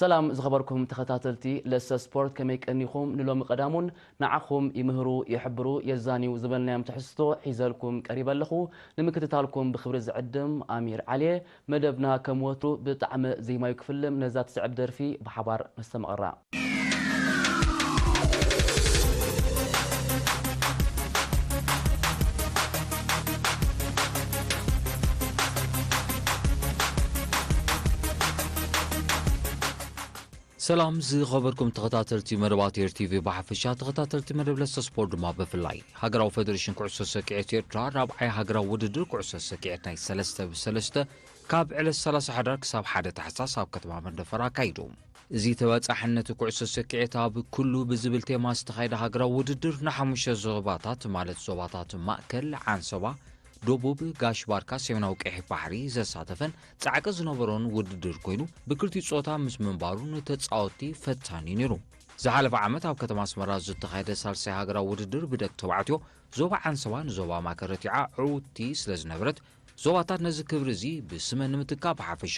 ሰላም ዝኸበርኩም ተኸታተልቲ ለሰ ስፖርት፣ ከመይ ቀኒኹም? ንሎሚ ቀዳሙን ንዓኹም ይምህሩ፣ ይሕብሩ፣ የዛንዩ ዝበልናዮም ትሕዝቶ ሒዘልኩም ቀሪበ ኣለኹ። ንምክትታልኩም ብኽብሪ ዝዕድም ኣሚር ዓልየ። መደብና ከም ወትሩ ብጣዕሚ ዜማዩ ክፍልም፣ ነዛ ትስዕብ ደርፊ ብሓባር ነስተማቕራ። ሰላም ዝኸበርኩም ተኸታተልቲ መደባት ኤር ቲቪ ብሓፈሻ፣ ተኸታተልቲ መደብ ለሰ ስፖርት ድማ ብፍላይ። ሃገራዊ ፌደሬሽን ኩዕሶ ሰኪዔት ኤርትራ ራብዓይ ሃገራዊ ውድድር ኩዕሶ ሰኪዔት ናይ ሰለስተ ብሰለስተ ካብ ዕለት ሰላሳ ሕዳር ክሳብ ሓደ ታሕሳስ ኣብ ከተማ መንደፈራ ኣካይዱ። እዚ ተበጻሕነት ኩዕሶ ሰኪዔት ኣብ ኩሉ ብዝብል ቴማ ዝተኻየደ ሃገራዊ ውድድር ንሓሙሽተ ዞባታት ማለት ዞባታት ማእከል፣ ዓንሰባ፣ ደቡብ፣ ጋሽ ባርካ፣ ሰሜናዊ ቀይሕ ባሕሪ ዘሳተፈን ጻዕቂ ዝነበሮን ውድድር ኮይኑ ብክልቲኡ ጾታ ምስ ምንባሩ ንተጻወትቲ ፈታኒ ነይሩ። ዝሓለፈ ዓመት ኣብ ከተማ ኣስመራ ዝተኻየደ ሳልሳይ ሃገራዊ ውድድር ብደቂ ተባዕትዮ ዞባ ዓንሰባ ንዞባ ማእከል ረቲዓ ዕውትቲ ስለ ዝነበረት ዞባታት ነዚ ክብሪ እዚ ብስመን ንምትካእ ብሓፈሻ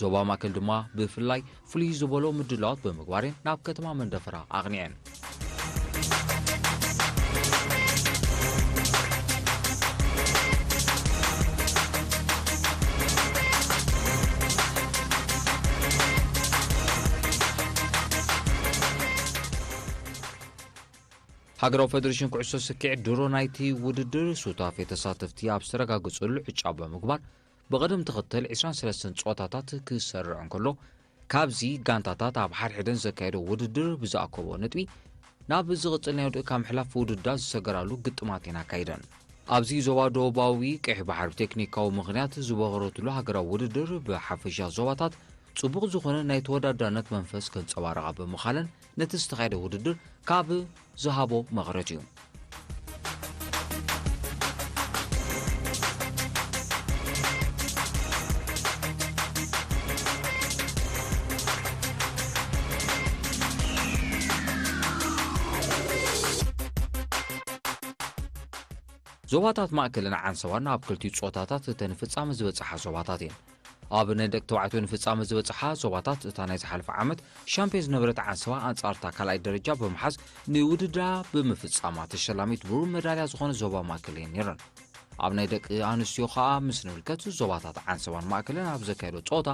ዞባ ማእከል ድማ ብፍላይ ፍሉይ ዝበሎ ምድላዋት ብምግባር እየን ናብ ከተማ መንደፈራ ኣቕኒዐን። ሃገራዊ ፌደሬሽን ኩዕሶ ስኪዕ ድሮ ናይቲ ውድድር ሱታፌ ተሳተፍቲ ኣብ ዝተረጋገጸሉ ዕጫ ብምግባር ብቕደም ተኸተል ዕስራን ሰለስተን ጸወታታት ክሰርዕ እንከሎ፣ ካብዚ ጋንታታት ኣብ ሓድሕደን ዘካየዶ ውድድር ብዝኣከቦ ነጥቢ ናብ ዝቕጽል ናይ ወድእካ ምሕላፍ ውድድራት ዝሰገራሉ ግጥማት እየን ኣካይደን። ኣብዚ ዞባ ደቡባዊ ቀይሕ ባሕሪ ብቴክኒካዊ ምኽንያት ዝበኸረትሉ ሃገራዊ ውድድር ብሓፈሻ ዞባታት ጽቡቕ ዝኾነ ናይ ተወዳዳርነት መንፈስ ከንጸባርቓ ብምኻለን ነቲ ዝተኻየደ ውድድር ካብ ዝሃቦ መቐረት እዩ። ዞባታት ማእከልን ዓንሰባን ኣብ ክልቲኡ ጾታታት እተን ፍጻመ ዝበጽሓ ዞባታት እየን። ኣብ ናይ ደቂ ተባዕትዮ ንፍጻመ ዝበጽሓ ዞባታት እታ ናይ ዝሓለፈ ዓመት ሻምፒዮን ዝነበረት ዓንሰባ ኣንጻር እታ ካልኣይ ደረጃ ብምሓዝ ንውድድራ ብምፍጻማ ተሸላሚት ብሩር መዳልያ ዝኾነ ዞባ ማእከል እየን ነይረን። ኣብ ናይ ደቂ ኣንስትዮ ኸኣ ምስ ንምልከት ዞባታት ዓንሰባን ማእከልን ኣብ ዘካየዶ ጸወታ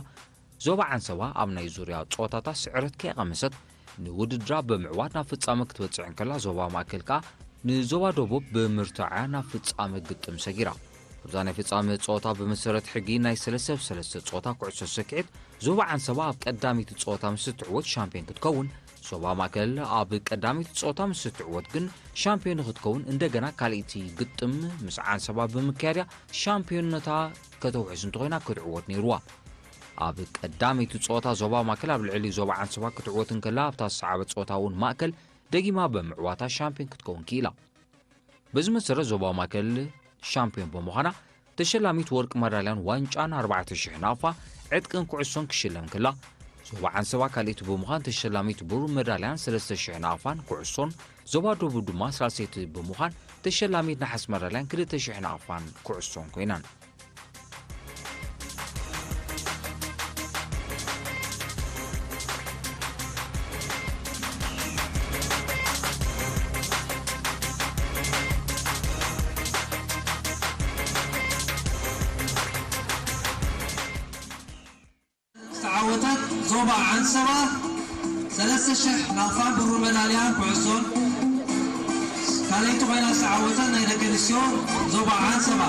ዞባ ዓንሰባ ኣብ ናይ ዙርያ ጸወታታት ስዕረት ከይቐመሰት ንውድድራ ብምዕዋት ናብ ፍጻመ ክትበጽሕ እንከላ ዞባ ማእከል ከኣ ንዞባ ደቡብ ብምርታዓ ናብ ፍጻመ ግጥም ሰጊራ። ኣብዛ ናይ ፍጻመ ጸወታ ብመሰረት ሕጊ ናይ ሰለስተ ብ ሰለስተ ጸወታ ኩዕሶ ሰኪዔት ዞባ ዓንሰባ ኣብ ቀዳመይቲ ጸወታ ምስ እትዕወት ሻምፒዮን ክትከውን፣ ዞባ ማእከል ኣብ ቀዳመይቲ ጸወታ ምስ እትዕወት ግን ሻምፒዮን ንክትከውን እንደገና ካልኣይቲ ግጥም ምስ ዓንሰባ ብምክያድያ ሻምፒዮንነታ ከተውሕስ እንተኾይና ክትዕወት ነይርዋ። ኣብ ቀዳመይቲ ጸወታ ዞባ ማእከል ኣብ ልዕሊ ዞባ ዓንሰባ ክትዕወት እንከላ ኣብታ ዝሰዓበት ጸወታ እውን ማእከል ደጊማ ብምዕዋታ ሻምፒዮን ክትከውን ክኢላ። በዚ መሰረት ዞባ ማእከል ሻምፒዮን ብምዃና ተሸላሚት ወርቂ መዳልያን ዋንጫን ኣርባዕተ ሽሕ ናቕፋ ዕጥቅን ኩዕሶን ክሽለም ክላ፣ ዞባ ዓንሰባ ካልኣይቲ ብምዃን ተሸላሚት ብሩር መዳልያን ሰለስተ ሽሕ ናቕፋን ኩዕሶን፣ ዞባ ደቡብ ድማ ሳልሰይቲ ብምዃን ተሸላሚት ነሓስ መዳልያን ክልተ ሽሕ ናቕፋን ኩዕሶን ኮይነን። ዝተዓወተት ዞባ ዓንሰባ ሰለስተ ሽሕ ናቕፋን ብሩር መዳልያን ኩዕሶን፣ ካልኣይቲ ኮይና ዝተዓወተት ናይ ደቂ ኣንስትዮ ዞባ ዓንሰባ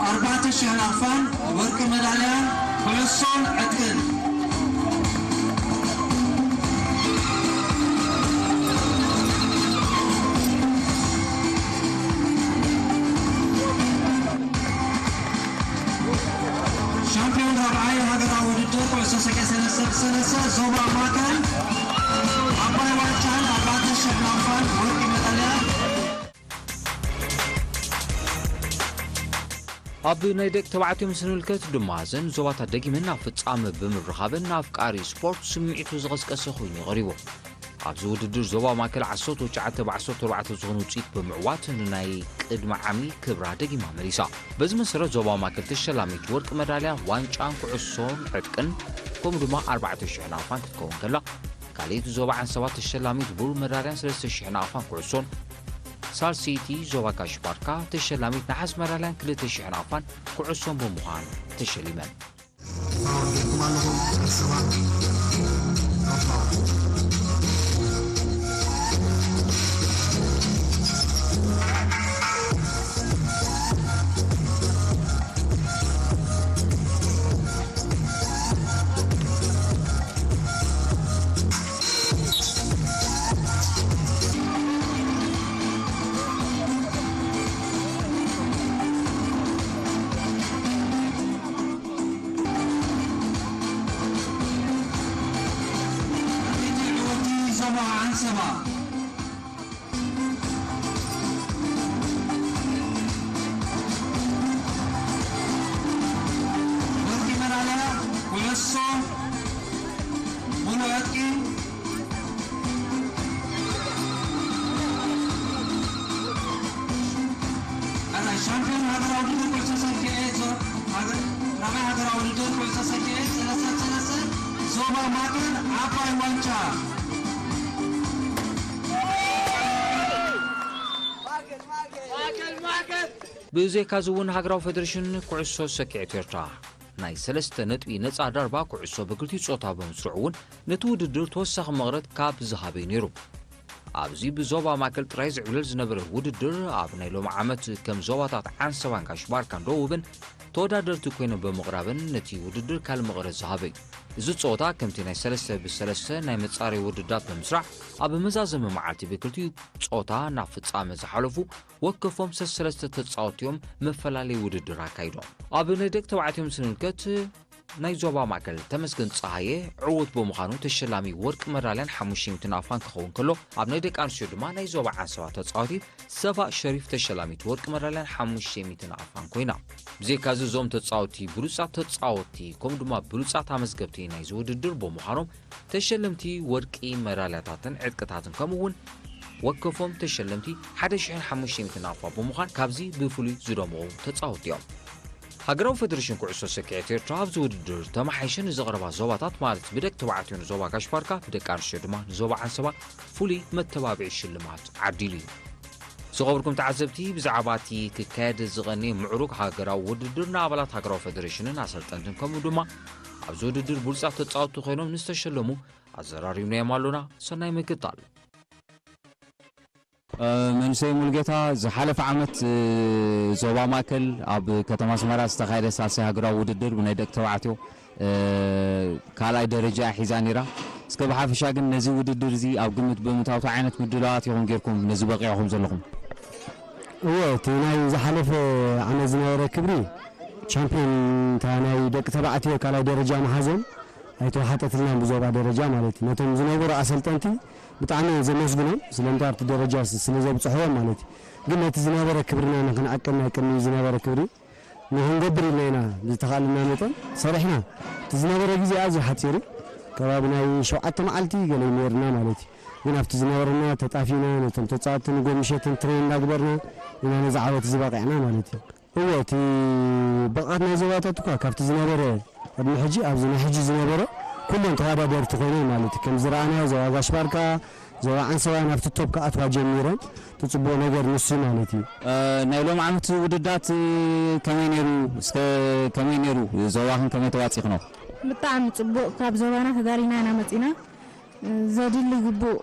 ኣርባዕተ ሽሕ ናቕፋን ወርቂ መዳልያን ኩዕሶን ዕጥቅን። ሻምፒዮን ራብዓይ ሃገራዊ ውድድር ኩዕሶ ሰኪዕ ሰለስተ ብሰለስተ ዞባ ማእከል ዓባይ ዋንጫን ኣርባዕተ ሽሕ ናቕፋን ወርቂ መዳልያን። ኣብ ናይ ደቂ ተባዕትዮ ምስ ንምልከት ድማ፣ እዘን ዞባታት ደጊመን ናብ ፍጻመ ብምርኻበን፣ ንኣፍቃሪ ስፖርት ስምዒቱ ዝቐስቀሰ ኮይኑ ቀሪቡ። ኣብዚ ውድድር ዞባ ማእከል ዓሰርተ ትሽዓተ ብ ዓሰርተ ኣርባዕተ ዝኾነ ውፅኢት ብምዕዋት ንናይ ቅድሚ ዓሚ ክብራ ደጊማ መሊሳ። በዚ መሰረት ዞባ ማእከል ተሸላሚት ወርቂ መዳልያ ዋንጫን ኩዕሶን ዕጥቅን ከምኡ ድማ ኣርባዕተ ሽሕ ናቕፋን ክትከውን ከላ፣ ካልኣይቲ ዞባ ዓንሰባ ተሸላሚት ብሩር መዳልያን ሰለስተ ሽሕ ናቕፋን ኩዕሶን፣ ሳልሰይቲ ዞባ ጋሽ ባርካ ተሸላሚት ነሓስ መዳልያን ክልተ ሽሕ ናቕፋን ኩዕሶን ብምዃን ተሸሊመን። ሻምፒዮን ሃገራዊ ውድድር ኩዕሶ ሰኪዔት ዞ-፣ ሃገር-፣ ራብዓይ ሃገራዊ ውድድር ኩዕሶ ሰኪዔት ሰለስተ ሰለስተ ዞባ ማእከል ዓባይ ዋንጫ። ብዘይካዚ እውን ሃገራዊ ፌደሬሽን ኩዕሶ ሰኪዔት ኤርትራ ናይ ሰለስተ ነጥቢ ነጻ ዳርባ ኩዕሶ ብክልቲኡ ጾታ ብምስርዑ እውን ነቲ ውድድር ተወሳኺ መቕረት ካብ ዝሃበ እዩ ነይሩ። ኣብዚ ብዞባ ማእከል ጥራይ ዝዕብለል ዝነበረ ውድድር ኣብ ናይ ሎሚ ዓመት ከም ዞባታት ዓንሰባን ጋሽ ባርካን ደቡብን ተወዳደርቲ ኮይኖም ብምቕራብን ነቲ ውድድር ካልእ መቐረት ዝሃበ እዩ። እዚ ጸወታ ከምቲ ናይ ሰለስተ ብሰለስተ ናይ መጻረይ ውድድራት ብምስራሕ ኣብ መዛዘሚ መዓልቲ ብክልቲኡ ጾታ ናብ ፍጻመ ዝሓለፉ ወከፎም ሰሰለስተ ተጻወትቲ እዮም መፈላለይ ውድድር ኣካይዶም። ኣብ ናይ ደቂ ተባዕትዮ ምስ ንምልከት ናይ ዞባ ማእከል ተመስገን ጸሃየ ዕዉት ብምዃኑ ተሸላሚ ወርቂ መዳልያን ሓሙሽተ ሚእቲ ናቕፋን ክኸውን ከሎ፣ ኣብ ናይ ደቂ ኣንስትዮ ድማ ናይ ዞባ ዓንሰባ ተጻዋቲት ሰባ ሸሪፍ ተሸላሚት ወርቂ መዳልያን ሓሙሽተ ሚእቲ ናቕፋን ኮይና። ብዘይካዚ እዞም ተጻወትቲ ብሉጻት ተጻወትቲ ከምኡ ድማ ብሉጻት ኣመዝገብቲ ናይዚ ውድድር ብምዃኖም ተሸለምቲ ወርቂ መዳልያታትን ዕጥቅታትን ከምኡ እውን ወከፎም ተሸለምቲ ሓደ ሽሕን ሓሙሽተ ሚእትን ናቕፋ ብምዃን ካብዚ ብፍሉይ ዝደመቑ ተጻወትቲ እዮም። ሃገራዊ ፌደሬሽን ኩዕሶ ሰኪዔት ኤርትራ ኣብዚ ውድድር ተመሓይሸ ንዘቕረባ ዞባታት ማለት ብደቂ ተባዕትዮ ንዞባ ጋሽ ባርካ፣ ብደቂ ኣንስትዮ ድማ ንዞባ ዓንሰባ ፍሉይ መተባብዒ ሽልማት ዓዲሉ እዩ። ዝኸበርኩም ተዓዘብቲ፣ ብዛዕባ እቲ ክካየድ ዝቐነየ ምዕሩግ ሃገራዊ ውድድር ንኣባላት ሃገራዊ ፌደሬሽንን ኣሰልጠንትን ከምኡ ድማ ኣብዚ ውድድር ብሉጻት ተጻወትቲ ኮይኖም ንዝተሸለሙ ኣዘራሪብናዮም ኣሎና። ሰናይ ምክትታል። እ፣ መንእሰይ ሙሉጌታ፣ ዝሓለፈ ዓመት፣ እ፣ ዞባ ማእከል ኣብ ከተማ ኣስመራ ዝተኻየደ ሳልሳይ ሃገራዊ ውድድር ብናይ ደቂ ተባዕትዮ፣ እ፣ ካልኣይ ደረጃ ሒዛ ነይራ። እስከ ብሓፈሻ ግን ነዚ ውድድር እዚ ኣብ ግምት ብምእታው እንታይ ዓይነት ምድላዋት ኢኹም ጌርኩም ነዚ በቂዕኹም ዘለኹም? እወ፣ እቲ ናይ ዝሓለፈ ዓመት ዝነበረ ክብሪ ቻምፒዮን እታ ናይ ደቂ ተባዕትዮ ካልኣይ ደረጃ መሓዞም ኣይተዋሓጠትልናን ብዞባ ደረጃ ማለት እዩ። ነቶም ዝነበሩ ኣሰልጠንቲ ብጣዕሚ እየ ዘመስግኖም፣ ስለምንታይ ኣብቲ ደረጃ ስ-፣ ስለ ዘብፅሕዎም ማለት እዩ። ግን ነቲ ዝነበረ ክብርና ንክንዓቅብ ናይ ቅድሚ ዝነበረ ክብሪ ንክንገብር ኢልና ኢና ብዝተኻእለና መጠን ሰሪሕና። እቲ ዝነበረ ግዜ ኣዝዩ ሓፂር እዩ። ከባቢ ናይ ሸውዓተ መዓልቲ ገለ እዩ ነይርና ማለት እዩ። ግን ኣብቲ ዝነበረና ተጣፊና ነቶም ተፃወትቲ ንጎ ምሸትን ትሬን እንዳግበርና ኢና ነዚ ዓወት እዚ በቂዕና ማለት እዩ። እወ፣ እቲ ብቕዓት ናይ ዞባታት እኳ ካብቲ ዝነበረ ቅድሚ ሕጂ ኣብዚ ናይ ሕጂ ዝነበረ ኩለን ተወዳደርቲ ኮይነን ማለት እዩ። ከም ዝረኣናዮ ዞባ ጋሽ ባርካ፣ ዞባ ዓንሰባ ናብቲ ቶፕ ክኣትዋ ጀሚረን። እቲ ጽቡቕ ነገር ንሱ ማለት እዩ። እ፣ ናይ ሎም ዓመት ውድዳት፣ እ፣ ከመይ ነይሩ? እስከ ከመይ ነይሩ? ዞባኽን ከመይ ተዋጺእኽኖ? ብጣዕሚ ጽቡቕ። ካብ ዞባና ተዳሊና ኢና መጺና። እ፣ ዘድሊ ግቡእ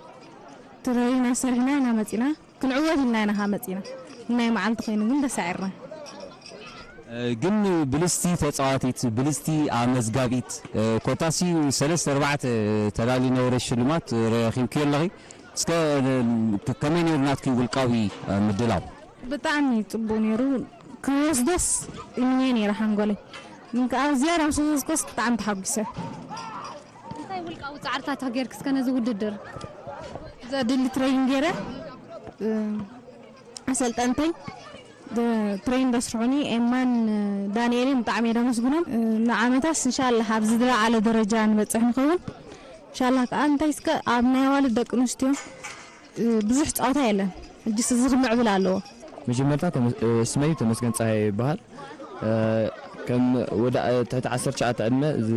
ትረይን ኣሰርሕና ኢና መጺና። ክንዕወት ኢልና ኢና ኸዓ መጺና። ናይ መዓልቲ ኾይኑ ግን ተሳዒርና። እ፣ ግን ብልጽቲ ተጻዋቲት፣ ብልጽቲ ኣመዝጋቢት፣ እ፣ ኮታሲ ሰለስተ ኣርባዕተ ተዳልዩ ነበረ ሽልማት ረኺብክዮ ኣለኺ። እስከ፣ እ፣ ከ-፣ ከመይ ነይሩ ናትኪ ውልቃዊ፣ እ፣ ምድላው? ብጣዕሚ ጽቡቕ ነይሩ። ክወስዶስ እምነ ነይረ ሓንጎለይ። ግን ከኣ ዝያዳ ምስ ወሰድኩስ ብጣዕሚ ተሓጒሰ። እንታይ ውልቃዊ ጻዕርታት ጌርክ እስከ ነዚ ውድድር? ዘድሊ ትሬኒንግ ገይረ፣ እ፣ ኣሰልጠንተይ ደ-፣ ትሬን ደስርሑኒ ኤማን ዳንኤልን ብጣዕሚ እየ ደመስግኖም። እ፣ ንዓመታስ እንሻላህ ኣብ ዝለዓለ ደረጃ ንበጽሕ ንኸውን። ሻላ ከዓ እንታይ እስከ ኣብ ናይ ኣዋልድ ደቂ ኣንስትዮ ብዙሕ ፃውታ የለን። እጅስ እዚ ክምዕብል ኣለዎ። መጀመርታ ተመ- ስመይ ተመስገን ፀሃይ ይበሃል። ከም ወደ ትሕቲ ዓሰርተ ትሽዓተ ዕድመ እዚ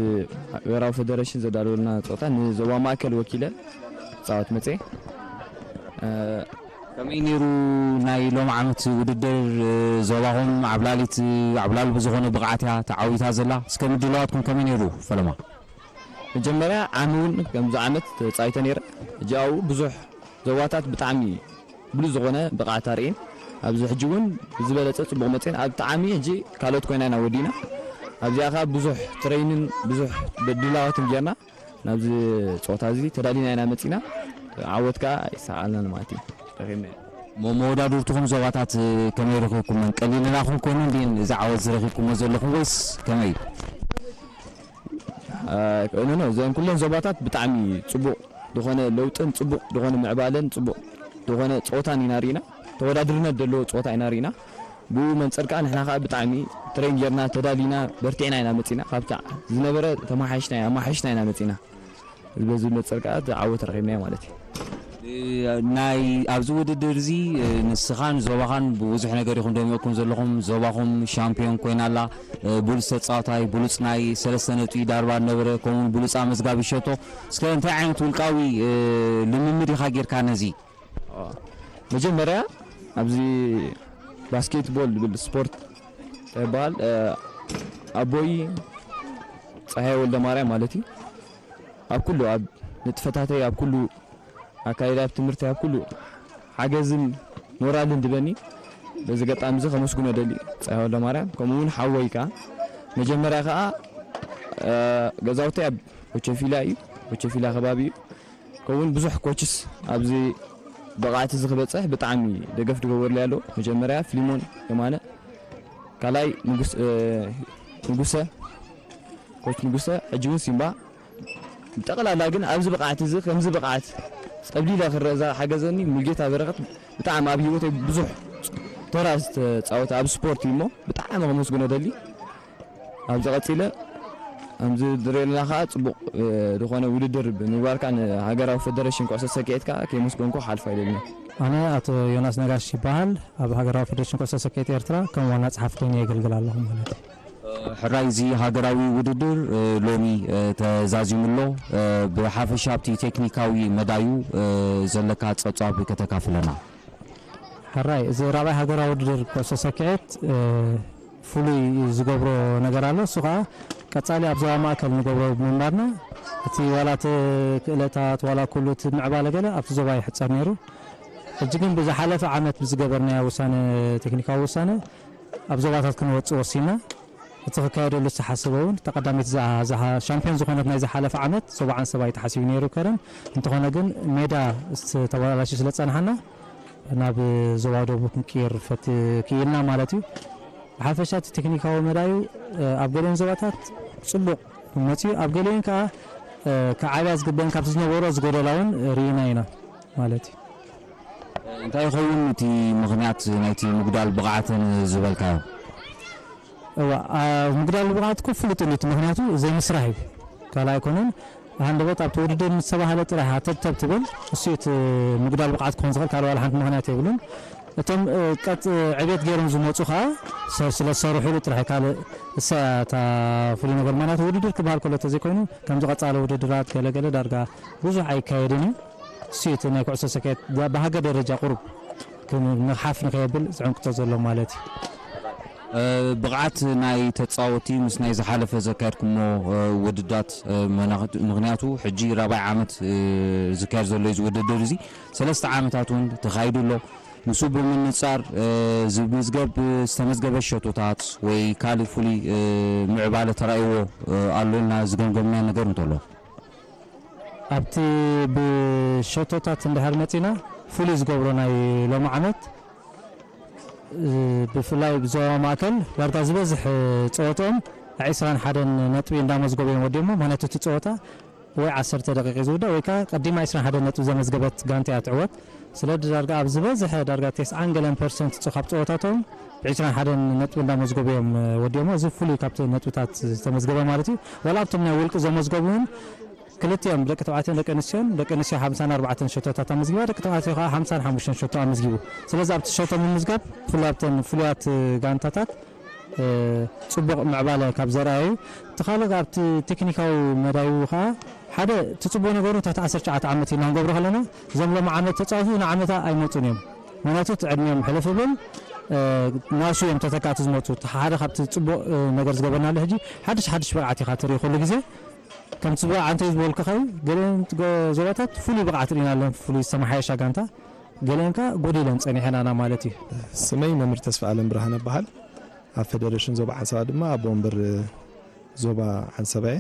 ሃገራዊ ፌደሬሽን ዘዳለወልና ፀወታ ንዞባ ማእከል ወኪለ ፃወት መፀ። ከመይ ነይሩ ናይ ሎም ዓመት ውድድር? ዞባኹም ዓብላሊት ዓብላል ብዝኾነ ብቕዓት እያ ተዓዊታ ዘላ። እስከ ምድላዋትኩም ከመይ ነይሩ ፈለማ? መጀመርያ ዓሚ እውን ከምዚ ዓመት ተፃይተ ነይረ። ሕጂ ኣብኡ ብዙሕ ዞባታት ብጣዕሚ ብሉፅ ዝኾነ ብቕዓት ኣርእን ኣብዚ ሕጂ እውን ዝበለፀ ፅቡቕ መፅን ኣብ ጣዕሚ ሕጂ ካልኦት ኮይና ኢና ወዲና። ኣብዚኣ ከዓ ብዙሕ ትረይንን ብዙሕ ድላዋትን ጌርና ናብዚ ፀወታ እዚ ተዳሊና ኢና መፂና። ዓወት ከዓ ይሰዓልና ማለት እዩ። ረኺብና ሞ መወዳድርትኹም ዞባታት ከመይ ረኺብኩመን? ቀሊልናኹም ኮይኑ እንዲን እዚ ዓወት ዝረኺብኩሞ ዘለኹም ወይስ ከመይ እዩ? ኖ ኖ እዘን ኩለን ዞባታት ብጣዕሚ ፅቡቕ ዝኾነ ለውጥን ፅቡቕ ዝኾነ ምዕባለን ፅቡቕ ዝኾነ ፀወታን ኢና ርኢና። ተወዳድርነት ዘለዎ ፀወታ ኢና ርኢና። ብኡ መንፅር ከዓ ንሕና ከዓ ብጣዕሚ ትሬን ጌርና ተዳሊና በርቲዕና ኢና መፂና። ካብታ ዝነበረ ተመሓይሽና ኣማሓይሽና ኢና መፂና። በዚ መንፅር ከዓ ዓወት ረኺብና ማለት እዩ። ናይ ኣብዚ ውድድር እዚ ንስኻን ዞባኻን ብብዙሕ ነገር ኢኹም ደሚቕኩም ዘለኹም። ዞባኹም ሻምፒዮን ኮይና ኣላ። ብሉፅ ተፃዋታይ፣ ብሉፅ ናይ ሰለስተ ነጥቢ ዳርባ ነበረ፣ ከምኡውን ብሉፅ ኣመዝጋቢ ሸቶ። እስከ እንታይ ዓይነት ውልቃዊ ልምምድ ኢኻ ጌርካ ነዚ? መጀመርያ ኣብዚ ባስኬትቦል ዝብል ስፖርት ይበሃል። ኣቦይ ፀሃየ ወልደ ማርያም ማለት እዩ ኣብ ኩሉ ኣብ ንጥፈታተይ ኣብ ኩሉ ኣካይዳ ኣብ ትምህርቲ ኣብ ኩሉ ሓገዝን ሞራልን ድበኒ በዚ ገጣሚ እዚ ከመስግኖ ደሊ ፀሃየ ወልደ ማርያም ከምኡ እውን ሓወይ ከዓ መጀመርያ ከዓ ገዛውተይ ኣብ ኦቸፊላ እዩ ኦቸፊላ ከባቢ እዩ ከውን ብዙሕ ኮችስ ኣብዚ ብቕዓት እዚ ክበፅሕ ብጣዕሚ ደገፍ ዝገበርሉ ያለው መጀመርያ ፍሊሞን የማነ ካልኣይ ንጉሰ ኮች ንጉሰ ሕጂ እውን ሲምባ ጠቕላላ ግን ኣብዚ ብቕዓት እዚ ከምዚ ብቕዓት ፀብሊለ ክረእ ዝሓገዘኒ ሙልጌታ በረኸት ብጣዕሚ ኣብ ህይወተይ ብዙሕ ተራ ዝተፃወተ ኣብ ስፖርት እዩ እሞ ብጣዕሚ ከመስግኖ ደሊ ኣብዚ ቀፂለ ከምዚ ዝረኤልና ከዓ ፅቡቕ ዝኾነ ውድድር ብምግባርካ ንሃገራዊ ፌደሬሽን ኩዕሶ ሰኪዔት ከዓ ከየመስገንኩ ሓልፋ ኢለልና። ኣነ ኣቶ ዮናስ ነጋሽ ይበሃል። ኣብ ሃገራዊ ፌደሬሽን ኩዕሶ ሰኪዔት ኤርትራ ከም ዋና ጸሓፊ ኮይነ የገልግል ኣለኹ ማለት እዩ። ሕራይ እዚ ሃገራዊ ውድድር ሎሚ ተዛዚሙ ኣሎ። ብሓፈሻ ኣብቲ ቴክኒካዊ መዳዩ ዘለካ ጸብጻብ ከተካፍለና። ሕራይ እዚ ራብዓይ ሃገራዊ ውድድር ኩዕሶ ሰኪዔት ፍሉይ ዝገብሮ ነገር ኣሎ። እሱ ከዓ ቀፃሊ ኣብ ዞባ ማእከል ንገብሮ ብምንባርና እቲ ዋላ እቲ ክእለታት ዋላ ኩሉ እቲ ምዕባለ ገለ ኣብቲ ዞባ ይሕፀር ነይሩ። ሕጂ ግን ብዝሓለፈ ዓመት ብዝገበርናዮ ውሳነ ቴክኒካዊ ውሳነ ኣብ ዞባታት ክንወፅእ ወሲና። እቲ ክካየደሉ ዝተሓሰበ እውን ተቐዳሚት እዛ እዛ ሻምፒዮን ዝኾነት ናይ ዝሓለፈ ዓመት ዞባ ዓንሰባ እዩ ተሓሲቡ ነይሩ ከረን እንተኾነ ግን ሜዳ ተበላሽዩ ስለ ዝፀንሓና ናብ ዞባ ደቡብ ክንቅይር ፈት ክኢልና ማለት እዩ። ብሓፈሻ እቲ ቴክኒካዊ መዳዩ ኣብ ገሊኦን ዞባታት ፅቡቕ መፅዩ ኣብ ገሊኦን ከዓ ክዓብያ ዝግበን ካብቲ ዝነበሮ ዝጎደላ እውን ርኢና ኢና ማለት እዩ። እንታይ ይኸውን እቲ ምኽንያት ናይቲ ምጉዳል ብቕዓተን ዝበልካዮ? እዋ ምጉዳል ብቕዓት እኮ ፍሉጥ እዩ እቲ ምኽንያቱ ዘይምስራሕ እዩ ካልእ ኣይኮነን። ሃንደበት ኣብቲ ውድድር ምስ ተባህለ ጥራሕ ሃተብተብ ትብል እሱ እቲ ምጉዳል ብቕዓት ክኾን ዝኽእል ካልእ ዋላ ሓንቲ ምኽንያት የብሉን። እቶም ቀጥ ዕቤት ገይሮም ዝመፁ ከዓ ስለ ዝሰርሕሉ ጥራሕ ካልእ እሳ እታ ፍሉይ ነገር ምኽንያቱ ውድድር ክበሃል ከሎ ተዘይኮይኑ ከምዚ ቀፃሊ ውድድራት ገለገለ ዳርጋ ብዙሕ ኣይካየድን እዩ። እሱ እቲ ናይ ኩዕሶ ሰኪዔት ብሃገር ደረጃ ቁሩብ ንሓፍ ንኸየብል ዝዕንቅቶ ዘሎ ማለት እዩ። ብቕዓት ናይ ተፃወቲ ምስ ናይ ዝሓለፈ ዘካየድኩሞ ውድዳት ምኽንያቱ ሕጂ ራባይ ዓመት ዝካየድ ዘሎ እዚ ውድድር እዚ ሰለስተ ዓመታት እውን ተኻይዱ ኣሎ። ንሱ ብምንፃር ዝምዝገብ ዝተመዝገበ ሸቶታት ወይ ካልእ ፍሉይ ምዕባለ ተራእይዎ ኣሎ ኢልና ዝገምገምና ነገር እንተሎ ኣብቲ ብሸቶታት እንድሕር መፂና ፍሉይ ዝገብሮ ናይ ሎሚ ዓመት ብፍላይ ብዞባ ማእከል ዳርጋ ዝበዝሕ ፀወትኦም ዕስራን ሓደን ነጥቢ እንዳመዝገቡ እዮም ወዲሞ ማለት እቲ ፀወታ ወይ ዓሰርተ ደቂቕ ዝውዳእ ወይ ከዓ ቀዲማ ዕስራን ሓደን ነጥቢ ዘመዝገበት ጋንታ እያ ትዕወት ስለ ዳርጋ ኣብ ዝበዝሐ ዳርጋ ተስዓን ገለን ፐርሰንት ካብ ፀወታቶም ብ ዕስራን ሓደን ነጥቢ እንዳመዝገቡ እዮም ወዲኦሞ እዚ ፍሉይ ካብቲ ነጥብታት ዝተመዝገበ ማለት እዩ ዋላ ኣብቶም ናይ ውልቂ ዘመዝገቡ እውን ክልቲኦም ደቂ ተባዕትዮን ደቂ ኣንስትዮን፣ ደቂ ኣንስትዮ ሓምሳን ኣርባዕተን ሸቶታት ኣመዝጊባ፣ ደቂ ተባዕትዮ ከዓ ሓምሳን ሓሙሽተን ሸቶ ኣመዝጊቡ። ስለዚ ኣብቲ ሸቶ ምምዝጋብ ብፍላይ ኣብተን ፍሉያት ጋንታታት ጽቡቕ ምዕባለ ካብ ዘርኣዩ፣ እቲ ካልእ ኣብቲ ቴክኒካዊ መዳይኡ ከዓ ሓደ እቲ ጽቡቕ ነገሩ ትሕቲ ዓሰርተ ትሽዓተ ዓመት ኢና ክንገብሮ ከለና፣ እዞም ሎም ዓመት ተጻወቱ ንዓመታ ኣይመጹን እዮም። ምክንያቱ እቲ ዕድሚኦም ሕልፍ ይብል፣ ናሱ እዮም ተተካእቲ ዝመጹ። እቲ ሓደ ካብቲ ጽቡቕ ነገር ዝገበርናሉ ሕጂ ሓድሽ ሓድሽ ብቕዓት ኢኻ ትርኢ ኩሉ ግዜ። ከምቲ ብቕዓንተ ዝበልኩኻ እዩ፣ ገሊአን ዞባታት ፍሉይ ብቕዓት ርኢና ኣለና፣ ፍሉይ ዝተመሓየሻ ጋንታ፣ ገሊአን ከኣ ጎዲለን ጸኒሐን ኣና ማለት እዩ። ስመይ መምህር ተስፋ ኣለም ብርሃነ እበሃል። ኣብ ፌደሬሽን ዞባ ዓንሰባ ድማ ኣቦ ወንበር ዞባ ዓንሰባ እየ።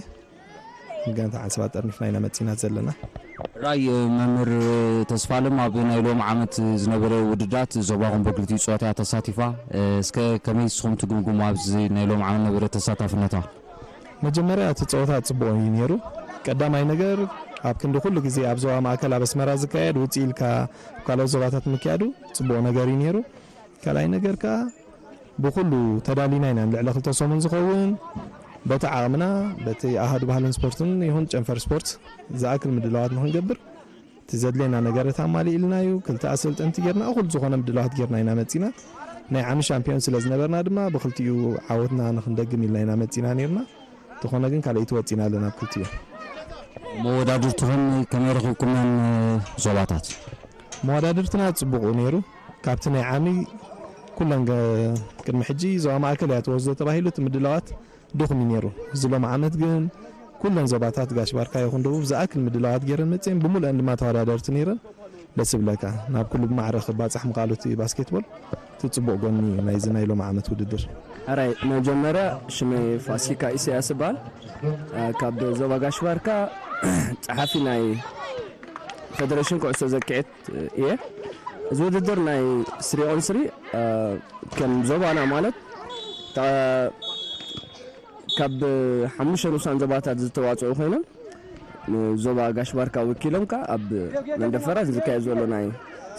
ንጋንታ ዓንሰባ ጠርኒፍና ኢና መጺና ዘለና። ራይ መምህር ተስፋ ኣለም፣ ኣብ ናይ ሎም ዓመት ዝነበረ ውድዳት ዞባኹም ብክልቲኡ ጾታ እያ ተሳቲፋ። እስከ ከመይ ንስኹም ትግምግሙ ኣብዚ ናይ ሎም ዓመት ነበረ ተሳታፍነታ? መጀመርያ እቲ ጸወታ ጽቡቕ እዩ ነይሩ። ቀዳማይ ነገር ኣብ ክንዲ ኩሉ ግዜ ኣብ ዞባ ማእከል ኣብ ኣስመራ ዝካየድ ውጽእ ኢልካ ኣብ ካልኦት ዞባታት ምክያዱ ጽቡቕ ነገር እዩ ነይሩ። ካልኣይ ነገር ከኣ ብኹሉ ተዳሊና ኢና ንልዕሊ ክልተ ሰሙን ዝኸውን በቲ ዓቕምና በቲ ኣሃዱ ባህልን ስፖርትን ይኹን ጨንፈር ስፖርት ዝኣክል ምድላዋት ንኽንገብር እቲ ዘድልየና ነገራት ኣማሊእልና እዩ። ክልተ ኣሰልጠንቲ ጌርና እኹል ዝኾነ ምድላዋት ጌርና ኢና መጺና። ናይ ዓሚ ሻምፒዮን ስለ ዝነበርና ድማ ብክልቲኡ ዓወትና ንኽንደግም ኢልና ኢና መጺና ኔርና። እንተኾነ ግን ካልኣይቲ ወጺና ኣለና ኣብ ክልቲኡ። መወዳድርትኹም ከመይ ረኺብኩመን ዞባታት? መወዳድርትና ጽቡቕ ነይሩ። ካብቲ ናይ ዓሚ ኩለን ገ-፣ ቅድሚ ሕጂ ዞባ ማእከል እያ ትወስዶ ተባሂሉ እቲ ምድላዋት ድኹም እዩ ነይሩ። እዚ ሎም ዓመት ግን ኩለን ዞባታት ጋሽ ባርካ ይኹን ደቡብ ዝኣክል ምድላዋት ገይረን መጽየን ብምሉአን ድማ ተወዳደርቲ ነይረን። ደስ ይብለካ። ናብ ኩሉ ብማዕረ ክባጻሕ ምኽኣሉ እቲ ባስኬትቦል እቲ ጽቡቕ ጎኒ ናይዚ ናይ ሎም ዓመት ውድድር። ሕራይ መጀመርያ ሽመይ ፋሲካ ኢሳያስ እበሃል። እ፣ ካብ ዞባ ጋሽ ባርካ ጸሓፊ ናይ ፌደሬሽን ኩዕሶ ዘክዔት እየ። እዚ ውድድር ናይ ስሪ ኦን ስሪ፣ እ፣ ከም ዞባና ማለት ታ-፣ ካብ ሓሙሽተ ንኡሳን ዞባታት ዝተዋጽኡ ኮይኖም ንዞባ ጋሽ ባርካ ወኪሎም ከኣ ኣብ መንደፈራ ዝካየድ ዘሎ ናይ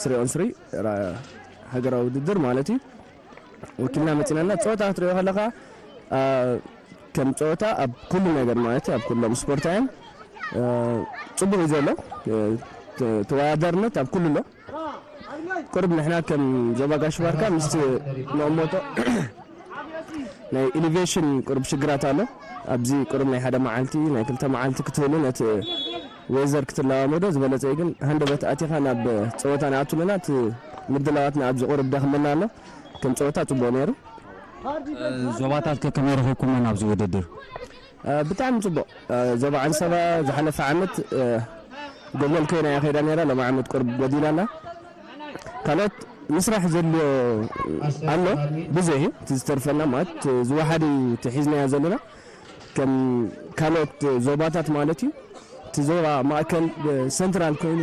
ስሪ ኦን ስሪ ራ-፣ ሃገራዊ ውድድር ማለት እዩ። ወኪልና መጺና እና ጸወታ ክትሪኦ ከለኻ፣ እ፣ ከም ጸወታ ኣብ ኩሉ ነገር ማለት እዩ፣ ኣብ ኩሎም ስፖርታውያን፣ እ፣ ጽቡቕ እዩ ዘሎ። እ፣ ተ-፣ ተወዳዳርነት ኣብ ኩሉ ኣሎ። ቁሩብ ንሕና ከም ዞባ ጋሽ ባርካ ምስቲ መቐመጦ ናይ ኤሊቬሽን ቁሩብ ሽግራት ኣሎ። ኣብዚ ቁሩብ ናይ ሓደ መዓልቲ፣ ናይ ክልተ መዓልቲ ክትህሉ ነቲ ዌዘር ክትለማመዶ ዝበለጸ እዩ። ግን ሃንደበት ኣቲኻ ናብ ጸወታ ንኣቱ ኣለና። እቲ ምድላዋትና ኣብዚ ቁሩብ ደኽመና ኣሎ። ከም ጸወታ ጽቡቕ ነይሩ። እ፣ ዞባታት ከ ከመይ ረኺብኩመን ኣብዚ ውድድር? እ፣ ብጣዕሚ ጽቡቕ። እ፣ ዞባ ዓንሰባ ዝሓለፈ ዓመት፣ እ፣ ጎልጎል ኮይና እያ ከይዳ ነይራ። ሎም ዓመት ቁሩብ ጎዲላ ኣላ። ካልኦት ምስራሕ ዘድልዮ ኣሎ፣ ብዙሕ እዩ። እቲ ዝተርፈና ማለት ዝወሓድ እዩ እቲ ሒዝናዮ ዘለና። ከም ካልኦት ዞባታት ማለት እዩ። እቲ ዞባ ማእከል፣ እ፣ ሰንትራል ኮይኑ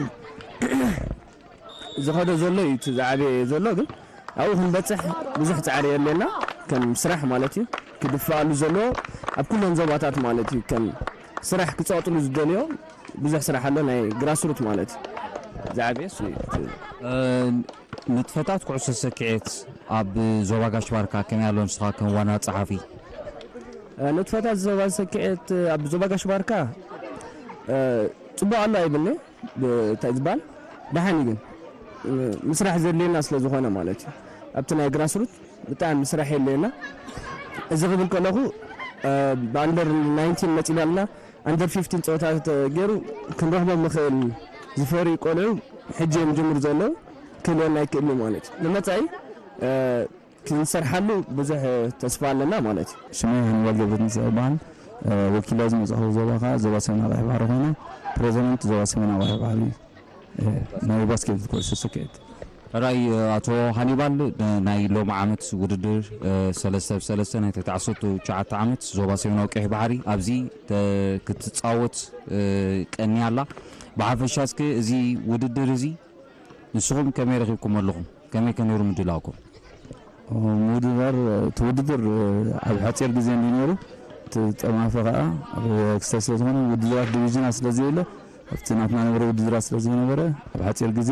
ዝኸዶ ዘሎ እዩ እቲ ዝዓበየ ዘሎ፣ ግን ኣብኡ ክንበጽሕ ብዙሕ ጻዕሪ የድልየና። ከም ስራሕ ማለት እዩ ክድፍኣሉ ዘለዎ ኣብ ኩለን ዞባታት ማለት እዩ። ከም ስራሕ ክጸቕጥሉ ዝደልዮ ብዙሕ ስራሕ ኣሎ፣ ናይ ግራስሩት ማለት እዩ። ዝዓበየ እሱ እዩ። እ፣ ንጥፈታት ኩዕሶ ሰኪዔት ኣብ ዞባ ጋሽ ባርካ ከመይ ኣሎ? ንስኻ ከም ዋና ጸሓፊ። እ፣ ንጥፈታት ዞባ ሰኪዔት ኣብ ዞባ ጋሽ ባርካ፣ እ፣ ጽቡቕ ኣሎ ኣይብልኒ። ብ-፣ እንታይ ዝበሃል ደሓን እዩ፣ ግን፣ እ፣ ምስራሕ ዘድልየና ስለ ዝኾነ ማለት እዩ። ኣብቲ ናይ ግራስሩት ብጣዕሚ ምስራሕ የድልየና። እዚ ክብል ከለኹ፣ እ፣ ብኣንደር ናይንቲን መጺና ኣለና። ኣንደር ፊፍቲን ጸወታ ተገይሩ ክንረኽቦም ንኽእል ዝፈርዩ ቆልዑ ሕጂ እዮም ጅምሩ ዘለዉ። ክህልወና ይክእል እዩ ማለት እዩ። ንመጻኢ፣ እ፣ ክንሰርሓሉ ብዙሕ ተስፋ ኣለና ማለት እዩ። ሽመይ ሃኒባል ገብረትንሳኤ ይበሃል። እ፣ ወኪላ ዝመጻኹ ዞባ ከኣ ዞባ ሰሜን ኣቕሓ ባሕሪ ኮይነ፣ ፕሬዚደንት ዞባ ሰሜን ኣቕሓ ባሕሪ፣ እ፣ ናይ ባስኬት ኩዕሶ ሰኪዔት። ሕራይ፣ ኣቶ ሃኒባል፣ ን-፣ ናይ ሎሚ ዓመት ውድድር፣ እ፣ ሰለስተ ብ ሰለስተ ናይ ትሕቲ ዓሰርተ ትሽዓተ ዓመት ዞባ ሰሜናዊ ቀይሕ ባሕሪ ኣብዚ ተ-፣ ክትጻወት፣ እ፣ ቀንያ ኣላ። ብሓፈሻ እስከ እዚ ውድድር እዚ ንስኹም ከመይ ረኺብኩም ኣለኹም? ከመይ ከ ነይሩ ምድላውኩም? ምውድዳር፣ እቲ ውድድር ኣብ ሓጺር ግዜ እንዲ ነይሩ፣ እቲ ጠማፊ ከኣ ኣብ ክስተ ስለ ዝኾነ፣ ውድድራት ዲቪዥናት ስለ ዘየለ፣ ኣብቲ ናትና ነበረ ውድድራት ስለ ዘይነበረ፣ ኣብ ሓጺር ግዜ፣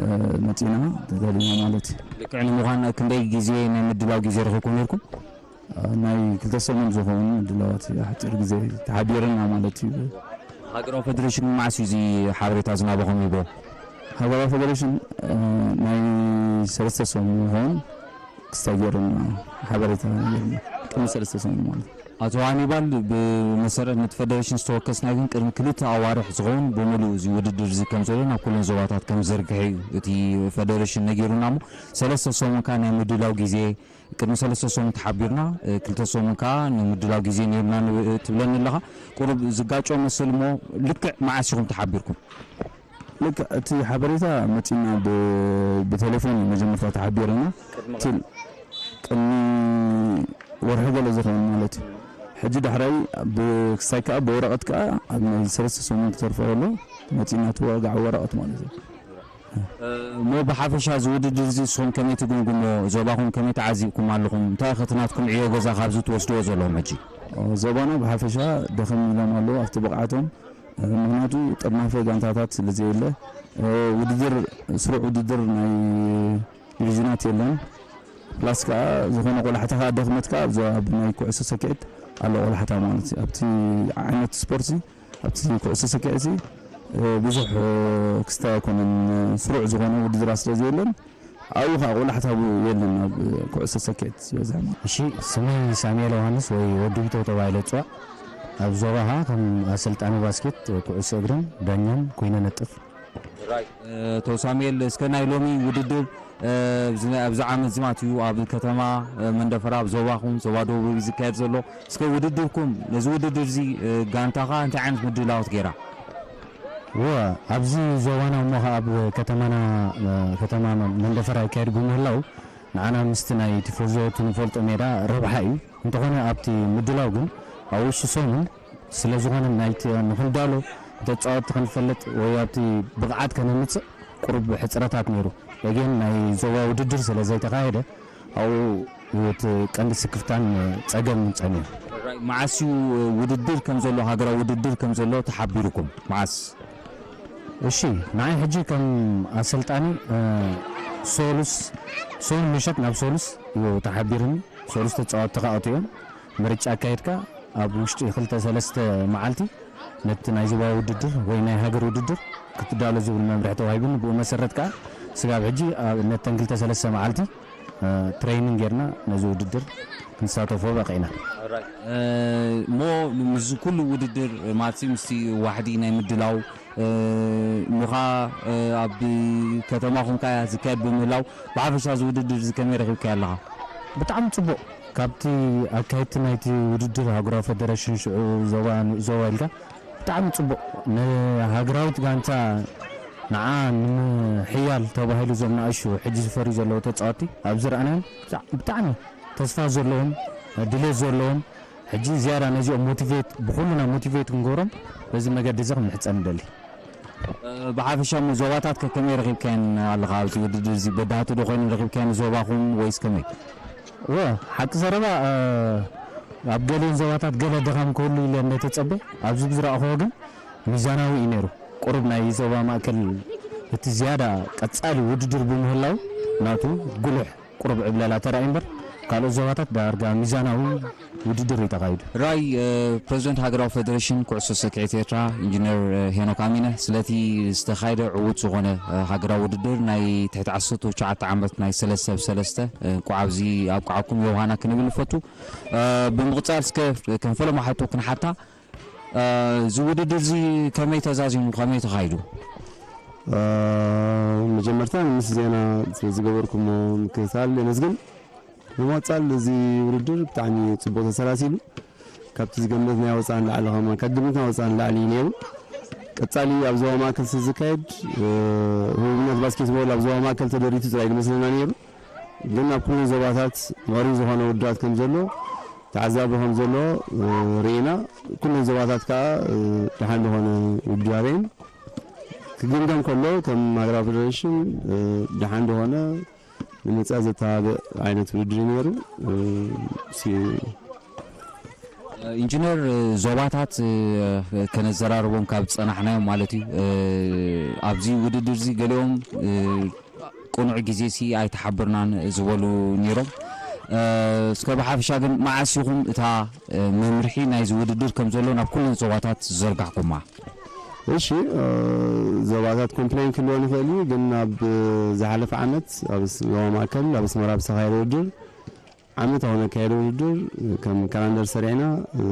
እ፣ መጺና ተዳሊና ማለት እዩ። ልክዕ ንምዃን ክንደይ ግዜ ናይ ምድላው ግዜ ረኺብኩም ነይርኩም? እ፣ ናይ ክልተ ሰሙን ዝኸውን ምድላዋት እዩ፣ ሓጺር ግዜ ተሓቢርና ማለት እዩ። ሃገራዊ ፌደሬሽን መዓስ እዩ እዚ ሓበሬታ ዝናባኹም ሂቦ? ሃገራዊ ፌደሬሽን ናይ ሰለስተ ሰሙን ይኸውን ክስታይ ገይሩና ሓበሬታ ገይሩና። ቅድሚ ሰለስተ ሰሙን ማለት እዩ። ኣቶ ሃኒባል፣ ብመሰረት ነቲ ፌደሬሽን ዝተወከስና ግን ቅድሚ ክልተ ኣዋርሕ ዝኸውን ብምሉእ እዚ ውድድር እዚ ከም ዘሎ ናብ ኩለን ዞባታት ከም ዝዘርግሐ እዩ እቲ ፌደሬሽን ነጊሩና። እሞ ሰለስተ ሰሙን ከኣ ናይ ምድላው ግዜ፣ ቅድሚ ሰለስተ ሰሙን ተሓቢርና፣ ክልተ ሰሙን ከኣ ንምድላው ግዜ ነይሩና ትብለኒ ኣለኻ። ቁሩብ ዝጋጮ መስል እሞ፣ ልክዕ መዓስ ኢኹም ተሓቢርኩም? ልክዕ እቲ ሓበሬታ መጺና ብ-፣ ብቴሌፎን እዩ መጀመርታ ተሓቢርና። ቅድሚ ወርሒ ገለ ዝኸውን ማለት እዩ። ሕጂ ዳሕራይ ብ-፣ ክሳይ ከኣ ብወረቐት ከኣ ኣብ ናይ ሰለስተ ሰሙን ክተርፎ ከሎ መጺና እቲ ወጋዕ ወረቐት ማለት እዩ። እሞ ብሓፈሻ እዚ ውድድር እዚ ንስኹም ከመይ ትግምግሞ? ዞባኹም ከመይ ተዓዚብኩም ኣለኹም? እንታይ ኢኸ እቲ ናትኩም ዕዮ ገዛ ካብዚ ትወስድዎ ዘለኹም ሕጂ? ዞባና ብሓፈሻ ደኸም ኢሎም ኣለዉ ኣብቲ ብቕዓቶም። ምኽንያቱ ጠርናፈ ጋንታታት ስለ ዘየለ፣ ውድድር፣ ስሩዕ ውድድር ናይ ዲቪዥናት የለን። ፕላስ ከኣ ዝኾነ ቆላሕታ ከኣ ደኽመት ከኣ ኣብ ናይ ኩዕሶ ሰኪዐት ኣሎ ቆላሕታ ማለት እዩ። ኣብቲ ዓይነት ስፖርት ኣብቲ ኩዕሶ ሰኪዐት ብዙሕ ክስታይ ኣይኮነን። ስሩዕ ዝኾነ ውድድራት ስለ ዘየለን ኣብኡ ከኣ ቆላሕታ የለን ኣብ ኩዕሶ ሰኪዐት ዝበዝሐ ማለት። እሺ፣ ስመይ ሳሙኤል ዮሃንስ ወይ ወዲ ቢተው ተባሂለ እጽዋዕ። ኣብ ዞባ ከኣ ከም ኣሰልጣኒ ባስኬት፣ ኩዕሶ እግርን ዳኛን ኮይነ ነጥፍ። ራይ፣ እ፣ ኣቶ ሳሙኤል፣ እስከ ናይ ሎሚ ውድድር፣ እ፣ ኣብዚ፣ ኣብዚ ዓመት እዚ ማለት እዩ ኣብ ከተማ፣ እ፣ መንደፈራ፣ ኣብ ዞባኹም፣ ዞባ ደቡብ እዩ ዝካየድ ዘሎ። እስከ ውድድርኩም፣ ነዚ ውድድር እዚ፣ እ፣ ጋንታኻ እንታይ ዓይነት ምድላዋት ገይራ? እወ፣ ኣብዚ ዞባና እሞ ኸዓ ኣብ ከተማና፣ እ፣ ከተማ መንደፈራ ይካየድ ብምህላው ንዓና ምስቲ ናይ ቲፎዞ እቲ ንፈልጦ ሜዳ ረብሓ እዩ። እንተኾነ ኣብቲ ምድላው ግን ኣብ ውሽጢ ሰሙን ስለ ዝኾነ ናይቲ ንኽንዳሎ ተጻወትቲ ክንፈልጥ ወይ ኣብቲ ብቕዓት ከነምጽእ ቁሩብ ሕጽረታት ነይሩ። ኤጌን ናይ ዞባ ውድድር ስለ ዘይተኻየደ ኣብኡ እቲ ቀንዲ ስክፍታን ጸገም ጸኒሑ። መዓስ እዩ ውድድር ከም ዘሎ፣ ሃገራዊ ውድድር ከም ዘሎ ተሓቢሩኩም? መዓስ? እሺ፣ ንዓይ ሕጂ ከም ኣሰልጣኒ፣ እ፣ ሶሉስ፣ ሶሉስ ምሸት ናብ ሶሉስ እዩ ተሓቢሩኒ። ሶሉስ ተጻወትቲ ከኣ ኣትዮም ምርጫ ኣካይድካ ኣብ ውሽጢ ክልተ ሰለስተ መዓልቲ ነቲ ናይ ዞባ ውድድር ወይ ናይ ሃገር ውድድር ክትዳሎ ዝብል መምርሒ ተዋሂቡኒ። ብኡ መሰረት ከኣ ስጋብ ሕጂ ኣብ ነተን ክልተ ሰለስተ መዓልቲ፣ እ፣ ትሬኒንግ ጌርና ነዚ ውድድር ክንሳተፎ በቒዕና። ኦራይት። እ፣ እሞ ምስዚ ኩሉ ውድድር ማለት ምስቲ ዋሕዲ ናይ ምድላው፣ እ፣ እሞ ኸኣ፣ እ፣ ኣብ ከተማኹም ከኣ ዝካየድ ብምህላው ብሓፈሻ እዚ ውድድር እዚ ከመይ ረኺብካዮ ኣለኻ? ብጣዕሚ ጽቡቕ። ካብቲ ኣካየድቲ ናይቲ ውድድር ኣህጉራዊ ፈደረሽን ሽዑ ዞባ ንኡስ ዞባ ኢልካ ብጣዕሚ ጽቡቕ። ንሃገራዊት ጋንታ ንዓ ንምሕያል ተባሂሉ እዞም ንኣሽቱ ሕጂ ዝፈርዩ ዘለዉ ተጻወትቲ ኣብ ዝረኣናዮም ብጣዕ-፣ ብጣዕሚ ተስፋ ዘለዎም፣ ድሌት ዘለዎም፣ ሕጂ ዝያዳ ነዚኦም ሞቲቬት፣ ብኹልና ሞቲቬት ክንገብሮም በዚ መገዲ እዚ ክንምሕጸን ንደሊ። እ፣ ብሓፈሻ እሞ ዞባታት ከ ከመይ ረኺብካየን ኣለኻ ኣብዚ ውድድር እዚ? በዳህቲ ዶ ኮይነን ረኺብካየን ዞባኹም ወይስ ከመይ? እወ፣ ሓቂ ዘረባ፣ እ፣ ኣብ ገሊኦን ዞባታት ገለ ድኻም ክህሉ ኢለ እንተጸበ፣ ኣብዚ ብዝረኣኹዎ ግን ሚዛናዊ እዩ ነይሩ። ቁሩብ ናይ ዞባ ማእከል እቲ ዝያዳ ቀጻሊ ውድድር ብምህላው ናቱ ጉሉሕ ቁሩብ ዕብለላ ተራእዩ እምበር፣ ካልኦት ዞባታት ዳርጋ ሚዛናዊ ውድድር እዩ ተኻይዱ። ራይ፣ እ፣ ፕረዚደንት ሃገራዊ ፈደረሽን ኩዕሶ ሰኪዔት ኤርትራ ኢንጂነር፣ እ፣ ሄኖክ ኣሚነ፣ ስለቲ ዝተኻየደ ዕዉት ዝኾነ፣ እ፣ ሃገራዊ ውድድር ናይ ትሕቲ ዓሰርተ ትሽዓተ ዓመት ናይ ሰለስተ ብ ሰለስተ፣ እ፣ እንቋዕ ኣብዚ ኣብቅዓኩም ዮሃና ክንብል ንፈቱ። እ፣ ብምቕጻል እስከ ከም ፈለማ ሕቶ ክንሓታ፣ እ፣ እዚ ውድድር እዚ ከመይ ተዛዚሙ፣ ከመይ ተኻይዱ? እ፣ መጀመርታ ምስ ዜና ስለ ዝገበርኩሞ ምክትታል የመስግን። ብምቕጻል እዚ ውድድር ብጣዕሚ ጽቡቕ ተሰላሲሉ። ካብቲ ዝገመትናዮ ወጻኢ ንላዕሊ፣ ከማን ካብ ግምትና ወጻኢ ንላዕሊ እዩ ነይሩ። ቀጻሊ ኣብ ዞባ ማእከል ስለ ዝካየድ፣ እ፣ ህቡብነት ባስኬትቦል ኣብ ዞባ ማእከል ተደሪቱ ጥራይ ዝመስለና ነይሩ። ግን ኣብ ኩለን ዞባታት ምዕሩይ ዝኾነ ውድድራት ከም ዘሎ፣ ተዓዛቢ ከም ዘሎ፣ እ፣ ርኢና። ኩለን ዞባታት ከኣ፣ እ፣ ደሓን ዝኾነ ውድድር ኣርእየን። ክግምገም ከሎ ከም ሃገራዊ ፌደሬሽን፣ እ፣ ደሓን ዝኾነ ንምርጫ ዘተባብዕ ዓይነት ውድድር እዩ ነይሩ። እ፣ ሲ-፣ ኢንጂነር፣ ዞባታት፣ እ፣ ከነዘራርቦም ካብ ዝጸናሕናዮም ማለት እዩ። እ፣ ኣብዚ ውድድር እዚ ገሊኦም፣ እ፣ ቅኑዕ ግዜ ሲ ኣይተሓበርናን ዝበሉ ነይሮም። እ፣ እስከ ብሓፈሻ ግን መዓስ ኢኹም እታ፣ እ፣ መምርሒ ናይዚ ውድድር ከም ዘሎ ናብ ኩለን ዞባታት ዝዘርጋሕኩማ? እሺ፣ እ፣ ዞባታት ኮምፕሌን ክህልወን ይኽእል እዩ፣ ግን ኣብ ዝሓለፈ ዓመት ኣብ ስ-፣ ዞባ ማእከል ኣብ ኣስመራ ብዝተኻየደ ውድድር፣ ዓመታዊ ነካየደ ውድድር፣ ከም ካላንደር ሰሪዕና፣ እ፣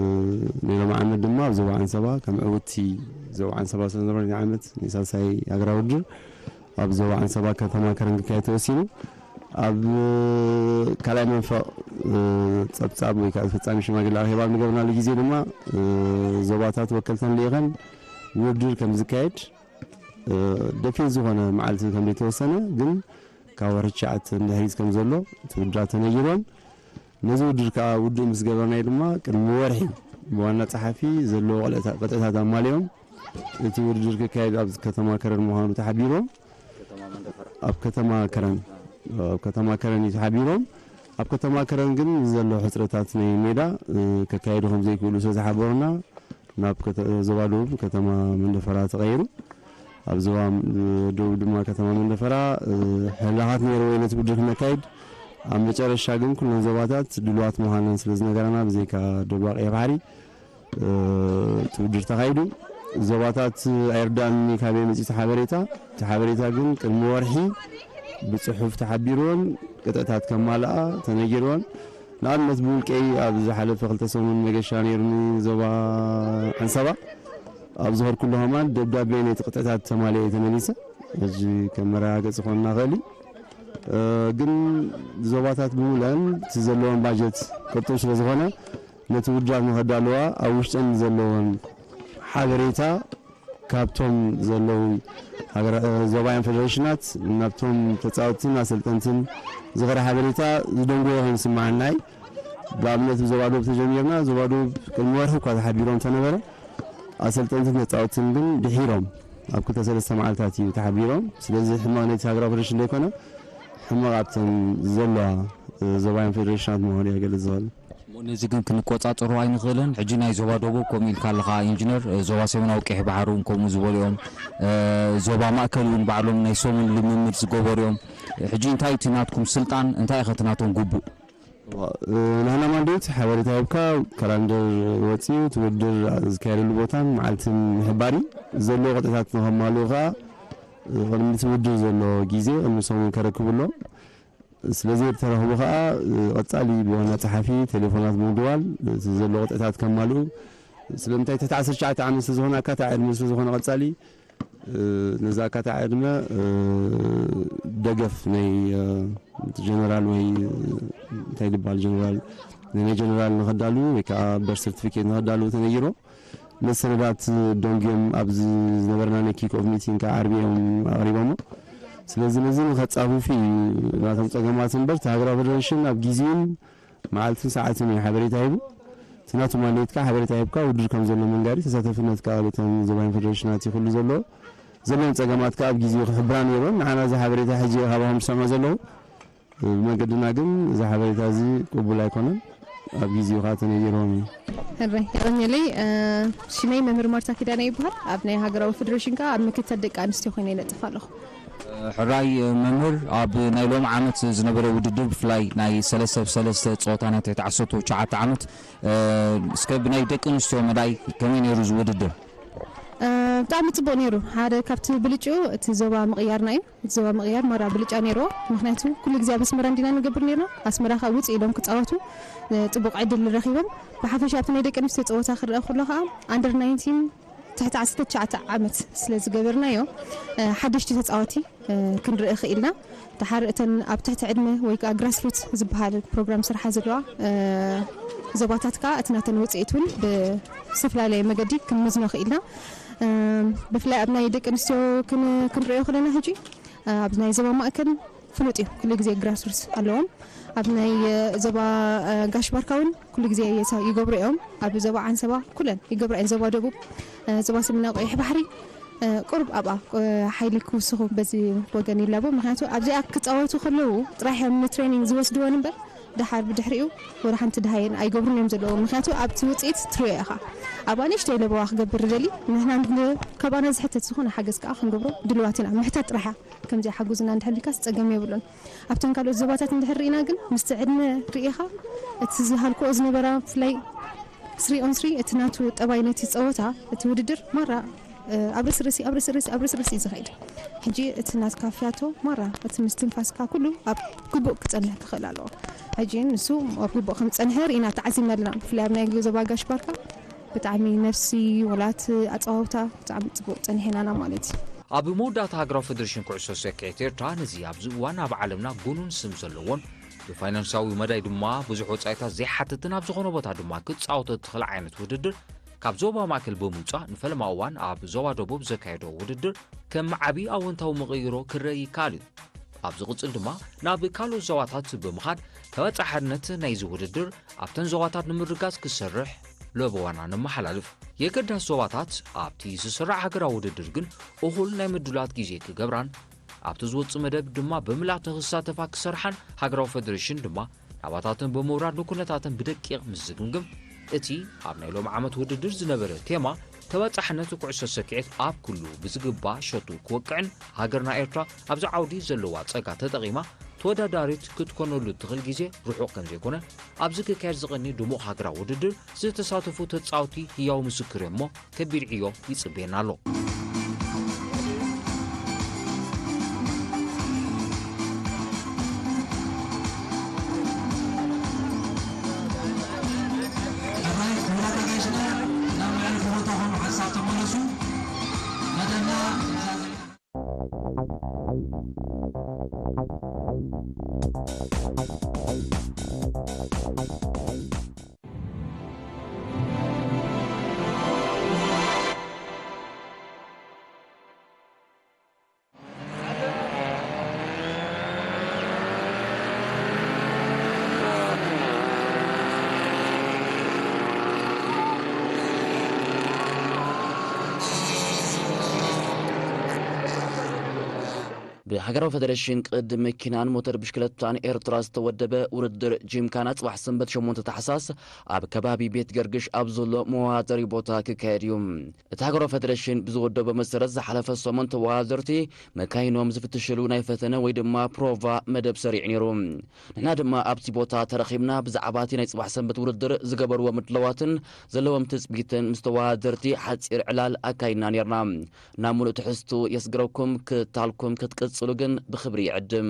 ናይ ሎሚ ዓመት ድማ ኣብ ዞባ ዓንሰባ ከም ዕውትቲ ዞባ ዓንሰባ ስለ ዝነበረ፣ ናይ ዓመት ናይ ሳልሳይ ሃገራዊ ውድድር ኣብ ዞባ ዓንሰባ ከተማ ከረን ክካየድ ተወሲኑ። ኣብ ካልኣይ መንፈቕ፣ እ፣ ጸብጻብ ወይ ከዓ ፈጻሚ ሽማግለ ኣኼባ ኣብ ንገብርናሉ ግዜ ድማ፣ እ፣ ዞባታት ወከልተን ልኢኸን ውድድር ከም ዝካየድ፣ እ፣ ደፊን ዝኾነ መዓልቲ ከም ዘይተወሰነ፣ ግን ካብ ወርሒ ትሽዓተ እንድሕሪት ከም ዘሎ እቲ ውድድራት ተነጊሮን፣ ነዚ ውድድር ከዓ ውዱእ ምስ ገበርናዮ ድማ ቅድሚ ወርሒ ብዋና ጸሓፊ ዘለዎ ቅጥዕታ-፣ ቅጥዕታት ኣማሊኦም እቲ ውድድር ክካየድ ኣብ ከተማ ከረን ምዃኑ ተሓቢሮም። ኣብ ከተማ ከረን፣ ኣብ ከተማ ከረን እዩ ተሓቢሮም። ኣብ ከተማ ከረን ግን ዘሎ ሕጽረታት ናይ ሜዳ፣ እ፣ ከካየዱ ከም ዘይክእሉ ስለ ዝሓበሩና ናብ ከተ-፣ ዞባ ደቡብ ከተማ መንደፈራ ተቐይሩ። ኣብ ዞባ፣ እ፣ ደቡብ ድማ ከተማ መንደፈራ፣ እ፣ ሕላኻት ነይርዎ ነቲ ውድድር ክነካይድ። ኣብ መጨረሻ ግን ኩለን ዞባታት ድልዋት ምዃነን ስለ ዝነገረና ብዘይካ ደቡብ ኣቕያ ባሕሪ፣ እ፣ እቲ ውድድር ተኻይዱ። ዞባታት ኣይርዳእኒ ካበይ መፂኡ እቲ ሓበሬታ። እቲ ሓበሬታ ግን ቅድሚ ወርሒ ብፅሑፍ ተሓቢርዎን ቅጥዕታት ከማልኣ ተነጊርዎን። ንኣብነት ብውልቀይ ኣብ ዝሓለፈ ክልተ ሰሙን መገሻ ነይሩኒ ዞባ ዓንሰባ። ኣብ ዝኸድኩሉ ከማን ደብዳቤ ነቲ ቅጥዕታት ተማሊአ እየ ተመሊሰ። ሕጂ ከም መረጋገፂ ክኾንና ይኽእል እዩ። እ፣ ግን ዞባታት ብምሉአን እቲ ዘለወን ባጀት ቅርጡብ ስለ ዝኾነ ነቲ ውድድራት ንኸዳልዋ ኣብ ውሽጠን ዘለወን ሓበሬታ ካብቶም ዘለዉ ሃገራ-፣ እ፣ ዞባውያን ፌደሬሽናት ናብቶም ተጻወትትን ኣሰልጠንትን ዝኸደ ሓበሬታ ዝደንጎየ ከም ዝስምዓና እዩ። ብኣብነት ብዞባ ደቡብ ተጀሚርና፣ ዞባ ደቡብ ቅድሚ ወርሒ እኳ ተሓቢሮም እንተነበረ፣ ኣሰልጠንትን ተጻወትትን ግን ድሒሮም ኣብ ክልተ ሰለስተ መዓልታት እዩ ተሓቢሮም። ስለዚ ሕማቕ ነቲ ሃገራዊ ፌደሬሽን ዘይኮነ፣ ሕማቕ ኣብተን ዘለዋ፣ እ፣ ዞባውያን ፌደሬሽናት ምዃኑ እየ ክገልጽ ዝኽእል። እሞ ነዚ ግን ክንቆጻጸሮ ኣይንኽእልን። ሕጂ ናይ ዞባ ደቡብ ከምኡ ኢልካ ኣለኻ ኢንጂነር፣ እ፣ ዞባ ሰሜናዊ ቀይሕ ባሕሪ እውን ከምኡ ዝበሉ እዮም። እ፣ ዞባ ማእከል እውን ባዕሎም ናይ ሰሙን ልምምድ ዝገበሩ እዮም። ሕጂ እንታይ እቲ ናትኩም ስልጣን፣ እንታይ ኢኸ እቲ ናቶም ግቡእ? እ፣ ናህና ማንዴት ሓበሬታ ሂብካ፣ ካላንደር ወፂኡ፣ እቲ ውድድር ዝካየደሉ ቦታን መዓልትን ምሕባር እዩ። ዘለዎ ቅጥዕታት ንኸማልኡ ከዓ፣ እ፣ ቅድሚ እቲ ውድድር ዘሎ ግዜ ቅድሚ ሰሙን ከረክቡ ኣለዎም። ስለዚ ተረኽቡ ከዓ፣ እ፣ ቀፃሊ ብዋና ፀሓፊ ቴሌፎናት ብምድዋል፣ እቲ ዘሎ ቅጥዕታት ከማልኡ፣ ስለምንታይ ትሕቲ ዓሰርተ ትሽዓተ ዓመት ስለዝኾነ ኣካታዒ ዕድመ ስለዝኾነ ቀፃሊ፣ እ፣ ነዚ ኣካታዒ ዕድመ፣ እ፣ ደገፍ ናይ፣ እ፣ ጀነራል ወይ፣ እ፣ እንታይ ዝበሃል ጀነራል፣ ናይ ጀነራል ንኸዳልዉ ወይ ከዓ በርት ሰርቲፊኬት ንኸዳልዉ ተነጊሮም። መሰነዳት ደንጉዮም ኣብዚ ዝነበርና ናይ ኪክ ኦፍ ሚቲንግ ከዓ ዓርቢ እዮም ኣቕሪቦሞ። ስለዚ ነዚ ንኸጻፍፉ እዩ ናቶም ጸገማት እምበር፣ እቲ ሃገራዊ ፌደሬሽን ኣብ ግዜን መዓልትን ሰዓትን እዩ ሓበሬታ ሂቡ። እቲ ናቱ ማንዴት ከዓ ሓበሬታ ሂብካ ውድድር ከም ዘሎ መንጋሪ፣ ተሳታፍነት ከዓ ነቶም ዞባውያን ፌደሬሽናት እዩ ኩሉ ዘሎ። ዘለዎም ጸገማት ከዓ ኣብ ግዜኡ ክሕብራ ነይሮም። ንዓና እዚ ሓበሬታ ሕጂ እየ ካባኹም ዝሰምዖ ዘለኹ። ብመንገድና ግን እዚ ሓበሬታ እዚ ቅቡል ኣይኮነን። ኣብ ግዜኡ ከዓ ተነጊሮም እዩ። ሕራይ የቐንየለይ። እ፣ ሽመይ መምህር ማርታ ኪዳነ ይበሃል። ኣብ ናይ ሃገራዊ ፌደሬሽን ከዓ ኣብ ምክትታል ደቂ ኣንስትዮ ኮይነ ይነጥፍ ኣለኹ። ሕራይ መምህር፣ ኣብ ናይ ሎሚ ዓመት ዝነበረ ውድድር ብፍላይ ናይ ሰለስተ ብ ሰለስተ ጸወታ ናይ ትሕቲ ዓሰርተ ትሽዓተ ዓመት፣ እ፣ እስከ ብናይ ደቂ ኣንስትዮ መዳይ ከመይ ነይሩ እዚ ውድድር? እ፣ ብጣዕሚ ጽቡቕ ነይሩ። ሓደ ካብቲ ብልጭኡ እቲ ዞባ ምቕያርና እዩ። እቲ ዞባ ምቕያር ማራ ብልጫ ነይርዎ። ምኽንያቱ ኩሉ ግዜ ኣብ ኣስመራ እንዲና ንገብር ነይርና። ኣስመራ ከዓ ውፅእ ኢሎም ክጻወቱ፣ እ፣ ጽቡቕ ዕድል ረኺቦም። ብሓፈሻ ኣብቲ ናይ ደቂ ኣንስትዮ ጸወታ ክረአ ከሎ ከዓ ኣንደር ናይንቲን ትሕቲ ዓሰርተ ትሽዓተ ዓመት ስለ ዝገበርናዮ፣ እ፣ ሓደሽቲ ተጻወቲ፣ እ፣ ክንርኢ ክኢልና። ደሓር እተን ኣብ ትሕቲ ዕድመ ወይ ከዓ ግራስሩት ዝበሃል ፕሮግራም ስርሓ ዘለዋ፣ እ፣ ዞባታት ከዓ እቲ ናተን ውፅኢት እውን ብዝተፈላለየ መገዲ ክንመዝኖ ክኢልና። እ፣ ብፍላይ ኣብ ናይ ደቂ ኣንስትዮ ክን-፣ ክንሪኦ ከለና ሕጂ፣ እ፣ ኣብ ናይ ዞባ ማእከል ፍሉጥ እዩ። ኩሉ ግዜ ግራስሩት ኣለዎም። ኣብ ናይ፣ እ፣ ዞባ፣ እ፣ ጋሽ ባርካ እውን ኩሉ ግዜ የሳ-፣ ይገብሩ እዮም። ኣብ ዞባ ዓንሰባ ኩለን ይገብራ እየን። ዞባ ደቡብ፣ እ፣ ዞባ ሰሜናዊ ቀይሕ ባሕሪ፣ እ፣ ቁሩብ ኣብኣ፣ እ፣ ሓይሊ ክውስኹ በዚ ወገን ይላቦ። ምኽንያቱ ኣብዚኣ ክጻወቱ ከለዉ ጥራሕ እዮም ንትሬኒንግ ዝወስድወን እምበር፣ ደሓር ብድሕሪኡ ወላ ሓንቲ ደሃየን ኣይገብሩን እዮም ዘለዎም። ምኽንያቱ ኣብቲ ውጽኢት ትሪኦ ኢኻ። ኣብኣ ንእሽተይ ለበዋ ክገብር ይደሊ። ንሕና ን-፣ ካባና ዝሕተት ዝኾነ ሓገዝ ከኣ ክንገብሮ ድልዋት ኢና። ምሕታት ጥራሕ እያ። ከምዚኣ ሓጉዝና እንድሕር ኢልካስ ጸገም የብሉን። ኣብተን ካልኦት ዞባታት እንድሕር ርኢና ግን፣ ምስቲ ዕድመ ርኢኻ፣ እቲ ዝሃልክኦ ዝነበራ፣ ብፍላይ ስሪ ኦን ስሪ፣ እቲ ናቱ ጠባይ ነቲ ጸወታ፣ እቲ ውድድር ማራ ኣብ ርስርሲ ኣብ ርስርሲ ኣብ ርስርሲ እዩ ዝኸይድ። ሕጂ እቲ ናትካ ፊያቶ ማራ እቲ ምስትንፋስካ ኩሉ ኣብ ግቡእ ክጸንሕ ክኽእል ኣለዎ። ሕጂ ንሱ ኣብ ግቡእ ከም ዝጸንሐ ርኢና ተዓዚብና ኣለና። ብፍላይ ኣብ ናይ ዞባ ጋሽ ባርካ ብጣዕሚ ነፍሲ ወላት ኣጸዋውታ ብጣዕሚ ጽቡቕ ጸኒሕናና ማለት እዩ። ኣብ መወዳእታ ሃገራዊ ፌደሬሽን ኩዕሶ ሰኪዔት ኤርትራ ነዚ ኣብዚ እዋን ኣብ ዓለምና ጉኑን ስም ዘለዎን ብፋይናንሳዊ መዳይ ድማ ብዙሕ ወጻኢታት ዘይሓትትን ኣብ ዝኾነ ቦታ ድማ ክትጻወቶ እትኽእል ዓይነት ውድድር ካብ ዞባ ማእከል ብምውጻእ ንፈለማ እዋን ኣብ ዞባ ደቡብ ዘካየዶ ውድድር ከም ዓቢ ኣወንታዊ መቐይሮ ክረአ ይከኣል እዩ። ኣብ ዝቕጽል ድማ ናብ ካልኦት ዞባታት ብምኻድ ተበጻሕነት ናይዚ ውድድር ኣብተን ዞባታት ንምርጋጽ ክሰርሕ ለበዋና ነመሓላልፍ። የገዳስ ዞባታት ኣብቲ ዝስራዕ ሃገራዊ ውድድር ግን እኹል ናይ ምድላት ግዜ ክገብራን ኣብቲ ዝወጽእ መደብ ድማ ብምልኣት ንክሳተፋ ክሰርሓን ሃገራዊ ፌደሬሽን ድማ ናባታተን ብምውራድ ንኩነታተን ብደቂቕ ምስ ዝግምግም እቲ ኣብ ናይ ሎም ዓመት ውድድር ዝነበረ ቴማ ተበጻሕነት ኩዕሶ ሰኪዔት ኣብ ኩሉ ብዝግባእ ሸቱ ክወቅዕን ሃገርና ኤርትራ ኣብዚ ዓውዲ ዘለዋ ጸጋ ተጠቒማ ተወዳዳሪት ክትኮነሉ እትኽእል ግዜ ርሑቕ ከም ዘይኮነ ኣብዚ ክካየድ ዝቐኒ ድሙቕ ሃገራዊ ውድድር ዝተሳተፉ ተጻወቲ ህያው ምስክር እዮም እሞ ከቢድ ዕዮ ይጽበየና ኣሎ። ብሃገራዊ ፈደረሽን ቅድድም መኪናን ሞተር ብሽክለታን ኤርትራ ዝተወደበ ውድድር ጂምካና ጽባሕ ሰንበት ሸሞንተ ታሕሳስ ኣብ ከባቢ ቤት ገርግሽ ኣብ ዘሎ መወዳደሪ ቦታ ክካየድ እዩ። እቲ ሃገራዊ ፈደረሽን ብዝወደቦ መሰረት ዝሓለፈ ሰሙን ተወዳደርቲ መካይኖም ዝፍትሽሉ ናይ ፈተነ ወይ ድማ ፕሮቫ መደብ ሰሪዑ ነይሩ። ንሕና ድማ ኣብቲ ቦታ ተረኺብና ብዛዕባ እቲ ናይ ጽባሕ ሰንበት ውድድር ዝገበርዎ ምድላዋትን ዘለዎም ትጽቢትን ምስ ተወዳደርቲ ሓጺር ዕላል ኣካይድና ነርና። ናብ ምሉእ ትሕዝቱ የስግረኩም ክታልኩም ክትቅጽሉ ግን ብኽብሪ ይዕድም።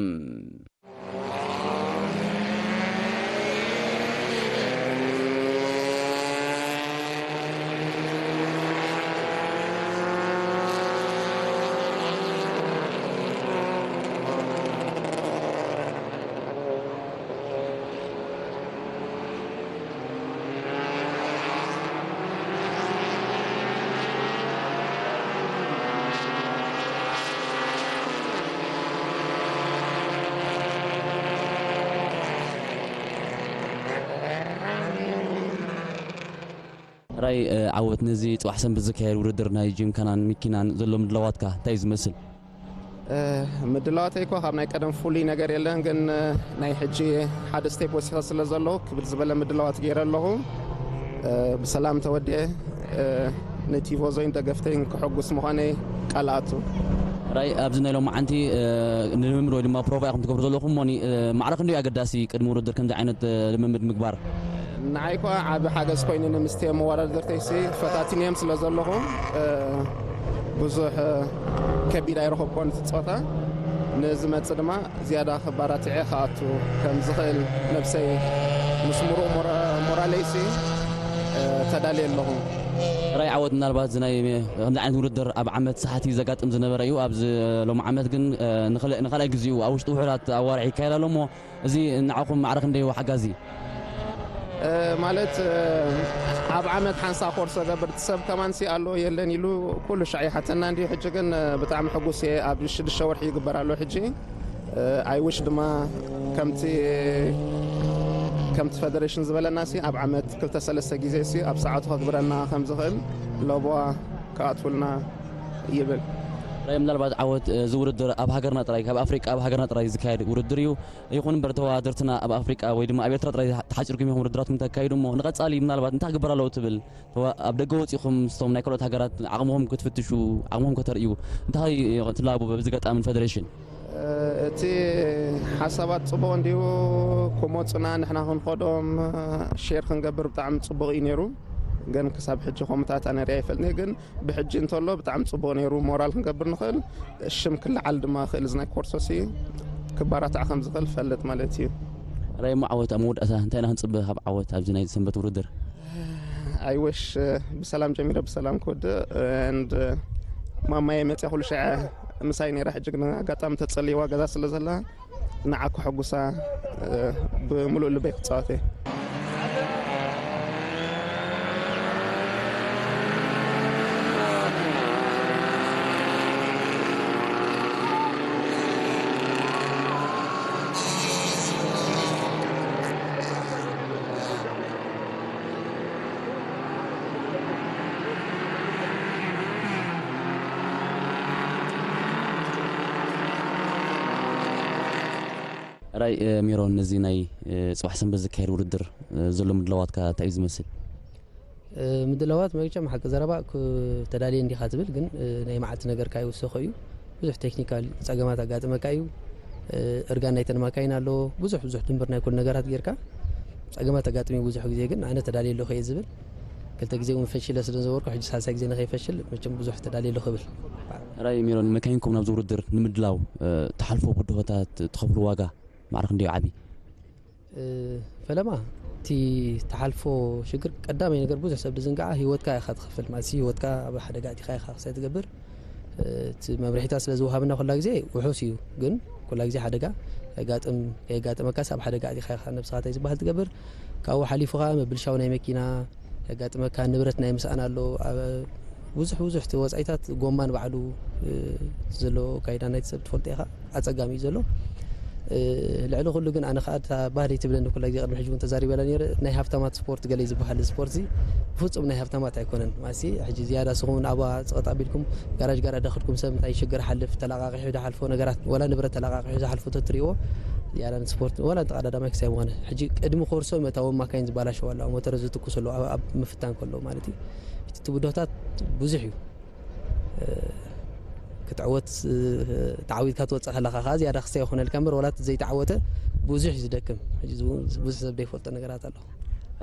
ራይ ዓወት፣ ነዚ ጽባሕ ሰንበት ዝካየድ ውድድር ናይ ጂምካናን ሚኪናን ዘሎ ምድላዋትካ እንታይ እዩ ዝመስል? ምድላዋተይ እኳ ካብ ናይ ቀደም ፍሉይ ነገር የለን፣ ግን ናይ ሕጂ ሓደ ስቴፕ ወሲኸ ስለ ዘለኹ ክብል ዝበለ ምድላዋት ገይረ ኣለኹ። ብሰላም ተወዲአ፣ ንቲፎዞይን ደገፍተይን ክሕጉስ ምዃነይ ቃል ኣቱ። ራይ ኣብዚ ናይ ሎማዓንቲ ንልምምድ ወይ ድማ ፕሮቫ ኢኹም ትገብሩ ዘለኹም እሞኒ፣ ማዕረ ክንደይ ኣገዳሲ ቅድሚ ውድድር ከምዚ ዓይነት ልምምድ ምግባር? ንዓይ እኳ ዓቢ ሓገዝ ኮይኑኒ፣ ምስቲ መወዳደርተይሲ ፈታቲንዮም ስለ ዘለኹ ብዙሕ ከቢድ ኣይረኸብኩን እቲ ጾታ። ንዝመጽእ ድማ ዝያዳ ክባራትዐ ክኣቱ ከም ዝኽእል ነብሰይ ምስ ምሩቕ ሞራ-፣ ሞራለይሲ ተዳልየ ኣለኹ። ራይ ዓወት፣ ምናልባት እዚ ናይ ከምዚ ዓይነት ውድድር ኣብ ዓመት ሳሕቲ ዘጋጥም ዝነበረ እዩ። ኣብዚ ሎም ዓመት ግን ንኸለ-፣ ንኻልኣይ ግዜኡ ኣብ ውሽጢ ውሑዳት ኣዋርሕ ይካየድ ኣሎ እሞ እዚ ንዓኹም ማዕረ ክንደይ እዩ ሓጋዚ? ማለት ኣብ ዓመት ሓንሳ ኮርስ ገብር ሰብ ከማንሲ ኣሎ የለን ኢሉ ኩሉ ሻዕ ይሓተና እንዲ። ሕጂ ግን ብጣዕሚ ሕጉስ እየ። ኣብ ሽዱሽተ ወርሒ ይግበር ኣሎ ሕጂ። ኣይ ዊሽ ድማ ከምቲ፣ ከምቲ ፈደሬሽን ዝበለና ሲ ኣብ ዓመት ክልተ ሰለስተ ግዜ ሲ ኣብ ሰዓቱ ከግብረና ከም ዝኽእል ለቦዋ ክኣትውልና ይብል። ራይ ምናልባት ዓወት፣ እዚ ውድድር ኣብ ሃገርና ጥራይ፣ ካብ ኣፍሪቃ ኣብ ሃገርና ጥራይ ዝካየድ ውድድር እዩ። ይኹን እምበር ተወዳደርትና ኣብ ኣፍሪቃ ወይ ድማ ኣብ ኤርትራ ጥራይ ተሓጺርኩም ኢኹም ውድድራትኩም ተካይዱ እሞ ንቐጻሊ ምናልባት እንታይ ክግበር ኣለዎ ትብል? ተዋ-፣ ኣብ ደገ ወጺኹም ምስቶም ናይ ካልኦት ሃገራት ዓቕምኹም ክትፍትሹ፣ ዓቕምኹም ከተርእዩ እንታይ ትላቡ በዚ ኣጋጣሚ ንፈደሬሽን? እቲ ሓሳባት ጽቡቕ እንድዩ፣ ክመጹና ንሕና ክንኸዶም ሼር ክንገብር ብጣዕሚ ጽቡቕ እዩ ነይሩ። ግን ክሳብ ሕጂ ከምኡታት ኣነ ሪኣ ኣይፈልጥን እየ። ግን ብሕጂ እንተሎ ብጣዕሚ ጽቡቕ ነይሩ። ሞራል ክንገብር ንኽእል፣ ሽም ክለዓል ድማ ክእል፣ እዚ ናይ ኮርሶሲ ክባራታዕ ከም ዝኽእል ፈልጥ ማለት እዩ። ራይ፣ እሞ ዓወት ኣብ መወዳእታ እንታይ ኢና ክንጽበ ካብ ዓወት ኣብዚ ናይ ሰንበት ውድድር? I wish ብሰላም ጀሚረ ብሰላም ክወድእ። And ማማየ መፅያ ኩሉ ሸዐ ምሳይ ነይራ። ሕጂ ግን ኣጋጣሚ ተፀልይዋ ገዛ ስለ ዘላ ንዓ ከሐጉሳ ብምሉእ ልበይ ክፃወት እየ። ራይ፣ ሜሮን፣ ነዚ ናይ ጽባሕ ሰንበት ዝካየድ ውድድር ዘሎ ምድላዋትካ እንታይ እዩ ዝመስል? ምድላዋት መቸም ሓቂ ዘረባ ተዳልየ እንዲኻ ትብል፣ ግን ናይ መዓልቲ ነገርካ ይውሰኾ እዩ። ብዙሕ ቴክኒካል ጸገማት ኣጋጥመካ እዩ። እርጋን ናይተን ማካይን ኣሎ። ብዙሕ ብዙሕ ድምር ናይ ኩሉ ነገራት ጌርካ ጸገማት ኣጋጥም እዩ። ብዙሕ ግዜ ግን ኣነ ተዳልየ ኣለኹ እየ ዝብል። ክልተ ግዜ እውን ፈሽለ ስለ ዝነበርኩ፣ ሕጂ ሳልሳይ ግዜ ንኸይፈሽል መቸም ብዙሕ ተዳልየ ኣለኹ እብል። ራይ፣ ሜሮን፣ መካይንኩም ናብዚ ውድድር ንምድላው ትሓልፎ ብድሆታት፣ ትኸፍሉ ዋጋ ማዕረ ክንደይ ዓቢ? ፈለማ እቲ ትሓልፎ ሽግር ቀዳማይ ነገር ብዙሕ ሰብ ዝዝንግዓ ህይወትካ ኢኻ ትኸፍል ማለት እዩ። ህይወትካ ኣብ ሓደጋ ኣእቲኻ ኢኻ ክሳይ ትገብር። እቲ መምርሒታት ስለ ዝወሃብና ኩላ ግዜ ውሑስ እዩ፣ ግን ኩላ ግዜ ሓደጋ የጋጥም ከየጋጥመካስ ኣብ ሓደጋ ኣእቲኻ ኢኻ ነብስኻ እንታይ ዝበሃል ትገብር። ካብኡ ሓሊፉ ከዓ ምብልሻው ናይ መኪና የጋጥመካ፣ ንብረት ናይ ምስኣን ኣሎ። ኣብ ብዙሕ ብዙሕ እቲ ወፃኢታት ጎማን ባዕሉ ዘሎ ካይዳ ናይቲ ሰብ ትፈልጦ ኢኻ። ኣጸጋሚ እዩ ዘሎ። ልዕሊ ኩሉ ግን ኣነ ከኣ እታ ባህለይ ትብለኒ ኩላ ግዜ ቅድሚ ሕጂ እውን ተዛሪበላ ነይረ፣ ናይ ሃብታማት ስፖርት ገለ እዩ ዝበሃል። ስፖርት እዚ ብፍጹም ናይ ሃብታማት ኣይኮነን። ማሲ ሕጂ ዝያዳ ስኹም ኣብኣ ጸቐጥ ኣቢልኩም ጋራጅ ጋራጅ ዳኸድኩም ሰብ እንታይ ሽግር ሓልፍ ተላቃቂሑ ዝሓልፎ ነገራት፣ ወላ ንብረት ተላቃቂሑ ዝሓልፎ ተትሪእዎ፣ ዝያዳ ንስፖርት ወላ ንተቐዳዳማይ ክሳይ ምኾነ። ሕጂ ቅድሚ ኮርሶ መታወም ማካይን ዝበላሸው ኣለዋ፣ ሞተር ዝትኩስ ኣለዋ፣ ኣብ ምፍታን ከሎ ማለት እዩ። እቲ ብድሆታት ብዙሕ እዩ። ክትዕወት ተዓዊትካ ትወፅእ ከለካ ከዓ ዝያዳ ክስታይ ይኾነልካ እምበር፣ ዋላ እቲ ዘይተዓወተ ብዙሕ እዩ ዝደክም። ሕጂ ብዙሕ ሰብ ዘይፈልጦ ነገራት ኣሎ።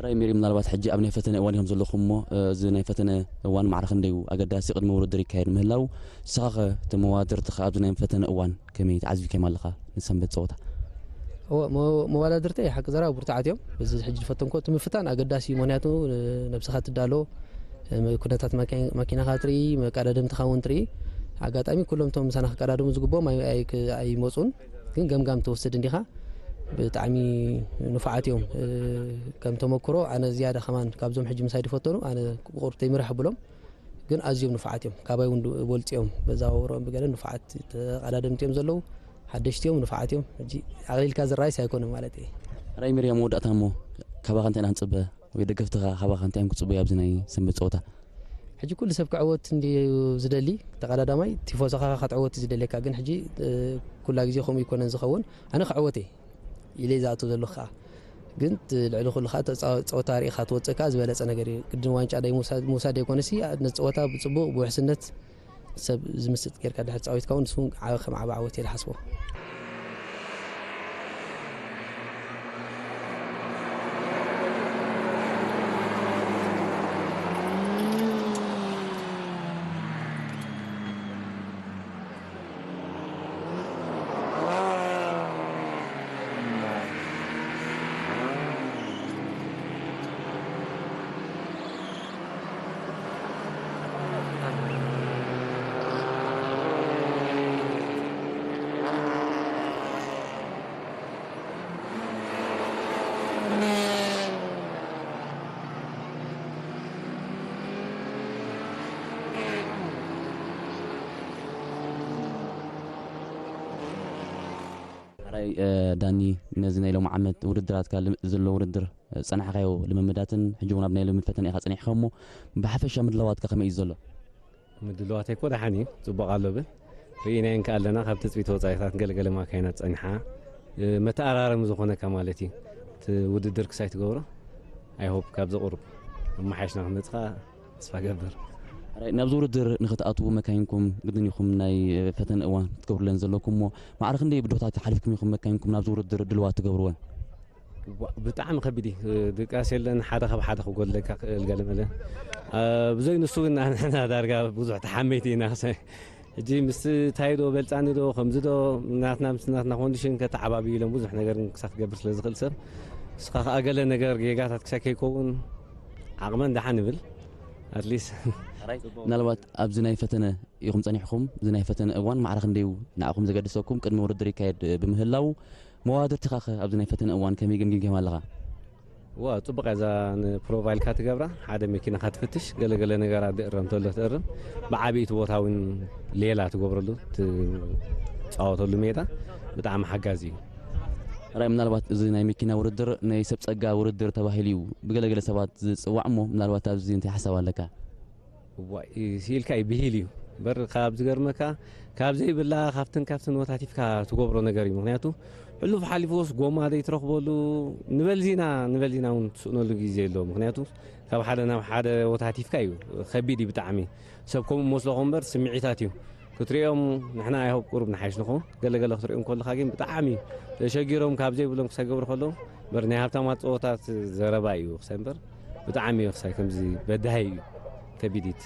ራይ ሜሪ፣ ምናልባት ሕጂ ኣብ ናይ ፈተነ እዋን ኢኹም ዘለኹም እሞ፣ እዚ ናይ ፈተነ እዋን ማዕረ ክንደይ እዩ ኣገዳሲ ቅድሚ ውድድር ይካየድ ምህላው፣ ንስኻ ኸ እቲ መዋድርትኻ ኣብዚ ናይ ፈተነ እዋን ከመይ ተዓዚብካዮም ኣለኻ ንሰንበት ፀወታ? መዋዳድርተይ ሓቂ ዘራ ብርቱዓት እዮም። በዚ ሕጂ ዝፈተንኮ እቲ ምፍታን ኣገዳሲ እዩ። ምክንያቱ ነብስኻ ትዳሎ፣ ኩነታት ማኪናኻ ትርኢ፣ መቃዳደምትኻ እውን ትርኢ። ኣጋጣሚ ኩሎም እቶም ምሳና ክቀዳደሙ ዝግብኦም ኣይመፁን፣ ግን ገምጋም ትወስድ እንዲኻ። ብጣዕሚ ንፉዓት እዮም። ከም ተመክሮ ኣነ ዝያዳ ከማን ካብዞም ሕጂ ምሳይ ዝፈተኑ ኣነ ብቁርብተይ ምራሕ ብሎም፣ ግን ኣዝዮም ንፉዓት እዮም። ካባይ እውን በልፂኦም በዛ ወሮም ብገለ ንፉዓት ተቐዳደምቲ እዮም ዘለዉ። ሓደሽቲ እዮም፣ ንፉዓት እዮም። ሕጂ ኣቕሊልካ ዝረኣይስ ኣይኮነን ማለት እየ። ራይ ሜሪ፣ ኣብ መወዳእታ እሞ ካባኻ እንታይ ኢና ክንፅበ ወይ ደገፍትኻ ካባኻ እንታይ እዮም ክፅበዩ ኣብዚ ናይ ሰንበት ፀወታ? ሕጂ ኩሉ ሰብ ክዕወት እንድዩ ዝደሊ። ተቐዳዳማይ ቲፎዞኻ ክትዕወት እዩ ዝደልየካ፣ ግን ሕጂ ኩላ ግዜ ከምኡ ይኮነን ዝኸውን። ኣነ ክዕወት እየ ኢለ ዝኣቱ ዘለኹ ከዓ፣ ግን ልዕሊ ኩሉ ከዓ ፀወታ ርኢኻ ትወፅእ ከዓ ዝበለፀ ነገር እዩ። ግድን ዋንጫ ናይ ምውሳድ ኣይኮነሲ፣ ነቲ ፀወታ ብፅቡቕ ብውሕስነት ሰብ ዝምስጥ ጌርካ ድሕር ፃዊትካ እውን ንሱ ዓበ ከም ዓበ ዓወት እየ ዝሓስቦ። ራይ ዳኒ፣ ነዚ ናይ ሎም ዓመት ውድድራትካ ዘሎ ውድድር ዝፀናሕካዮ ልምምዳትን ሕጂ እውን ኣብ ናይ ሎሚ ፈተነ ኢኻ ፀኒሕካ እሞ፣ ብሓፈሻ ምድላዋትካ ከመይ እዩ ዘሎ? ምድላዋተይ እኮ ደሓን እዩ፣ ፅቡቕ ኣሎ። ግን ርኢናየን ከኣ ኣለና፣ ካብ ትፅቢት ወፃኢታት ገለገለ ማካይናት ፀኒሓ፣ መተኣራረሚ ዝኾነካ ማለት እዩ። እቲ ውድድር ክሳይ ትገብሮ፣ I hope ካብዚ ቁሩብ ኣመሓይሽና ክንመፅእ ከኣ ተስፋ ገብር። ራይ፣ ናብዚ ውድድር ንክትኣትዉ መካይንኩም ግድን ኢኹም ናይ ፈተነ እዋን ክትገብሩለን ዘለኩም እሞ፣ ማዕረ ክንደይ ብድሆታት ሓሊፍኩም ኢኹም መካይንኩም ናብዚ ውድድር ድልዋት ትገብርወን? ብጣዕሚ ከቢድ እዩ። ድቃስ የለን፣ ሓደ ካብ ሓደ ክጎድለካ ክእል ገለመለ። ብዘይ ንሱ ግን ንሕና ዳርጋ ብዙሕ ተሓመይቲ ኢና። ሕጂ ምስ ታይዶ በልፃኒ ዶ ከምዚ ዶ ናትና ምስ ናትና ኮንዲሽን ከተዓባቢ ኢሎም ብዙሕ ነገር ክሳብ ክገብር ስለ ዝኽእል ሰብ፣ ንስኻ ከኣ ገለ ነገር ጌጋታት ክሳብ ከይከውን ዓቕመን ደሓን ንብል። ኣትሊስት ምናልባት ኣብዚ ናይ ፈተነ ኢኹም ጸኒሕኹም፣ እዚ ናይ ፈተነ እዋን ማዕረ ክንደይ እዩ ንዓኹም ዘገድሰኩም? ቅድሚ ውድድር ይካየድ ብምህላው መዋድርትኻ ኸ ኣብዚ ናይ ፈተነ እዋን ከመይ ገምጊምካያ ኣለኻ? ዋ ጽቡቕ እያ እዛ ንፕሮፋይልካ ትገብራ፣ ሓደ መኪናኻ ትፍትሽ፣ ገለገለ ነገራት ድእረም ተሎ ትእርም፣ ብዓቢኡ እቲ ቦታ እውን ሌላ ትገብረሉ፣ ትጻወተሉ ሜዳ ብጣዕሚ ሓጋዚ እዩ። ራይ ምናልባት እዚ ናይ መኪና ውድድር ናይ ሰብ ጸጋ ውድድር ተባሂሉ እዩ ብገለገለ ሰባት ዝጽዋዕ፣ እሞ ምናልባት ኣብዚ እንታይ ሓሳብ ኣለካ? እዋይ፣ ስኢልካ እዩ ብሂል እዩ። በር ካብ ዝገርመካ ካብ ዘይብላ ካብትን ካብትን ወታቲፍካ ትገብሮ ነገር እዩ። ምክንያቱ ሕሉፍ ሓሊፉስ ጎማ ዘይትረኽበሉ ንበልዚና ንበልዚና እውን ትስእነሉ ግዜ ኣሎ። ምክንያቱ ካብ ሓደ ናብ ሓደ ወታቲፍካ እዩ። ከቢድ እዩ ብጣዕሚ። ሰብ ከምኡ መስለኹ እምበር ስምዒታት እዩ ክትሪኦም። ንሕና ኣይሆብ ቁሩብ ንሓይሽ ንኾ ገለገለ ክትሪኦም ከለኻ ግን ብጣዕሚ ተሸጊሮም ካብ ዘይብሎም ክሳይ ገብሩ ከለዉ በር ናይ ሃብታማት ፀወታት ዘረባ እዩ ክሳይ እምበር ብጣዕሚ እዩ ክሳይ ከምዚ በዳሂ እዩ። ከቢዲት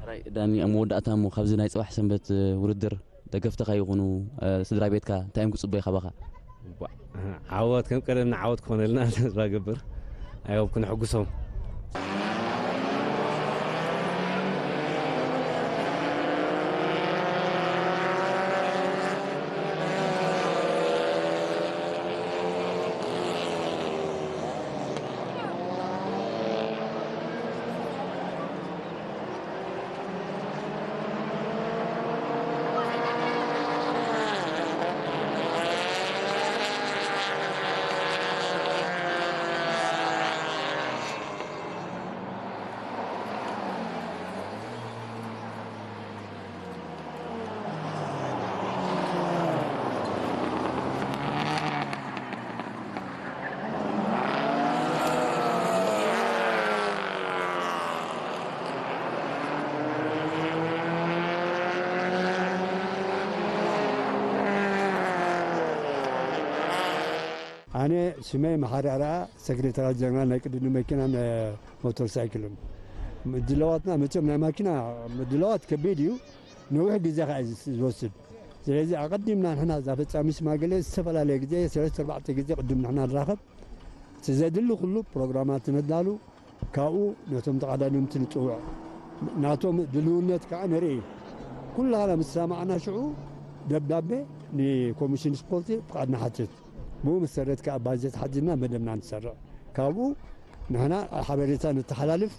ራይ ዳኒ ኣብ መወዳእታ እሞ ካብዚ ናይ ጽባሕ ሰንበት ውድድር ደገፍትኻ ይኹኑ፣ ስድራ ቤትካ እንታይ እዮም ክጽበዩ ካባኻ? ዓወት ከም ቀደምና ዓወት ክኾነልና ተስፋ ገብር። ኣይ ሆፕ ክነሕጉሶም። ኣነ ስመይ መሓሪ ኣርኣ፣ ሰክሬታሪ ጀነራል ናይ ቅድድም መኪናን ሞተር ሳይክልን። ምድላዋትና መቸም ናይ ማኪና ምድላዋት ከቢድ እዩ፣ ነዊሕ ግዜ ከዓ እዩ ዝወስድ። ስለዚ ኣቐዲምና ንሕና እዛ ፈጻሚ ሽማግሌ ዝተፈላለየ ግዜ ሰለስተ ኣርባዕተ ግዜ ቅድም ንሕና ንራኸብ፣ እቲ ዘድሊ ኩሉ ፕሮግራማት ነዳሉ፣ ካብኡ ነቶም ተቐዳደምቲ ንጽውዕ፣ ናቶም ድልውነት ከዓ ንርኢ። ኩላና ምስ ሰማዕና ሽዑ ደብዳቤ ንኮሚሽን ስፖርት ፍቓድ ንሓትት። ብኡ መሰረት ከዓ ባጀት ሓቲትና መደብና ንሰርዕ። ካብኡ ንሕና ሓበሬታ ነተሓላልፍ፣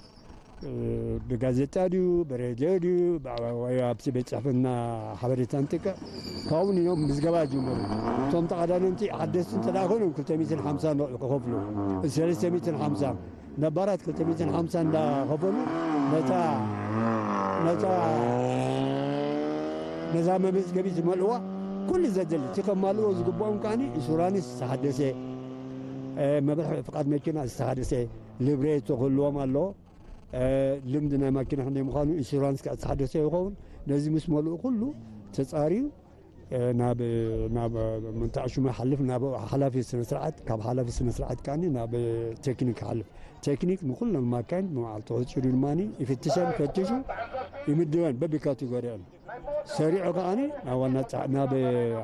ብጋዜጣ ድዩ ብሬድዮ ድዩ ወይ ኣብቲ ቤት ፅሕፍትና ሓበሬታ ንጥቅዕ። ካብኡ ንዮም ምዝገባ ጀመሩ። እቶም ተቐዳደምቲ ሓደስቲ እንተ ደኣ ኮይኖም ክልተ ሚእትን ሓምሳን ክኸፍሉ፣ ሰለስተ ሚእትን ሓምሳን ነባራት ክልተ ሚእትን ሓምሳን እንዳኸፈሉ ነታ ነታ ነዛ መመዝገቢት ዝመልእዋ ኩሉ ዘድሊ እቲ ከማልእዎ ዝግብኦም ከዓኒ ኢንሹራንስ ዝተሓደሰ፣ መብርሒ ፍቓድ መኪና ዝተሓደሰ፣ ልብሬቶ ክህልዎም ኣለዎ። ልምዲ ናይ ማኪና ክንደይ ምዃኑ፣ ኢንሹራንስ ከዓ ዝተሓደሰ ይኸውን። ነዚ ምስ መልኡ ኩሉ ተፃርዩ ናብ ናብ ምንታዕ ሽሙ ይሓልፍ፣ ናብ ሓላፊ ስነ ስርዓት፣ ካብ ሓላፊ ስነ ስርዓት ከዓኒ ናብ ቴክኒክ ይሓልፍ። ቴክኒክ ንኩሎም ማካይን ብመዓልቲ ክፅርዩ ድማ ይፍትሸን ፈትሹ ይምድበን በቢካቴጎሪአን ሰሪዑ ከዓኒ ናብ ዋና ፃ- ናብ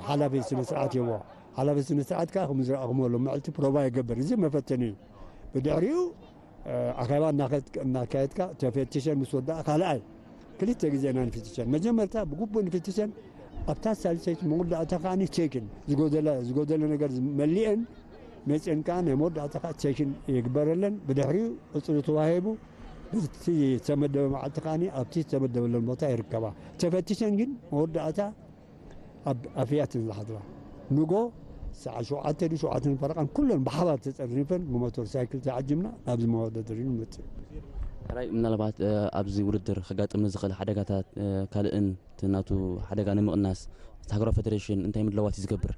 ሓላፊ ስነ ስርዓት ይህቦ። ሓላፊ ስነ ስርዓት ከዓ ከም ዝረኣኹም ኣሎ ምዕልቲ ፕሮቫ ይገብር። እዚ መፈተኒ እዩ። ብድሕሪኡ ኣኼባ እናኸድክ- እናካየድካ ተፈቲሸን ምስ ወዳእ ካልኣይ ክልተ ግዜ ኢና ንፍትሸን። መጀመርታ ብግቡእ ንፍትሸን ኣብታ ሳልሰይቲ መወዳእታ ከዓ ቼክን ዝጎደለ ዝጎደለ ነገር መሊአን መፅአን ከዓ ናይ መወዳእታ ከዓ ቼክን ይግበረለን። ብድሕሪኡ ቁፅሪ ተዋሂቡ ብቲ ዝተመደበ መዓልቲ ከዓ ኣብቲ ዝተመደበለን ቦታ ይርከባ። ተፈቲሸን ግን መወዳእታ ኣብ ኣፍያትን ዝሓድራ ንጎ ሰዓ ሸውዓተ ድዩ ሸውዓተን ፈረቓን ኩለን ብሓባር ተጸርኒፈን ብሞተር ሳይክል ተዓጂብና ናብዚ መወዳደሪ ንመጽእ። ሕራይ ምናልባት ኣብዚ ውድድር ከጋጥም ንዝኽእል ሓደጋታት ካልእን እቲ ናቱ ሓደጋ ንምቕናስ እቲ ሃገራዊ ፌደሬሽን እንታይ ምድላዋት እዩ ዝገብር?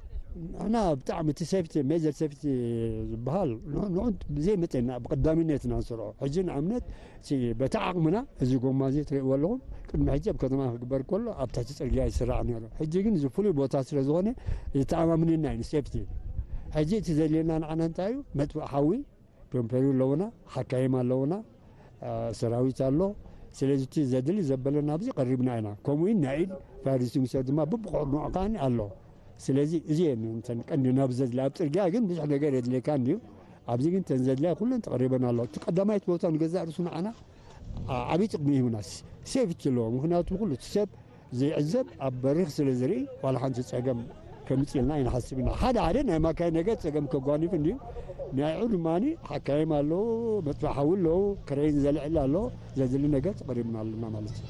ንሕና ብጣዕሚ እቲ ሴፍቲ ሜጀር ሴፍቲ ዝበሃል ንዑ ብዘይ መጠና ብቀዳሚነት ኢና ንሰርዖ። ሕጂ ንኣብነት በቲ ዓቕምና እዚ ጎማ እዚ ትርእይዎ ኣለኹም ቅድሚ ሕጂ ኣብ ከተማ ክግበር ከሎ ኣብ ትሕቲ ፅርግያ ይስራዕ ነይሩ። ሕጂ ግን እዚ ፍሉይ ቦታ ስለ ዝኾነ ዝተኣማምንና እዩ ንሴፍቲ። ሕጂ እቲ ዘድልየና ንዓና እንታይ እዩ? መጥፍእ ሓዊ፣ ዶምፔሩ ኣለውና፣ ሓካይም ኣለውና፣ አ፣ ሰራዊት ኣሎ። ስለዚ እቲ ዘድሊ ዘበለና ኣብዚ ቀሪብና ኢና። ከምኡ እውን ናይ ኢድ ፋይር ኤክስቲንጉሸር ድማ በብቑርንዑ ከዓኒ ኣሎ። ስለዚ እዚኤን እተን ቀንዲ ናብ ዘድሊ፣ ኣብ ጽርግያ ግን ብዙሕ ነገር የድልየካ እንድዩ። ኣብዚ ግን እተን ዘድልያ ኩለን ተቐሪበን ኣሎ። እቲ ቀዳማይት ቦታ ንገዛእ ርእሱ ንዓና፣ አ፣ ዓብዪ ጥቕሚ ይህቡና። ስ-፣ ሴፍቲ ኣለዎ። ምኽንያቱ ኩሉ እቲ ሰብ ዘይዕዘብ ኣብ በሪኽ ስለ ዝርኢ ዋላ ሓንቲ ጸገም ከምጽእ ኢልና ኣይንሓስብ ኢና። ሓደ ሓደ ናይ ማካይ ነገር ጸገም ከጓንፍ እንድዩ። ናይዑ ድማ ሓካይም ኣለዉ፣ መጥፍእ ሓዊ ኣለዉ፣ ክሬን ዘልዕል ኣሎ፣ ዘድሊ ነገር ተቐሪብና ኣለና ማለት እዩ።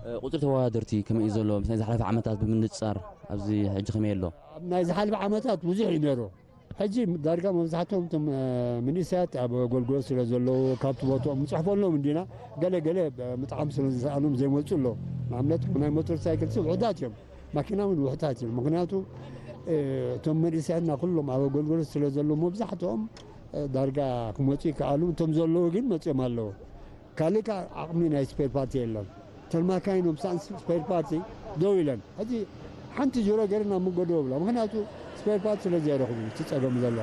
እ፣ ቁጽሪ ተወዳደርቲ ከመይ እዩ ዘሎ? ምስ ናይ ዝሓለፈ ዓመታት ብምንጻር ኣብዚ ሕጂ ከመይ ኣሎ? ኣብ ናይ ዝሓለፈ ዓመታት ብዙሕ እዩ ነይሩ። ሕጂ ዳርጋ መብዛሕትኦም እቶም፣ እ፣ መንእሰያት ኣብ ኣገልግሎት ስለ ዘለዉ ካብቲ ቦትኦም ንጽሕፈሎም እንዲና፣ ገለ ገለ፣ እ፣ ምጥዓም ስለ ዝሰኣኖም ዘይመጹ ኣለዉ። ንኣብነት ናይ ሞተር ሳይክል ሲ ውሑዳት እዮም፣ ማኪና እውን ውሑዳት እዮም። ምኽንያቱ፣ እ፣ እቶም መንእሰያትና ኩሎም ኣብ ኣገልግሎት ስለ ዘለዉ መብዛሕትኦም፣ እ፣ ዳርጋ ክመጹ ይከኣሉ። እቶም ዘለዉ ግን መጺኦም ኣለዉ። ካልእ ከዓ ዓቕሚ ናይ ስፔር ፓርቲ የለን። እተን ማካይን ምሳን ስፔር ፓርቲ ደው ኢለን። ሕጂ ሓንቲ ዙሮ ገይረን ኣብ መንጎ ደው ብላ። ምኽንያቱ ስፔር ፓርቲ ስለ ዘይረኽቡ እቲ ጸገም ዘሎ።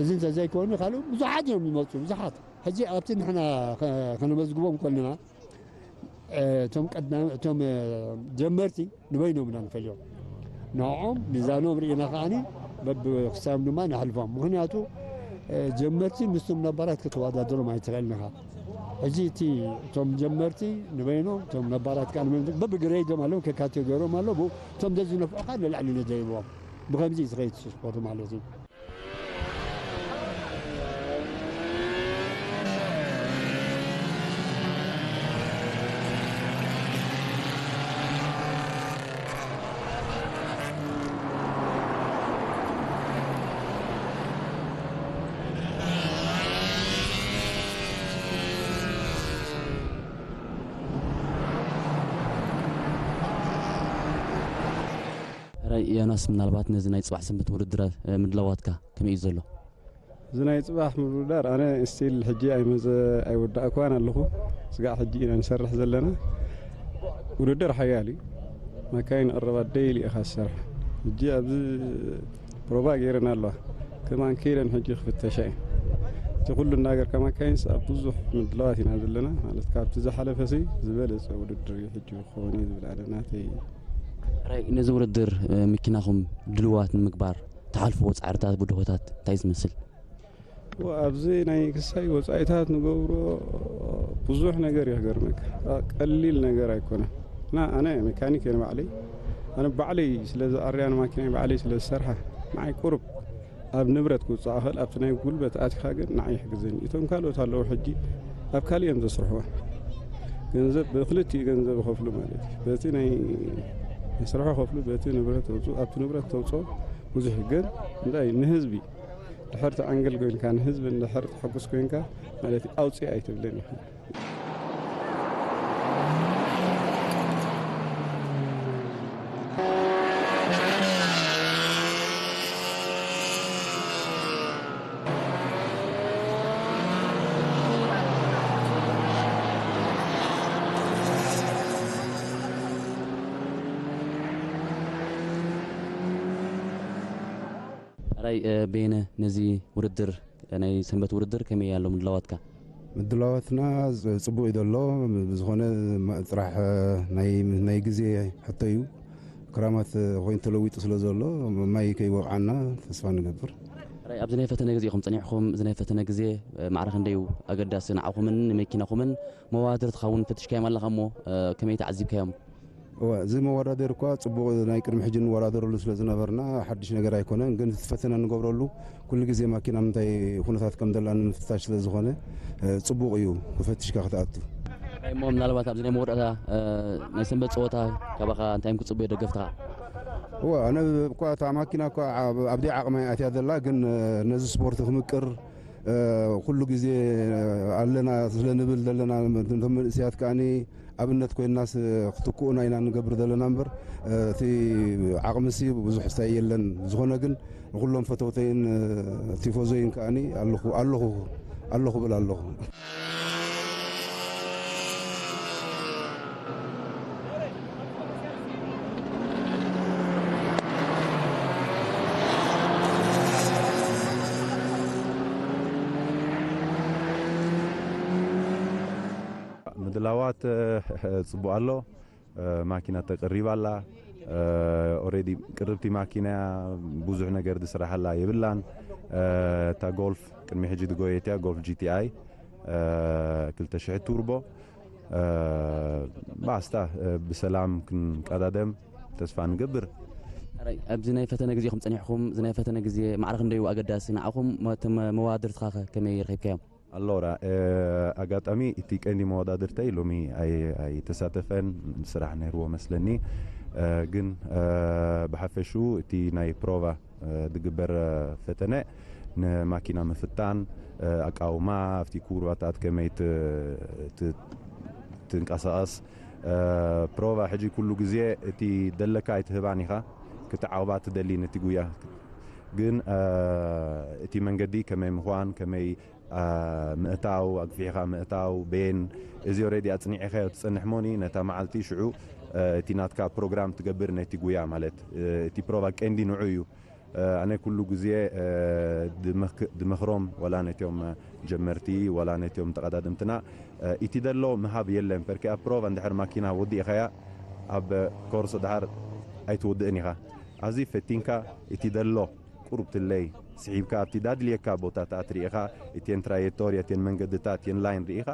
እዚ እንተዘይኮይኑ ካልእ ብዙሓት እዮም ይመጹ፣ ብዙሓት። ሕጂ ኣብቲ ንሕና ከ-፣ ከነመዝግቦም ከለና፣ እ፣ እቶም ቀዳም-፣ እቶም፣ እ፣ ጀመርቲ ንበይኖም ኢና ንፈልዮም። ንዕኦም ሚዛኖም ርኢና ከዓኒ በብክሳም ድማ ነሕልፎም። ምኽንያቱ፣ እ፣ ጀመርቲ ምስቶም ነባራት ከተወዳድሮም ኣይትኽእልን ኢኻ። ሕጂ እቲ፣ እቶም ጀመርቲ ንበይኖም፣ እቶም ነባራት ከኣ ንበይኖም፣ በብግሬዶም ኣለዉ፣ ከካቴጎሪኦም ኣለዉ። ብኡ እቶም ዘዝነፍዑ ከኣ ንላዕሊ ነደይብዎም። ብኸምዚ እዩ ዝኸይድ ስፖርት ማለት እዩ። ሕራይ ዮናስ፣ ምናልባት ነዚ ናይ ጽባሕ ሰንበት ውድድር፣ እ፣ ምድላዋትካ ከመይ እዩ ዘሎ? እዚ ናይ ጽባሕ ምውድዳር ኣነ ስቲል ሕጂ ኣይመዘ-፣ ኣይወዳእኳን ኣለኹ። ስጋዕ ሕጂ ኢና ንሰርሕ ዘለና። ውድድር ሓያል እዩ። መካይን ቀረባ ደይሊ ኢኻ ትሰርሕ። ሕጂ ኣብዚ ፕሮቫ ገይረን ኣለዋ። ከማን ከይደን ሕጂ ክፍተሻ እየን። እቲ ኩሉ እናገርካ መካይንስ ኣብ ብዙሕ ምድላዋት ኢና ዘለና። ማለት ካብቲ ዝሓለፈሲ ዝበለጸ ውድድር እዩ ሕጂ ክኸውን እዩ ዝብል ኣነ ናተይ። ሕራይ ነዚ ውድድር፣ እ፣ መኪናኹም ድልዋት ንምግባር ትሓልፍዎ ጻዕርታት፣ ብድሆታት እንታይ ዝመስል? ዋ፣ ኣብዚ ናይ ክሳይ ወጻኢታት ንገብሮ ብዙሕ ነገር እዩ ክገርመካ። አ፣ ቀሊል ነገር ኣይኮነን። እና ኣነ ሜካኒክ እየ ንባዕለይ። ኣነ ባዕለይ ስለ ዝኣርያ ንማኪናይ ባዕለይ ስለ ዝሰርሓ ንዓይ ቁሩብ ኣብ ንብረት ክውጻእ ይኽእል፣ ኣብቲ ናይ ጉልበት ኣቲኻ ግን ንዓይ ይሕግዘኒ። እቶም ካልኦት ኣለዉ ሕጂ ኣብ ካልእ እዮም ዘስርሕዋ። ገንዘብ ብክልቲኡ ገንዘብ ይኸፍሉ ማለት እዩ። በቲ ናይ መስርሖ ከፍሉ፣ በቲ ንብረት ተውፅኡ፣ ኣብቲ ንብረት ተውፅኦ ብዙሕ ግን እንታይ ንህዝቢ ድሕር ትዓንግል ኮይንካ፣ ንህዝቢ እንድሕር ተሐጉስ ኮይንካ ማለት እዩ፣ ኣውፅእ ኣይትብልን ኢኻ። ሕራይ፣ እ፣ በየነ፣ ነዚ ውድድር፣ ናይ ሰንበት ውድድር ከመይ ኣሎ ምድላዋትካ? ምድላዋትና ጽ-፣ ጽቡቕ እዩ ዘሎ። ብዝኾነ ማ-፣ ጥራሕ፣ እ፣ ናይ፣ ናይ ግዜ ሕቶ እዩ። ክራማት፣ እ፣ ኮይኑ ተለዊጡ ስለ ዘሎ ማይ ከይወቕዓና ተስፋ ንገብር። ሕራይ፣ ኣብዚ ናይ ፈተነ ግዜ ኢኹም ጸኒሕኩም። እዚ ናይ ፈተነ ግዜ፣ እ፣ ማዕረ ክንደይ እዩ ኣገዳሲ ንዓኹምን ንመኪናኹምን? መዋድርትኻ እውን ፈትሽካዮም ኣለኻ እሞ፣ እ፣ ከመይ ተዓዚብካዮም? እወ፣ እዚ መወዳደሪ እኳ ጽቡቕ ናይ ቅድሚ ሕጂ ንወዳደረሉ ስለ ዝነበርና ሓድሽ ነገር ኣይኮነን፣ ግን እቲ ፈተነ ንገብረሉ ኩሉ ግዜ ማኪና ምንታይ ኩነታት ከም ዘላ ንምፍታሽ ስለ ዝኾነ፣ እ፣ ጽቡቕ እዩ ክፈትሽካ ክትኣቱ። እሞ ምናልባት ኣብዚ ናይ መወዳእታ፣ እ፣ ናይ ሰንበት ጸወታ ካባኻ እንታይ እዮም ክጽበዩ ደገፍትኻ? እወ፣ ኣነ እኳ እታ ማኪና እኳ ኣብ፣ ኣብ ደይ ዓቕማ እያ ኣትያ ዘላ፣ ግን፣ እ፣ ነዚ ስፖርት ክምቅር፣ እ፣ ኩሉ ግዜ ኣለና ስለ ንብል ዘለና፣ ነቶም መንእሰያት ከኣኒ ኣብነት ኮይንናስ ክትክኡና ኢና ንገብር ዘለና እምበር፣ እቲ ዓቕምሲ ብዙሕ ስታይ የለን። ዝኾነ ግን ንኹሎም ፈተውተይን ቲፎዞይን ከኣኒ ኣለኹ፣ ኣለኹ፣ ኣለኹ ብል ኣለኹ። ድላዋት ጽቡቕ ኣሎ። ማኪና ተቀሪባ ኣላ። ኦሬዲ ቅርብቲ ማኪና ብዙሕ ነገር ዝስራሓላ የብላን። እታ ጎልፍ ቅድሚ ሕጂ ዝጎየት እያ፣ ጎልፍ ጂ ቲ ኣይ ክልተ ሽሕ ቱርቦ። ባስታ ብሰላም ክንቀዳደም ተስፋ ንገብር። ሕራይ፣ ኣብዚ ናይ ፈተነ ግዜኹም ጸኒሕኩም፣ እዚ ናይ ፈተነ ግዜ ማዕረ ክንደይ እዩ ኣገዳሲ ንዓኹም? መ- መዋድርትኻ ከ ከመይ ረኺብካዮም? ኣሎራ፣ ኣጋጣሚ እቲ ቀንዲ መወዳድርተይ ሎሚ ኣይተሳተፈን፣ ስራሕ ነይርዎ መስለኒ። ግን ብሓፈሽኡ እቲ ናይ ፕሮቫ ዝግበር ፈተነ ንማኪና ምፍታን፣ ኣቃውማ ኣብቲ ኩርባታት ከመይ ትንቀሳቐስ፣ ፕሮቫ ሕጂ ኩሉ ግዜ እቲ ደለካ ኣይትህባን ኢኻ፣ ክትዓቕባ ትደሊ ነቲ ጉያ። ግን እቲ መንገዲ ከመይ ምዃን፣ ከመይ ምእታው፣ ኣግፊሕኻ ምእታው፣ ቤን፣ እዚ ኦሬዲ ኣጽኒዕኻዮ ትጸንሕ ሞኒ ነታ መዓልቲ ሽዑ እቲ ናትካ ፕሮግራም ትገብር ነቲ ጉያ ማለት እቲ ፕሮቫ ቀንዲ ንዑ እዩ። ኣነ ኩሉ ግዜ ድመኽሮም ወላ ነቲኦም ጀመርቲ ወላ ነቲኦም ተቐዳደምትና፣ እቲ ደሎ ምሃብ የለን። ፐርኪ ኣብ ፕሮቫ እንድሕር ማኪና ወዲእኻያ ኣብ ኮርስ ድሓር ኣይትወድእን ኢኻ። ኣብዚ ፈቲንካ እቲ ደሎ ቁሩብ ትለይ ስሒብካ ኣብቲ ዳድልየካ ቦታታት ርኢኻ እቲን ትራየቶርያ እቲን መንገድታት እቲን ላይን ርኢኻ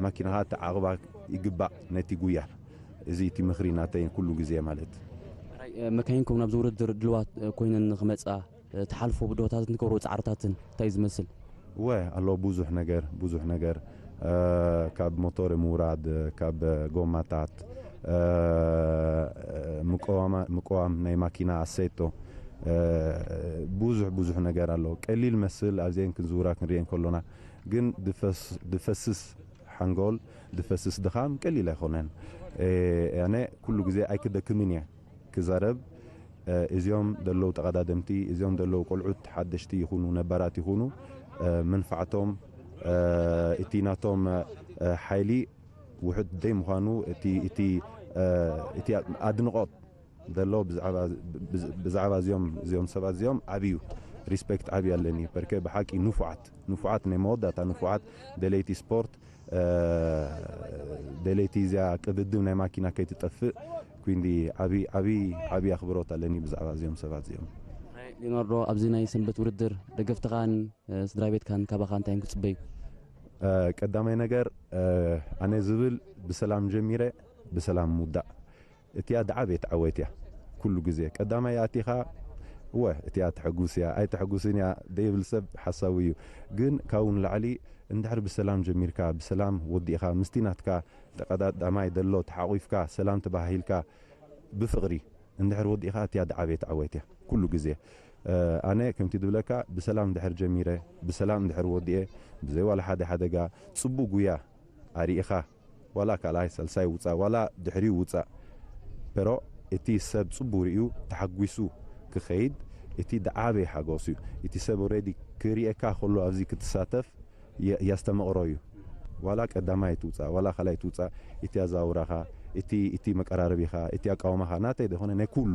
ማኪናኻ ተዓቕባ ይግባእ ነቲ ጉያ። እዚ እቲ ምኽሪ ናተይ ኩሉ ግዜ ማለት። መካይንኩም ናብዚ ውድድር ድልዋት ኮይነን ንክመፃ ትሓልፎ ብድሆታትን ትገብሮ ፃዕርታትን እንታይ ዝመስል? ወ ኣሎ ብዙሕ ነገር ብዙሕ ነገር ካብ ሞቶር ምውራድ ካብ ጎማታት ምቅዋም ናይ ማኪና ኣሰቶ ብዙሕ ብዙሕ ነገር ኣሎ። ቀሊል መስል ኣብዚአን ክንዝውራ ክንሪኤን ከሎና ግን ድፈስስ ሓንጎል ድፈስስ ድኻም ቀሊል ኣይኮነን። ኣነ ኩሉ ግዜ ኣይክደክምን እየ ክዛረብ። እዚኦም ደለዉ ተቐዳደምቲ እዚኦም ደለዉ ቆልዑት ሓደሽቲ ይኹኑ ነባራት ይኹኑ ምንፋዕቶም እቲ ናቶም ሓይሊ ውሑድ ደይ ምዃኑ እቲ ኣድንቖት ዘሎ ብዛዕባ እዚኦም እዚኦም ሰባት እዚኦም ዓብዩ ሪስፔክት ዓብዩ ኣለኒ። በርከ ብሓቂ ንፉዓት ንፉዓት ናይ መወዳእታ ንፉዓት ደለይቲ ስፖርት ደለይቲ እዚኣ ቅድድም ናይ ማኪና ከይትጠፍእ ኩንዲ ዓብይ ዓብይ ዓብይ ኣኽብሮት ኣለኒ ብዛዕባ እዚኦም ሰባት እዚኦም። ሊዮናርዶ ኣብዚ ናይ ሰንበት ውድድር ደገፍትኻን ስድራ ቤትካን ካባኻ እንታይ ክጽበዩ? ቀዳማይ ነገር ኣነ ዝብል ብሰላም ጀሚረ ብሰላም ምውዳእ እቲኣ ዝዓበየት ዓወት እያ። ኩሉ ግዜ ቀዳማይ ኣቲኻ እወ እቲኣ ተሐጉስ እያ ኣይተሐጉስን እያ ደይብል ሰብ ሓሳዊ እዩ። ግን ካብኡ ንላዕሊ እንድሕር ብሰላም ጀሚርካ ብሰላም ወዲእኻ ምስቲ ናትካ ተቐዳዳማይ ዘሎ ተሓቒፍካ ሰላም ተባሃሂልካ ብፍቕሪ እንድሕር ወዲእኻ እቲኣ ዝዓበየት ዓወት እያ። ኩሉ ግዜ ኣነ ከምቲ ዝብለካ ብሰላም እንድሕር ጀሚረ ብሰላም እንድሕር ወዲኤ ብዘይ ዋላ ሓደ ሓደጋ ጽቡቕ ጉያ ኣሪኢኻ ዋላ ካልኣይ ሳልሳይ ውፃእ ዋላ ድሕሪኡ ውፃእ ፐሮ እቲ ሰብ ፅቡቅ ሪኡ ተሓጒሱ ክኸይድ እቲ ድዓበየ ሓጎስ እዩ። እቲ ሰብ ኦሬዲ ክሪኤካ ከሎ ኣብዚ ክትሳተፍ የስተመቕሮ እዩ። ዋላ ቀዳማይ ትውፃእ ዋላ ካልኣይ ትውፃእ እቲ ኣዛውራኻ እቲ እቲ መቀራረቢኻ እቲ ኣቃውማኻ ናተይ ደኾነ ናይ ኩሉ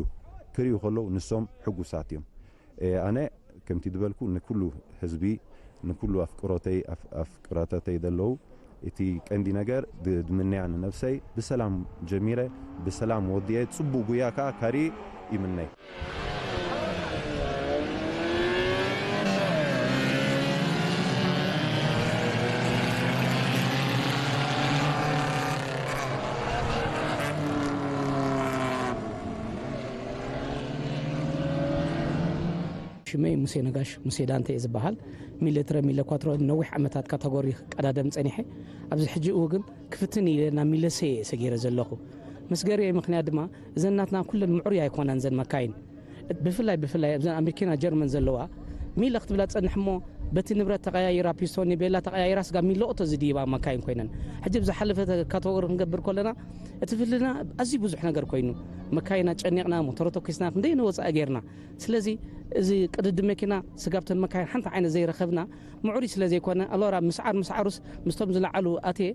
ክሪኡ ከለዉ ንሶም ሕጉሳት እዮም። ኣነ ከምቲ ዝበልኩ ንኩሉ ህዝቢ ንኩሉ ኣፍቅሮተይ ኣፍቅራተተይ ዘለዉ እቲ ቀንዲ ነገር ድምንያ ንነብሰይ ብሰላም ጀሚረ ብሰላም ወዲኤ ጽቡቅ ጉያ ከኣ ካሪ ይምነይ። ሽመይ ሙሴ ነጋሽ፣ ሙሴ ዳንተ እየ ዝበሃል። ሚለ ትረ፣ ሚለ ኳትሮ ነዊሕ ዓመታት ካተጎሪ ክቀዳደም ጸኒሐ። ኣብዚ ሕጂ እው ግን ክፍትን ኢለ ናብ ሚለ ሰየ እየ ሰጊረ ዘለኹ። ምስ ገርኤ ምኽንያት ድማ እዘን ናትና ኩለን ምዕሩይ ኣይኮናን እዘን መካይን። ብፍላይ ብፍላይ ኣብዘን ኣብ መኪና ጀርመን ዘለዋ ሚለ ክትብላ ትጸንሕ እሞ በቲ ንብረት ተቐያይራ ፒስቶን ቤላ ተቐያይራ ስጋ ሚለ ኦቶ ዝድይባ መካይን ኮይነን። ሕጂ ኣብ ዝሓለፈ ካተጎሪ ክንገብር ከለና እቲ ፍልና ኣዝዩ ብዙሕ ነገር ኮይኑ መካይና ጨኒቕና ሞተሮ ተኩስና ክንደይ ንወፃኢ ጌርና ስለዚ እዚ ቅድድም መኪና ስጋብተን መካይን ሓንቲ ዓይነት ዘይረኸብና ምዕሩይ ስለ ዘይኮነ ኣሎራ ምስዓር ምስዓሩስ ምስቶም ዝለዓሉ ኣትየ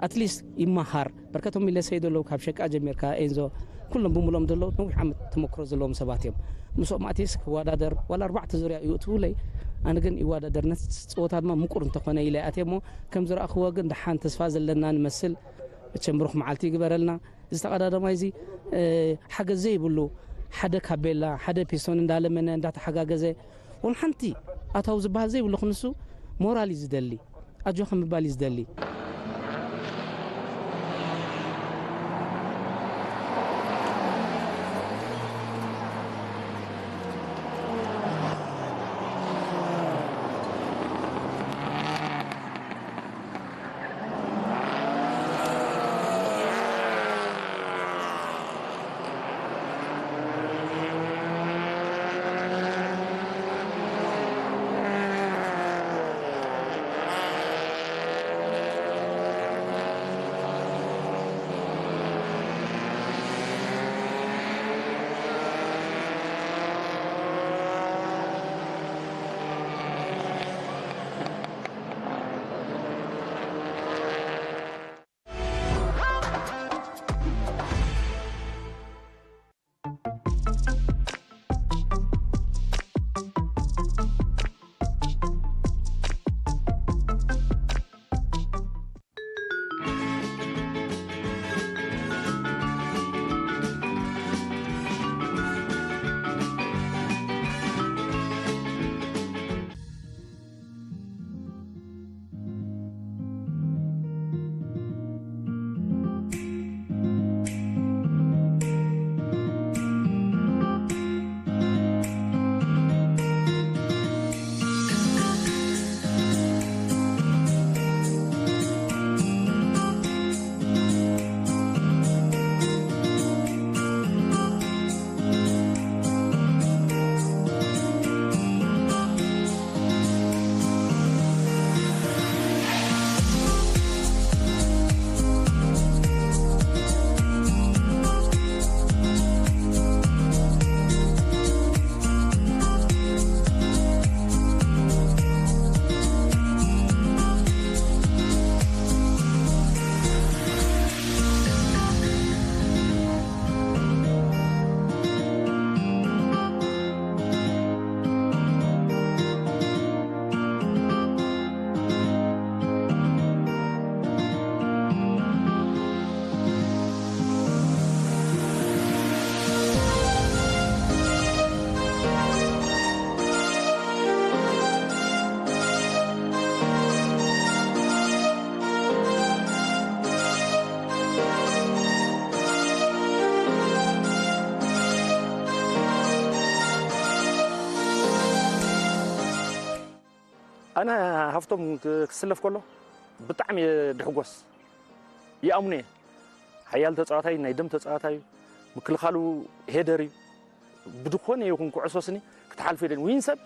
ኣትሊስት ይመሃር በርከቶም ሚለሰይ ዘለዉ ካብ ሸቃ ጀሚርካ ኤንዞ ኩሎም ብምሎም ዘለዉ ነዊሕ ዓመት ተመክሮ ዘለዎም ሰባት እዮም ምስኦም ኣትየስ ክወዳደር ዋላ ኣርባዕተ ዙርያ እዩ እትብለይ ኣነ ግን ይወዳደር፣ ነቲ ጸወታ ድማ ምቁር እንተኾነ ኢለ ኣትየ እሞ፣ ከም ዝረኣኽዎ ግን ደሓን ተስፋ ዘለና ንመስል። መቸም ብሩኽ መዓልቲ ይግበረልና። እዚ ተቐዳዳማይ እዚ፣ እ፣ ሓገዝ ዘይብሉ፣ ሓደ ካቤላ፣ ሓደ ፒስቶን እንዳለመነ፣ እንዳተሓጋገዘ፣ ወላ ሓንቲ ኣታዊ ዝበሃል ዘይብሉ ክንሱ ሞራል እዩ ዝደሊ፣ ኣጆኻ ምባል እዩ ዝደሊ። ኣነ ሃፍቶም ክ-፣ ክስለፍ ከሎ ብጣዕሚ እየ ድሕጎስ። ይኣምኖ እየ። ሓያል ተጻዋታይ፣ ናይ ደም ተጻዋታይ እዩ። ምክልኻሉ ሄደር እዩ። ብድኾነ ይኹን ኩዕሶ ስኒ ክትሓልፎ የለን። ዊን ሰብ፣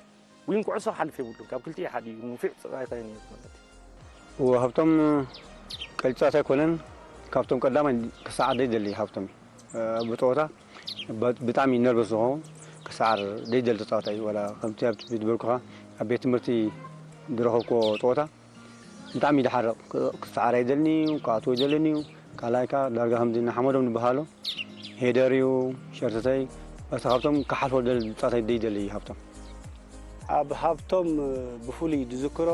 ዊን ኩዕሶ ክሓልፍ የብሉን። ካብ ክልቲኡ ሓደ እዩ። ንፉዕ ተጻዋታይ እዩ ማለት እዩ። እዎ፣ ሃብቶም ቀሊል ተጻዋታይ ኣይኮነን። ካብቶም ቀዳማይ ክሰዓር ዘይደሊ ሃብቶም እዩ። እ፣ ብጸወታ ብ-፣ ብጣዕሚ ነርቨስ ዝኸውን ክሰዓር ዘይደሊ ተጻዋታይ እዩ። ዋላ ከምቲ ኣብቲ ዝበልኩኻ ኣብ ቤት ትምህርቲ ዝረኸብክዎ ጸወታ ብጣዕሚ እዩ ዝሓርቕ። ክ-፣ ክሰዓር ኣይደልን እዩ፣ ክኣትዎ ኣይደልን እዩ። ካልኣይ ከኣ ዳርጋ ከምዚ ንሓመዶም ዝበሃሎ ሄደር እዩ፣ ሸርተተይ፣ በቲ ካብቶም ክሓልፎ ደል-፣ ተጻዋታይ ዘይደሊ እዩ ሃብቶም። ኣብ ሃብቶም ብፍሉይ ዝዝክሮ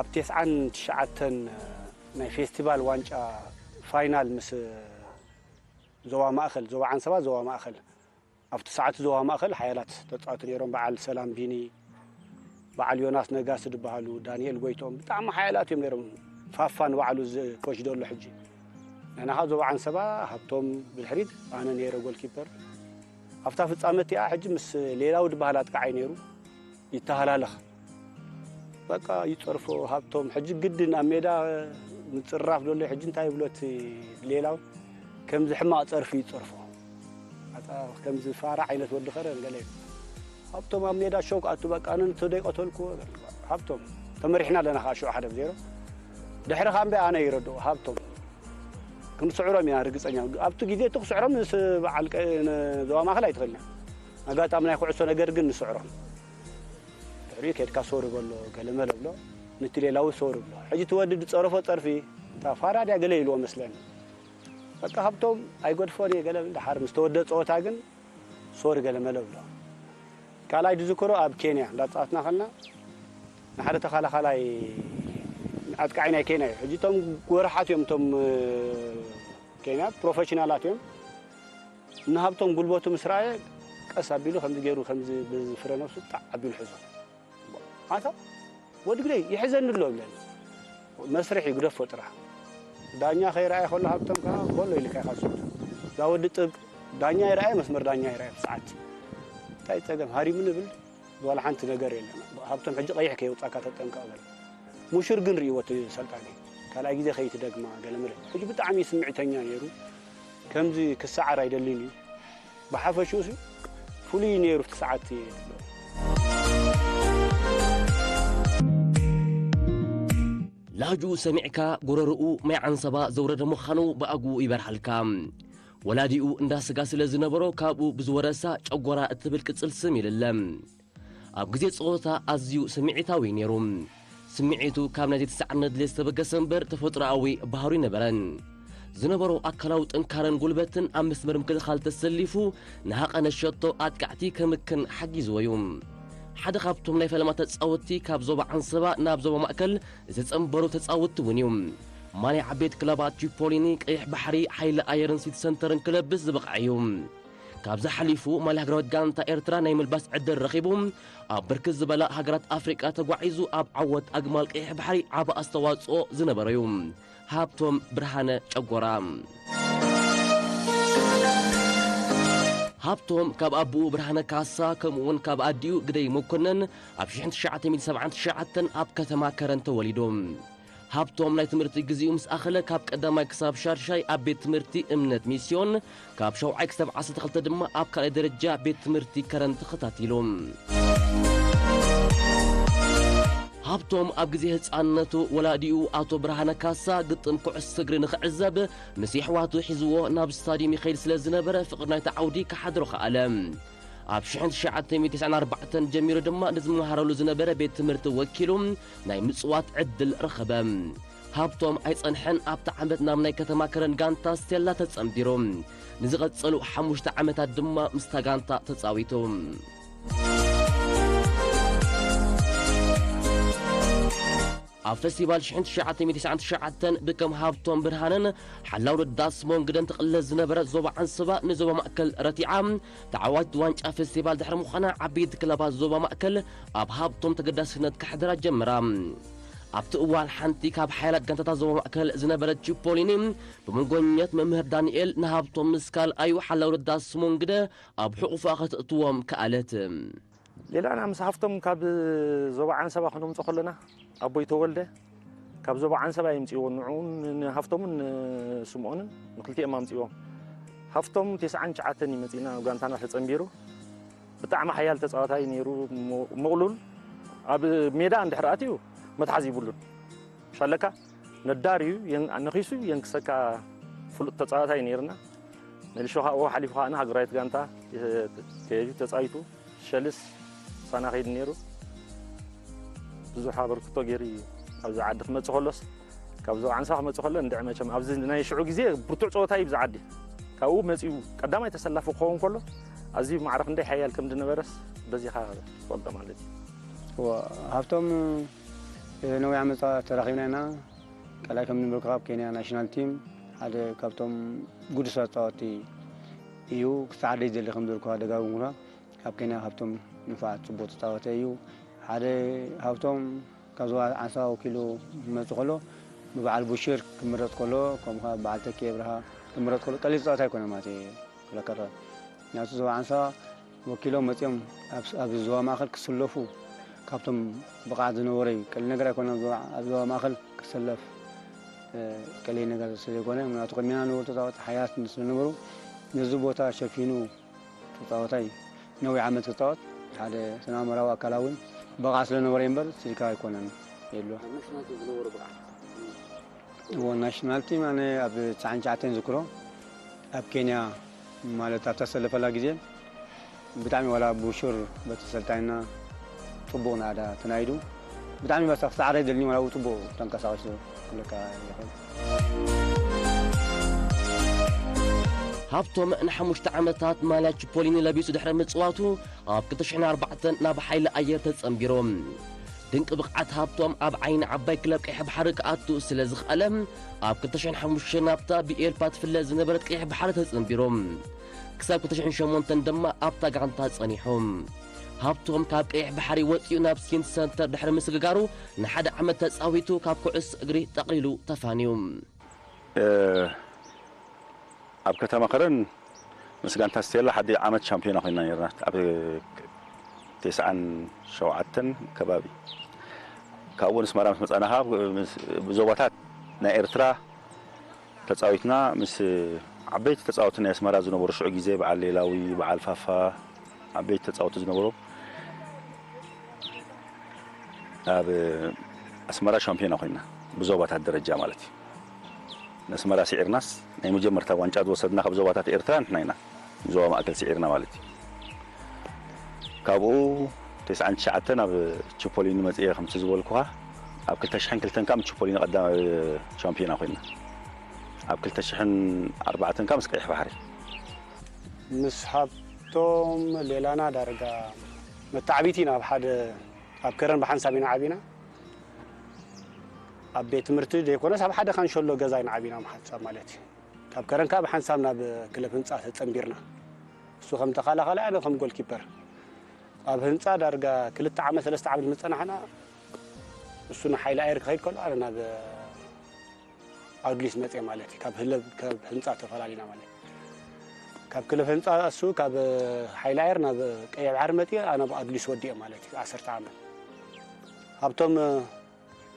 ኣብ ተስዓን ትሽዓተን ናይ ፌስቲቫል ዋንጫ ፋይናል ምስ ዞባ ማእከል፣ ዞባ ዓንሰባ፣ ዞባ ማእከል፣ ኣብቲ ሰዓት ዞባ ማእከል ሓያላት ተጻወቱ ነይሮም። በዓል ሰላም ቢኒ፣ በዓል ዮናስ ነጋሲ ዝበሃሉ፣ ዳንኤል ጎይትኦም፣ ብጣዕሚ ሓያላት እዮም ነይሮም። ፋፋ ንባዕሉ እዚ ኮች ዘሎ ሕጂ። ንሕና ኸኣ ዞባ ዓንሰባ፣ ሃብቶም ብድሕሪት፣ ኣነ ነይረ ጎልኪፐር። ኣብታ ፍጻመ እቲኣ ሕጂ ምስ ሌላው ዝበሃል ኣጥቃዓይ ነይሩ። ይተሃላለኽ። በቃ ይጸርፎ ሃብቶም። ሕጂ ግድን ኣብ ሜዳ ምጽራፍ ዘሎ ሕጂ እንታይ ይብሎ እቲ ሌላው ከምዚ ሕማቕ ጸርፊ ይጸርፎ። ኣታ ከምዚ ፋራ ዓይነት ወዲ ኸረን ገለ ይብል። ሃብቶም ኣብ ሜዳ ሸው ክኣቱ በቃ ኣነ ንቶ ደይቀተልኩዎ። ሃብቶም ተመሪሕና ኣለና ከኣ ሽዑ ሓደ ብ ዜሮ። ድሕሪ ከኣ እምበይ ኣነ ይረድኦ ሃብቶም። ክንስዕሮም ኢና ርግጸኛ። ኣብቲ ግዜ እቲ ክስዕሮም ምስ በዓል ቀ-፣ ን-፣ ዞባ ማእከል ኣይትኽእልን። ኣጋጣሚ ናይ ኩዕሶ ነገር ግን ንስዕሮም። ድሕሪኡ ኬድካ ሶሪ በሎ፣ ገለመለ ብሎ፣ ንቲ ሌላዊ ሶሪ ብሎ። ሕጂ እቲ ወዲ ዝጸረፎ ጸርፊ፣ እታ ፋራ ድያ ገለ ኢልዎ መስለኒ። በቃ ሃብቶም ኣይገድፎን እየ ገለ፣ ደሓር ምስ ተወደ ጸወታ ግን ሶሪ ገለመለ ብሎ። ካልኣይ ዝዝክሮ ኣብ ኬንያ እንዳተጻወትና ከለና ንሓደ ተኸላኻላይ ኣጥቃዒ ናይ ኬንያ እዩ። ሕጂ እቶም ጎረሓት እዮም፣ እቶም ኬንያ ፕሮፌሽናላት እዮም። ንሃብቶም ጉልበቱ ምስ ረኣየ ቀስ ኣቢሉ ከምዚ ገይሩ ከምዚ ብፍረ ነብሱ ጣዕ ኣቢሉ ሕዞ። ኣታ ወዲ ግደይ ይሕዘኒ ኣሎ ይብለኒ። መስርሕ ይግደፎ ጥራሕ። ዳኛ ከይረኣየ ከሎ ሃብቶም ከኣ በሎ ኢልካ ኢኻ ትሰዶ። እዛ ወዲ ጥብ ዳኛ ይረኣየ፣ መስመር ዳኛ ይረኣየ ብሰዓት። እንታይ ጸገም ሃሪሙ ንብል ዋላ ሓንቲ ነገር የለን። ሃብቶም ሕጂ ቀይሕ ከየውጻካ ተጠንቀቕ በል። ሙሹር ግን ርእይዎ እቲ ሰልጣኒ። ካልኣይ ግዜ ከይትደግማ ገለ መለ። ሕጂ ብጣዕሚ ስምዒተኛ ነይሩ። ከምዚ ክሰዓር ኣይደልን እዩ። ብሓፈሽኡ ሲ ፍሉይ ነይሩ እቲ ሰዓት። ላጅኡ ሰሚዕካ ጎረርኡ ማይ ዓንሰባ ዘውረደ ምዃኑ ብኣግኡ ይበርሃልካ። ወላዲኡ እንዳ ስጋ ስለ ዝነበሮ ካብኡ ብዝወረሳ ጨጎራ እትብል ቅጽል ስም ይልለ። ኣብ ግዜ ጸወታ ኣዝዩ ስምዒታዊ ነይሩ። ስምዒቱ ካብ ናይ ዘይተሳዕርነት ድሌት ዝተበገሰ እምበር ተፈጥሮኣዊ ባህሩ ኣይነበረን። ዝነበሮ ኣካላዊ ጥንካረን ጉልበትን ኣብ መስመር ምክልኻል ተሰሊፉ ንሃቐነ ሸቶ ኣጥቃዕቲ ከምክን ሓጊዝዎ እዩ። ሓደ ካብቶም ናይ ፈለማ ተጻወትቲ ካብ ዞባ ዓንሰባ ናብ ዞባ ማእከል ዝተጸንበሩ ተጻወትቲ እውን እዩ። ማልያ ዓበይቲ ክለባት ቺፖሊኒ፣ ቀይሕ ባሕሪ፣ ሓይሊ ኣየርን ሲቲ ሰንተርን ክለብስ ዝበቕዐ እዩ። ካብዚ ሓሊፉ ማልያ ሃገራዊት ጋንታ ኤርትራ ናይ ምልባስ ዕድል ረኺቡ ኣብ ብርክት ዝበላ ሃገራት ኣፍሪቃ ተጓዒዙ ኣብ ዓወት ኣግማል ቀይሕ ባሕሪ ዓቢ ኣስተዋጽኦ ዝነበሮ እዩ። ሃብቶም ብርሃነ ጨጎራ። ሃብቶም ካብ ኣቦኡ ብርሃነ ካሳ ከምኡ እውን ካብ ኣዲኡ ግደይ መኮነን ኣብ ሽሕን ትሽዓተ ሚእትን ሰብዓን ትሽዓተን ኣብ ከተማ ከረን ተወሊዱ። ሃብቶም ናይ ትምህርቲ ግዜኡ ምስ ኣኸለ ካብ ቀዳማይ ክሳብ ሻድሻይ ኣብ ቤት ትምህርቲ እምነት ሚስዮን፣ ካብ ሻውዓይ ክሳብ ዓሰርተ ክልተ ድማ ኣብ ካልኣይ ደረጃ ቤት ትምህርቲ ከረን ተኸታቲሉ። ሃብቶም ኣብ ግዜ ህጻንነቱ ወላዲኡ ኣቶ ብርሃነ ካሳ ግጥም ኩዕሶ እግሪ ንኽዕዘብ ምስ የሕዋቱ ሒዝዎ ናብ ስታድዩም ይኸይድ ስለ ዝነበረ ፍቕሪ ናይቲ ዓውዲ ክሓድሮ ከኣለ። ኣብ ሽሕን ትሽዓተ ሚእትን ተስዓን ኣርባዕተን ጀሚሩ ድማ ንዝመሃረሉ ዝነበረ ቤት ትምህርቲ ወኪሉ ናይ ምጽዋት ዕድል ረኸበ። ሃብቶም ኣይጸንሐን ኣብታ ዓመት ናብ ናይ ከተማ ከረን ጋንታ ስቴላ ተጸንቢሩ። ንዝቐጸሉ ሓሙሽተ ዓመታት ድማ ምስታ ጋንታ ተጻዊቱ። ኣብ ፈስቲቫል ሽሕን ትሽዓተ ሚእትን ተስዓን ትሽዓተን ብከም ሃብቶም ብርሃንን ሓላው ረዳስ ሞንግደን ትቕለስ ዝነበረት ዞባ ዓንስባ ንዞባ ማእከል ረቲዓ ተዓዋቲት ዋንጫ ፈስቲቫል ድሕሪ ምዃና ዓበይቲ ክለባት ዞባ ማእከል ኣብ ሃብቶም ተገዳስነት ከሕድራ ጀመራ። ኣብቲ እዋን ሓንቲ ካብ ሓያላት ጋንታታት ዞባ ማእከል ዝነበረት ቺፖሊኒ ብመንጎኛት መምህር ዳንኤል ንሃብቶም ምስ ካልኣዩ ሓላው ረዳስ ሞንግደ ኣብ ሕቑፋ ከተእትዎም ከኣለት። ሌላና ምስ ሃፍቶም ካብ ዞባ ዓንሰባ ክነምፅኦ ከለና ኣቦይ ተወልደ ካብ ዞባ ዓንሰባ የምፅእዎ ንዕኡን ንሃፍቶምን ንስምኦንን ንክልቲኦም ኣምፅእዎም። ሃፍቶም ተስዓን ትሽዓተን እዩ መፂእና ጋንታና ተፀንቢሩ። ብጣዕሚ ሓያል ተፃዋታይ ነይሩ። ምቕሉል ኣብ ሜዳ እንድሕር ኣትዩ መትሓዚ ይብሉን። ሻለካ ነዳር እዩ፣ ነኺሱ የንክሰካ ፍሉጥ ተፃዋታይ ነይርና። መሊሾ ካብኡ ሓሊፉ ከዓ ንሃገራዊት ጋንታ ተያይዙ ተፃዊቱ ሸልስ ሳና ከይዱ ነይሩ። ብዙሕ ኣበርክቶ ገይሩ እዩ ኣብዚ ዓዲ ክመፅእ ከሎስ ካብ ዞባ ዓንሳ ክመፅእ ከሎ እንድዒ መቸም ኣብዚ ናይ ሽዑ ግዜ ብርቱዕ ፀወታ እዩ ብዚ ዓዲ። ካብኡ መፂኡ ቀዳማይ ተሰላፊ ክኸውን ከሎ ኣዝዩ ማዕረ ክንደይ ሓያል ከም ዝነበረስ በዚኻ ትፈልጦ ማለት እዩ። እወ፣ ሃብቶም ነዊሕ ዓመት ተራኺብና ኢና። ካልኣይ ከም ዝነበርኩ ካብ ኬንያ ናሽናል ቲም ሓደ ካብቶም ግዱሳት ተፃወትቲ እዩ። ክሳዕ ደይ ዝደሊ ከም ዝበልኩ ደጋግምኩ ካብ ኬንያ ካብቶም ንፉዓት ፅቡቅ ተፃወተ እዩ። ሓደ ሃብቶም ካብ ዞባ ዓንሳ ወኪሉ ክመፅእ ከሎ ብበዓል ቡሽር ክምረፅ ከሎ ከምኡ ከዓ በዓል ተኪ ኣብርሃ ክምረፅ ከሎ ቀሊል ፀወታ ኣይኮነ ማለት እዩ ክለካ ምክንያቱ ዞባ ዓንሳ ወኪሎም መፂኦም ኣብ ዞባ ማእከል ክስለፉ ካብቶም ብቕዓት ዝነበሮ እዩ ቀሊል ነገር ኣይኮነ ኣብ ዞባ ማእከል ክሰለፍ ቀሊል ነገር ስለዘይኮነ ምክንያቱ ቅድሜና ዝነበሩ ተፃወቲ ሓያት ስለነበሩ ነዚ ቦታ ሸፊኑ ተፃዋታይ ነዊሕ ዓመት ክፃወት ሓደ ስነ ኣእምራዊ ኣካላዊ ብቕዓት ስለነበረ እምበር ስልካ ኣይኮነን የድልዮ። ኣብ ናሽናል ቲም ዝነበሮ ብቕዓት? እዎ ናሽናል ቲም ኣነ ኣብ ትስዓን ትሽዓተን ዝክሮ ኣብ ኬንያ ማለት ኣብታ ዝሰለፈላ ግዜ ብጣዕሚ ዋላ ብሹር በቲ ሰልጣኝና ፅቡቕ ናዳ ተናይዱ ብጣዕሚ በሳ ክሳዕ ደልኒ ዋላ ፅቡቕ ተንቀሳቐሱ ክብለካ ይኽእል። ሃብቶም ንሓሙሽተ ዓመታት ማልያ ቺፖሊኒ ለቢሱ ድሕሪ ምጽዋቱ፣ ኣብ ክልተ ሽሕን ኣርባዕተን ናብ ሓይሊ ኣየር ተጸንቢሮም። ድንቂ ብቕዓት ሃብቶም ኣብ ዓይኒ ዓባይ ክለብ ቀይሕ ባሕሪ ክኣቱ ስለ ዝኸኣለ፣ ኣብ ክልተ ሽሕን ሓሙሽተን ናብታ ብኤልፓ ትፍለጥ ዝነበረት ቀይሕ ባሕሪ ተጸንቢሮም። ክሳብ ክልተ ሽሕን ሸሞንተን ድማ ኣብታ ጋንታ ጸኒሖም። ሃብቶም ካብ ቀይሕ ባሕሪ ወጺኡ ናብ ሲንቲ ሰንተር ድሕሪ ምስግጋሩ፣ ንሓደ ዓመት ተጻዊቱ ካብ ኩዕሶ እግሪ ጠቕሊሉ ተፋንዩ። እ፣ ኣብ ከተማ ከረን ምስ ጋንታ ስቴላ ሓደ ዓመት ሻምፒዮና ኮይና ነርና። ኣብ ተስዓን ሸውዓተን ከባቢ። ካብኡ ንስመራ ምስ መጻና ኸኣ ምስ፣ ብዞባታት ናይ ኤርትራ ተጻዊትና፣ ምስ ዓበይቲ ተጻወትቲ ናይ ኣስመራ ዝነበሩ ሽዑ ግዜ፣ በዓል ሌላዊ፣ በዓል ፋፋ፣ ዓበይቲ ተጻወትቲ ዝነበሩ ኣብ ኣስመራ ሻምፒዮና ኮይና፣ ብዞባታት ደረጃ ማለት እዩ። ንኣስመራ ስዒርናስ ናይ መጀመርታ ዋንጫ ዝወሰድና ካብ ዞባታት ኤርትራ ንሕና ኢና። ዞባ ማእከል ስዒርና ማለት እዩ። ካብኡ ተስዓን ትሽዓተን ኣብ ቺፖሊኒ መጽየ፣ ከምቲ ዝበልኩኻ፣ ኣብ ክልተ ሽሕን ክልተን ከኣ ምስ ቺፖሊኒ ቀዳማይ ሻምፒዮና ኮይና። ኣብ ክልተ ሽሕን ኣርባዕተን ከኣ ምስ ቀይሕ ባሕሪ። ምስ ሃብቶም ሌላና ዳርጋ መተዓቢቲ ኢና። ኣብ ሓደ፣ ኣብ ከረን ብሓንሳብ ኢና ዓቢና። ኣብ ቤት ትምህርቲ ዘይኮነስ ኣብ ሓደ ካንሸሎ ገዛ ኢና ዓቢና፣ ብሓንሳብ ማለት እዩ። ካብ ከረን ከኣ ብሓንሳብ ናብ ክለብ ህንጻ ተጸንቢርና። እሱ ከም ተኸላኻላይ፣ ኣነ ከም ጎልኪፐር። ኣብ ህንጻ ዳርጋ ክልተ ዓመት፣ ሰለስተ ዓመት ምስ ጸናሕና፣ እሱ ንሓይሊ ኣየር ክኸይድ ከሎ፣ ኣነ ናብ ኣዱሊስ መጽየ ማለት እዩ። ካብ ህለብ፣ ካብ ህንጻ ተፈላሊና ማለት እዩ። ካብ ክለብ ህንጻ እሱ ካብ ሓይሊ ኣየር ናብ ቀይሕ ባሕሪ መጽየ፣ ኣነ ኣብ ኣዱሊስ ወዲኤ ማለት እዩ። ዓሰርተ ዓመት። ሃብቶም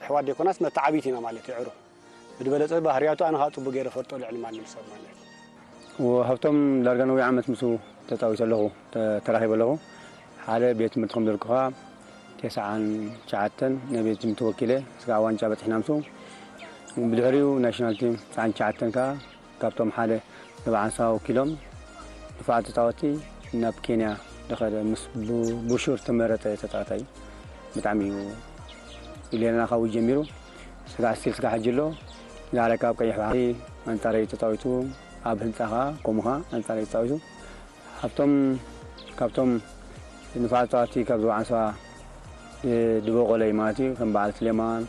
ኣሕዋት ዘይኮናስ መተዓቢት ኢና ማለት እዩ። ዕሩብ ብዝበለጸ ባህርያቱ ኣነ ኸኣ ጽቡቅ ገይረ ፈልጦ ልዕሊ ማንም ሰብ ማለት እዩ። ወ-፣ ሃብቶም ዳርጋ ነዊሕ ዓመት ምስኡ ተጻዊተ ኣለኹ፣ ተ-፣ ተራኺበ ኣለኹ። ሓደ ቤት ትምህርቲ ከም ዘልኩኻ፣ ተስዓን ትሽዓተን ናይ ቤት ትምህርቲ ወኪለ፣ ስጋዕ ዋንጫ በጺሕና ምስኡ። ብድሕሪኡ ናሽናል ቲም ተስዓን ትሽዓተን ከኣ ካብቶም ሓደ ንበዓል ሰባ ወኪሎም ንፉዓት ተጻወትቲ ናብ ኬንያ ዝኸደ ምስ ቡ-፣ ቡሹር ተመረጸ ተጻዋታይ እዩ። ብጣዕሚ እዩ ኢለና ካብኡ ጀሚሩ። ስጋዕ ስቲል ስጋዕ ሕጂ ኣሎ። ዛዕረ ካብ ቀይሕ ባሕሪ ኣንጻረይ ተጻዊቱ፣ ኣብ ህንጻ ከኣ ከምኡ ከኣ ኣንጻረይ ተጻዊቱ። ካብቶም፣ ካብቶም ንፉዓት ተጻወትቲ ካብ ዞባ ዓንሰባ ዝ-፣ ዝበቖለ እዩ ማለት እዩ። ከም በዓል ስሌማን፣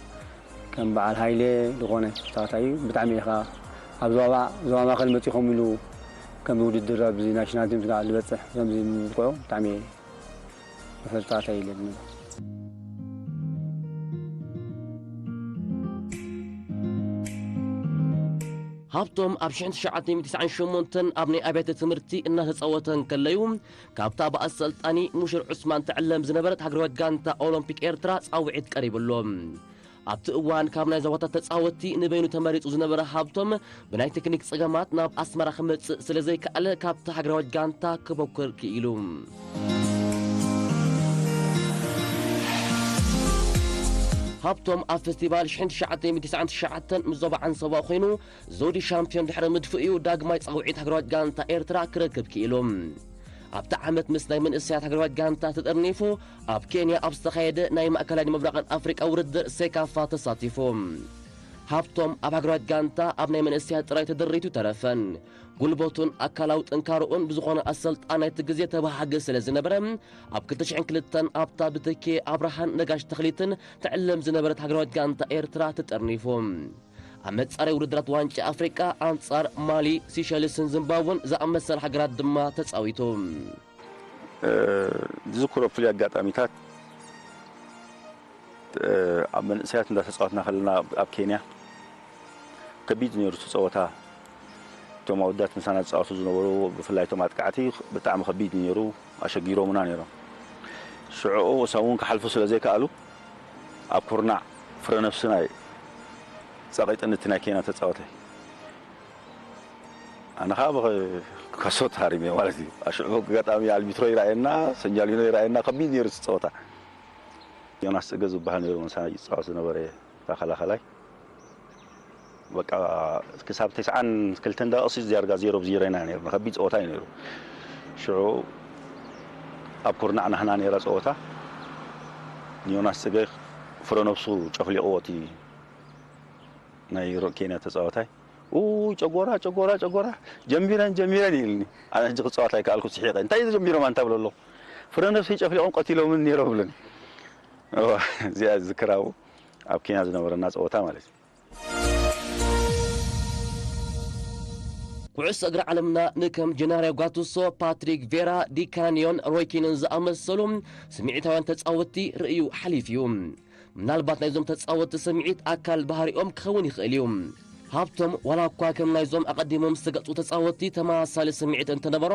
ከም በዓል ሃይለ ዝኾነ ተጻዋታይ እዩ። ብጣዕሚ ኢኻ ኣብ ዞባ፣ ዞባ ማእከል መጺኡ ከምኡ ኢሉ ከምዚ ውድድር ኣብዚ ናሽናል ቲም ስጋዕ ዝበጽሕ ከምዚ ምብቅዑ ብጣዕሚ መፈለጥታ ኢለ ዝምነ። ሃብቶም ኣብ ሽሕን ትሽዓተ ሚእትን ትስዓን ሸሞንተን ኣብ ናይ ኣብያተ ትምህርቲ እናተጻወተ እንከለዩ፣ ካብታ ብኣሰልጣኒ ሙሽር ዑስማን ትዕለም ዝነበረት ሃገራዊት ጋንታ ኦሎምፒክ ኤርትራ ጻውዒት ቀሪብሎም። ኣብቲ እዋን ካብ ናይ ዞባታት ተጻወትቲ ንበይኑ ተመሪጹ ዝነበረ ሃብቶም፣ ብናይ ቴክኒክ ጸገማት ናብ ኣስመራ ክመጽእ ስለ ዘይከኣለ፣ ካብታ ሃገራዊት ጋንታ ክበኩር ክኢሉ። ሃብቶም ኣብ ፈስቲቫል ሽሕን ትሽዓተ ሚእትን ትስዓን ትሽዓተን ምስ ዞባ ዓንሰባ ኮይኑ፣ ዘውዲ ሻምፒዮን ድሕሪ ምድፍኡ እዩ ዳግማይ ጻውዒት ሃገራዊት ጋንታ ኤርትራ ክረክብ ክኢሉ። ኣብቲ ዓመት ምስ ናይ መንእሰያት ሃገራዊት ጋንታ ተጠርኒፉ፣ ኣብ ኬንያ ኣብ ዝተኻየደ ናይ ማእከላይን ምብራቕን ኣፍሪቃ ውድድር ሴካፋ ተሳቲፉ። ሃብቶም ኣብ ሃገራዊት ጋንታ ኣብ ናይ መንእሰያት ጥራይ ተደሪቱ ተረፈን። ጉልበቱን ኣካላዊ ጥንካረኡን ብዝኾነ ኣሰልጣን ናይቲ ግዜ ተባሃጊ ስለ ዝነበረ፣ ኣብ ክልተ ሽሕን ክልተን ኣብታ ብተኪ ኣብርሃን ነጋሽ ተኽሊትን ትዕለም ዝነበረት ሃገራዊት ጋንታ ኤርትራ ተጠርኒፉ። ኣብ መጻረይ ውድድራት ዋንጫ ኣፍሪቃ ኣንጻር ማሊ፣ ሲሸልስን ዚምባብወን ዝኣመሰላ ሃገራት ድማ ተጻዊቱ። እ፣ ዝዝክሮ ፍሉይ ኣጋጣሚታት፣ እ፣ ኣብ መንእሰያት እንዳተጻወትና ከለና ኣብ፣ ኣብ ኬንያ ከቢድ ነይሩ እቲ ጸወታ። እቶም ኣወዳት ምሳና ዝጻወቱ ዝነበሩ፣ ብፍላይ እቶም ኣጥቃዕቲ፣ ብጣዕሚ ከቢድ ነይሩ፣ ኣሸጊሮምና ነይሮም። ሽዑ እሶም እውን ክሓልፉ ስለ ዘይከኣሉ፣ ኣብ ኩርናዕ ፍረ ነፍሲ ናይ ጸቒጥኒ እቲ ናይ ኬንያ ተጻዋታይ። ኣነ ኸኣ ብኸ-፣ ከሶ ተሃሪመ ማለት እዩ። ኣብ ሽዑ ኣጋጣሚ ኣልቢትሮ ይረኣየና፣ ሰንጃሊኖ ይረኣየና፣ ከቢድ ነይሩ እቲ ጸወታ። ዮናስ ጽገ ዝበሃል ነይሩ ምሳና ይጻወት ዝነበረ ተኸላኸላይ። በቃ ክሳብ ተስዓን ክልተን ደቂቕ ሲ ዳርጋ ዜሮ ብዜሮ ኢና ነይርና። ከቢድ ጸወታ እዩ ነይሩ። ሽዑ ኣብ ኩርናዕ ናህና ነይራ ጸወታ። ንዮናስ ጽገ ፍረ ነብሱ ጨፍሊቕዎ እቲ ናይ ሮ-፣ ኬንያ ተጻዋታይ። ኡ፣ ጨጎራ፣ ጨጎራ፣ ጨጎራ፣ ጀሚረን፣ ጀሚረን ይብልኒ። ኣነ ሕጂ ክጻወት ኣይከኣልኩ፣ ስሒቐ። እንታይ ጀሚሮም ኣንታ ብሎ ኣለኹ። ፍረ ነፍሲ ጨፍሊቖም ቀቲሎምን ነይሮም ብለኒ። እዋ፣ እዚኣ ዝዝክራ ኣብኡ ኣብ ኬንያ ዝነበረና ጸወታ ማለት እዩ። ኩዕሶ እግሪ ዓለምና ንከም ጀናርዮ ጓቱሶ፣ ፓትሪክ ቬራ፣ ዲካንዮን ሮይ ኪንን ዝኣመሰሉ ስምዒታውያን ተጻወትቲ ርእዩ ሓሊፉ እዩ። ምናልባት ናይዞም ተጻወትቲ ስምዒት ኣካል ባህሪኦም ክኸውን ይኽእል እዩ። ሃብቶም ዋላ እኳ ከም ናይዞም ኣቐዲሞም ዝተገልጹ ተጻወትቲ ተመሳሳሊ ስምዒት እንተነበሮ፣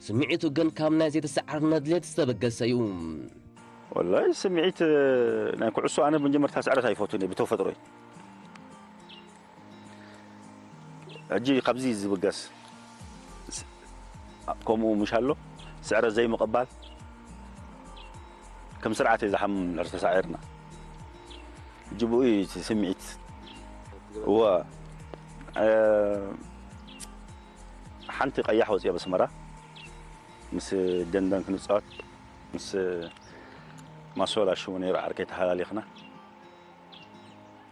ስምዒቱ ግን ካብ ናይ ዘይተሰዓርነት ድሌት ዝተበገሰ እዩ። ወላሂ ስምዒት ናይ ኩዕሶ ኣነ ብመጀመርታ ስዕረት ኣይፈቱን እየ ብተፈጥሮይ። ሕጂ ካብዚ ዝብገስ ስ-፣ ከምኡ ምሽ ኣሎ፣ ስዕረት ዘይምቕባል፣ ከም ስርዓት እየ ዝሓምም እንድሕር ተሳዒርና። ሕጂ ብኡ እዩ እቲ ስምዒት። እወ፣ እ፣ ሓንቲ ቀያሕ ወፂኣ በስመራ ምስ ደንደን ክንፃወት፣ ምስ ማሶላ ሽሙ ነይሩ ዓርከይ ተሓላሊኽና።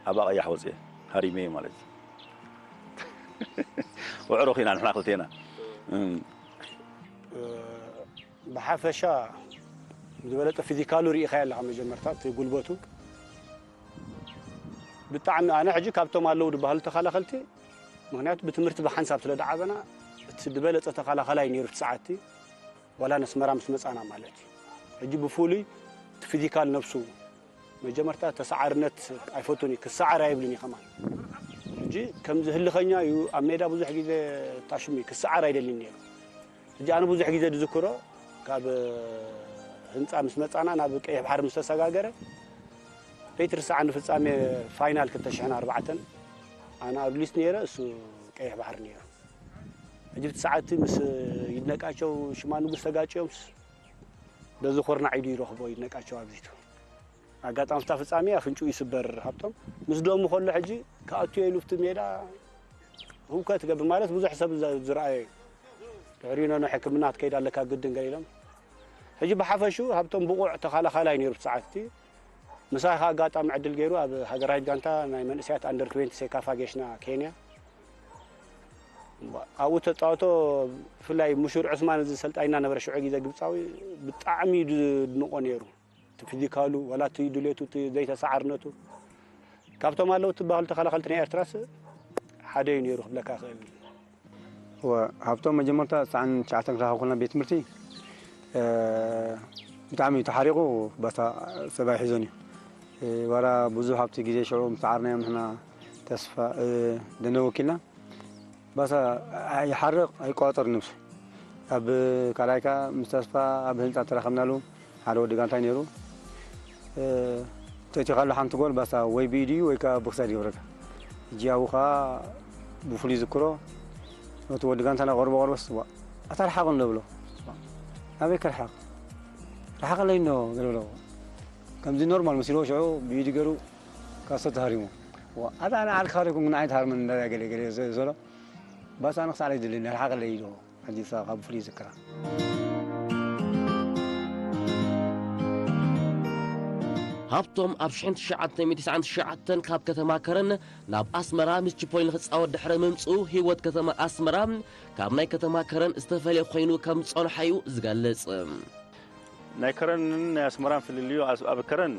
ኣብኣ ቀያሕ ወፅየ፣ ሃሪመ ማለት እዩ። ውዕሮ ኹና ንሕና ክልቴና። እም። ብሓፈሻ ዝበለጠ ፊዚካሉ ርኢኻዮ ኣለኻ፣ መጀመርታ እቲ ጉልበቱ ብጣዕሚ። ኣነ ሕጂ ካብቶም ኣለዉ ዝበሃሉ ተኸላኸልቲ፣ ምኽንያቱ ብትምህርቲ ብሓንሳብ ስለ ደዓበና፣ እቲ ዝበለጸ ተኸላኸላይ ነይሩ እቲ ሰዓትቲ፣ ዋላ ነስመራ ምስ መጻና ማለት እዩ። ሕጂ ብፍሉይ እቲ ፊዚካል ነብሱ መጀመርታ ተሰዓርነት ኣይፈቱን እዩ፣ ክሰዓር ኣይብልን እዩ ከማን። ሕጂ ከምዚ ህልኸኛ እዩ፣ ኣብ ሜዳ ብዙሕ ግዜ ታሽሙ እዩ፣ ክሰዓር ኣይደልን ነይሩ። ሕጂ ኣነ ብዙሕ ግዜ ዝዝክሮ፣ ካብ ህንጻ ምስ መጻና ናብ ቀይሕ ባሕሪ ምስ ተሰጋገረ፣ ዘይትርስዓኒ ፍጻሜ ፋይናል ክልተ ሽሕን ኣርባዕተን፣ ኣነ ኣብ ሊስ ነይረ፣ እሱ ቀይሕ ባሕሪ ነይሩ። ሕጂ ብቲ ሰዓትቲ ምስ ይድነቃቸው ሽማ ንጉስ ተጋጭዮምስ፣ በዚ ኩርናዕ ኢዱ ይረኽቦ ይድነቃቸው ኣብዚቱ። ኣጋጣሚ ፍታ ፍጻሜ ኣፍንጭኡ ይስበር ሃብቶም። ምስ ደሙ ከሎ ሕጂ ክኣቱ ኢሉ ኣብቲ ሜዳ ህውከት ትገብር ማለት ብዙሕ ሰብ ዘ-፣ ዝረኣዮ እዩ። ድሕሪኡ ነኖ ሕክምና ክትከይድ ኣለካ ግድን ገለ ኢሎም። ሕጂ ብሓፈሽኡ ሃብቶም ብቑዕ ተኸላኻላይ ነይሩ ብሰዓትቲ። ምሳይ ከኣ ኣጋጣሚ ዕድል ገይሩ ኣብ ሃገራዊት ጋንታ ናይ መንእሰያት ኣንደር ትዌንቲ ሴካፋ ጌሽና ኬንያ። ኣብኡ ተጻወቶ ብፍላይ ሙሹር ዑስማን እዚ ሰልጣኝና ነበረ ሽዑ ግዜ ግብጻዊ ብጣዕሚ እዩ ዝድንቆ ነይሩ። እቲ ፊዚካሉ፣ ዋላ እቲ ድሌቱ፣ እቲ ዘይተሰዓርነቱ፣ ካብቶም ኣለዉ ትበሃሉ ተኸላኸልቲ ናይ ኤርትራስ ሓደ እዩ ነይሩ ክብለካ እኽእል። እወ፣ ሃብቶም መጀመርታ ትስዓን ትሽዓተን ክረኸብ ከለና ቤት ትምህርቲ፣ እ፣ ብጣዕሚ እዩ ተሓሪቑ፣ በታ ሰብኣይ ሒዞን እዩ። እ፣ ዋላ ብዙሕ ኣብቲ ግዜ ሽዑ ምስ ሰዓርናዮም ንሕና ተስፋ፣ እ፣ ደነ ወኪልና፣ ባሳ ኣይሓርቕ ኣይቋጸር ነብሱ። ኣብ ካልኣይ ከኣ ምስ ተስፋ ኣብ ህንጻ ተራኸብናሉ። ሓደ ወዲ ጋንታይ ነይሩ። እ፣ ተእቲኻሉ ሓንቲ ጎል ባሳ ወይ ብኢድ እዩ ወይ ከኣ ቦክሳይድ ይገብረካ። ሕጂ ኣብኡ ከኣ ብፍሉይ ዝክሮ ነቲ ወዲ ጋንታና ቀርቦ ቀርቦስ፣ "ዋ፣ ኣታ ርሓቕ እንዶ" ብሎ። "ኣበይ ክርሓቕ? ርሓቐለይ እንዶ" ገለ ብሎ። ከምዚ ኖርማል መሲልዎ ሽዑ ብኢዱ ገይሩ ካሶ ተሃሪሙ። "ዋ፣ ኣታ ንዓል ካሪኩም ንዓይ ትሃርመን እንዳ ገለ ገለ" ዘ-፣ ዘሎ። ባሳ ንኽሳዕ ኣይደልን፣ ርሓቐለይ ኢሉ። ሕጂ እሳ ካብ ፍሉይ ዝክራ። ሃብቶም ኣብ ሽሕን ትሽዓተ ሚእቲ ትስዓን ትሽዓተን ካብ ከተማ ከረን ናብ ኣስመራ ምስ ቺፖሊ ንክጻወት ድሕሪ ምምጽኡ፣ ህይወት ከተማ ኣስመራ ካብ ናይ ከተማ ከረን ዝተፈልየ ኮይኑ ከም ዝጸንሖ እዩ ዝገልጽ። ናይ ከረንን ናይ ኣስመራን ፍልልዩ፣ ኣስ-፣ ኣብ ከረን፣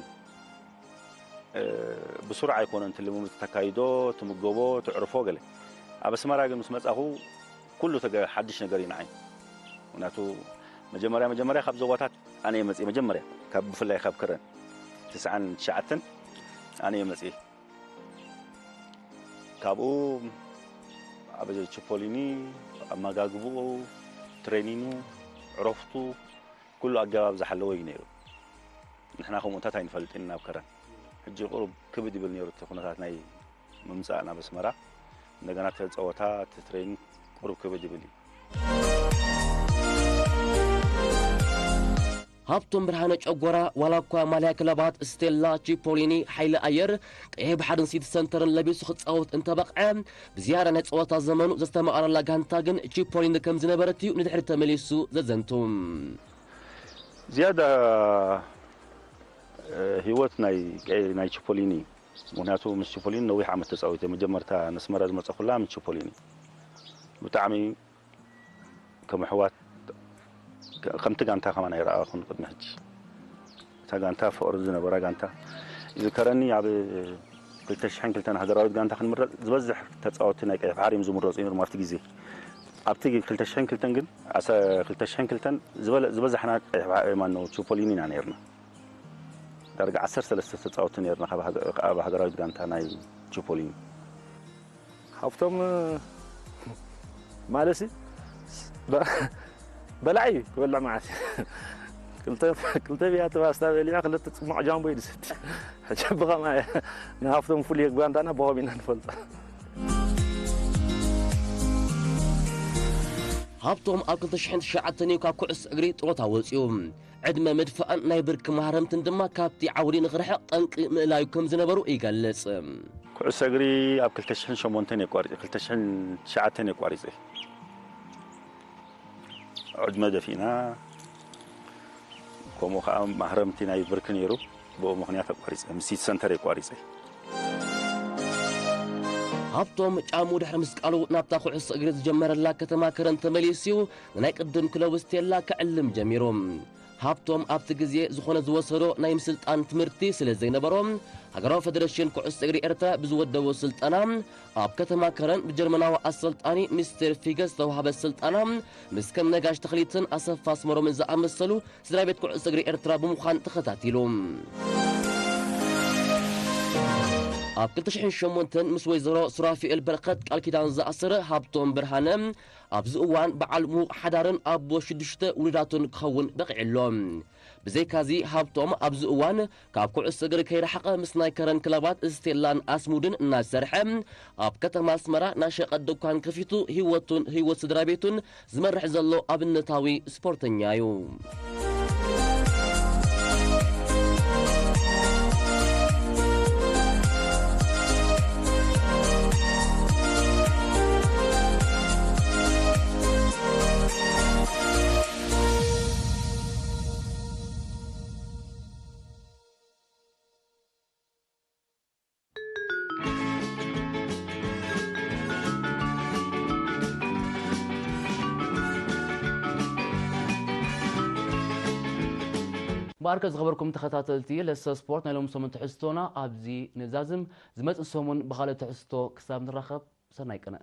እ፣ ብስሩዕ ኣይኮነን እቲ ልምምድ ተካይዶ፣ ትምገቦ፣ ትዕርፎ ገለ። ኣብ ኣስመራ ግን ምስ መጻኹ ኩሉ ተገ-፣ ሓድሽ ነገር እዩ ንዓይ። ምኽንያቱ መጀመርያ፣ መጀመርያ ካብ ዞባታት ኣነ እየ መጽየ፣ መጀመርያ ካብ፣ ብፍላይ ካብ ከረን ትስዓን ትሽዓተን ኣነ እየ መጽየ። ካብኡ ኣብ ቺፖሊኒ ኣመጋግብኡ፣ ትሬኒኑ፣ ዕረፍቱ፣ ኩሉ ኣገባብ ዝሓለወ እዩ ነይሩ። ንሕና ከምኡታት ኣይንፈልጥን ናብ ከረን። ሕጂ ቁሩብ ክብድ ይብል ነይሩ እቲ ኩነታት ናይ ምምጻእ ናብ ኣስመራ። እንደገና እቲ ጸወታ፣ እቲ ትሬኒንግ ቁሩብ ክብድ ይብል እዩ። ሃብቶም ብርሃነ ጨጎራ ዋላ እኳ ማልያ ክለባት ስቴላ፣ ቺፖሊኒ፣ ሓይሊ ኣየር፣ ቀይሕ ባሕርን ሲቲ ሰንተርን ለቢሱ ክጻወት እንተበቕዐ፣ ብዝያዳ ናይ ጸወታ ዘመኑ ዘስተማቐረላ ጋንታ ግን ቺፖሊኒ ከም ዝነበረት እዩ ንድሕሪት ተመሊሱ ዘዘንቱ። ዝያዳ፣ እ፣ ህይወት ናይ፣ ናይ ቺፖሊኒ ምክንያቱ ምስ ቺፖሊኒ ነዊሕ ዓመት ተፃዊተ። መጀመርታ ነስመራ ዝመፀኹላ ምስ ቺፖሊኒ ብጣዕሚ ከም ኣሕዋት፣ ከምቲ ጋንታ ከማን ኣይረኣኹን ቅድሚ ሕጂ። እታ ጋንታ ፍቕሪ ዝነበራ ጋንታ ይዝከረኒ። ኣብ ክልተ ሽሕን ክልተን ሃገራዊት ጋንታ ክንምረፅ ዝበዝሕ ተፃወትቲ ናይ ቀይሕ ባሕሪ እዮም ዝምረፁ ነይሮም ኣብቲ ግዜ። ኣብቲ ክልተ ሽሕን ክልተን ግን ኣሰ ክልተ ሽሕን ክልተን ዝበለ ዝበዛሕና ቀይሕ ባሕሪ ማን ነው ቺፖሊኒ ኢና ነይርና። ዳርጋ ዓሰርተ ሰለስተ ተፃወትቲ ነይርና ካብ ሃገ- ኣብ ሃገራዊት ጋንታ ናይ ቺፖሊኒ። ሃብቶም ማለሲ በላዕ እዩ ክበልዕ ማለት እዩ። ክልተ ክልተ ብያቲ ባስታ በሊዑ ክልተ ጽሙቕ ጃምቦ እዩ ዝሰቲ። ሕጂ ብኸማ ንሃብቶም ፍሉይ ጓንታና ብኸም ኢና ንፈልጦ። ሃብቶም ኣብ ክልተ ሽሕን ትሽዓተን እዩ ካብ ኩዕሶ እግሪ ጥሮታ ወፂኡ። ዕድመ ምድፋእን ናይ ብርኪ ማህረምትን ድማ ካብቲ ዓውዲ ንኽርሕቕ ጠንቂ ምእላዩ ከም ዝነበሩ ይገልጽ። ኩዕሶ እግሪ ኣብ ክልተ ሽሕን ሸሞንተን የቋሪፀ፣ ክልተ ሽሕን ትሽዓተን የቋሪፀ። ዕድመ ደፊእና፣ ከምኡ ከዓ ማህረምቲ ናይ ብርኪ ነይሩ። ብኡ ምኽንያት ኣቋሪፀ፣ ምስ ሲቲ ሰንተር የቋሪፀ። ሃብቶም ጫሙ ድሕሪ ምስቃሉ ናብታ ኩዕሶ እግሪ ዝጀመረላ ከተማ ከረን ተመሊሱ ንናይ ቅድም ክለቡ ስቴላ ክዕልም ጀሚሩ። ሃብቶም ኣብቲ ግዜ ዝኾነ ዝወሰዶ ናይ ምስልጣን ትምህርቲ ስለ ዘይነበሮ፣ ሃገራዊ ፈደረሽን ኩዕሶ እግሪ ኤርትራ ብዝወደቦ ስልጠና ኣብ ከተማ ከረን ብጀርመናዊ ኣሰልጣኒ ሚስተር ፊገስ ዝተዋህበ ስልጠና ምስ ከም ነጋሽ ተኽሊትን ኣሰፋ ኣስመሮምን ዝኣመሰሉ ስድራ ቤት ኩዕሶ እግሪ ኤርትራ ብምዃን ተኸታቲሉ። ኣብ ክልተ ሽሕን ሸሞንተን ምስ ወይዘሮ ሱራፊኤል በረኸት ቃል ኪዳን ዝኣሰረ ሃብቶም ብርሃነ ኣብዚ እዋን በዓል ምዉቕ ሓዳርን ኣቦ ሽዱሽተ ውሉዳቱን ክኸውን በቒዑ ኣሎ። ብዘይካዚ ሃብቶም ኣብዚ እዋን ካብ ኩዕሶ እግሪ ከይረሓቐ ምስ ናይ ከረን ክለባት ስቴላን ኣስሙድን እናሰርሐ ኣብ ከተማ ኣስመራ ናይ ሸቐጥ ድኳን ከፊቱ ህይወቱን ህይወት ስድራ ቤቱን ዝመርሕ ዘሎ ኣብነታዊ ስፖርተኛ እዩ። እምበኣርከ ዝኸበርኩም ተኸታተልቲ ለሰ ስፖርት ናይ ሎም ሰሙን ትሕዝቶና ኣብዚ ንዛዝም። ዝመጽእ ሰሙን ብኻልእ ትሕዝቶ ክሳብ ንራኸብ ሰናይ ቅነ።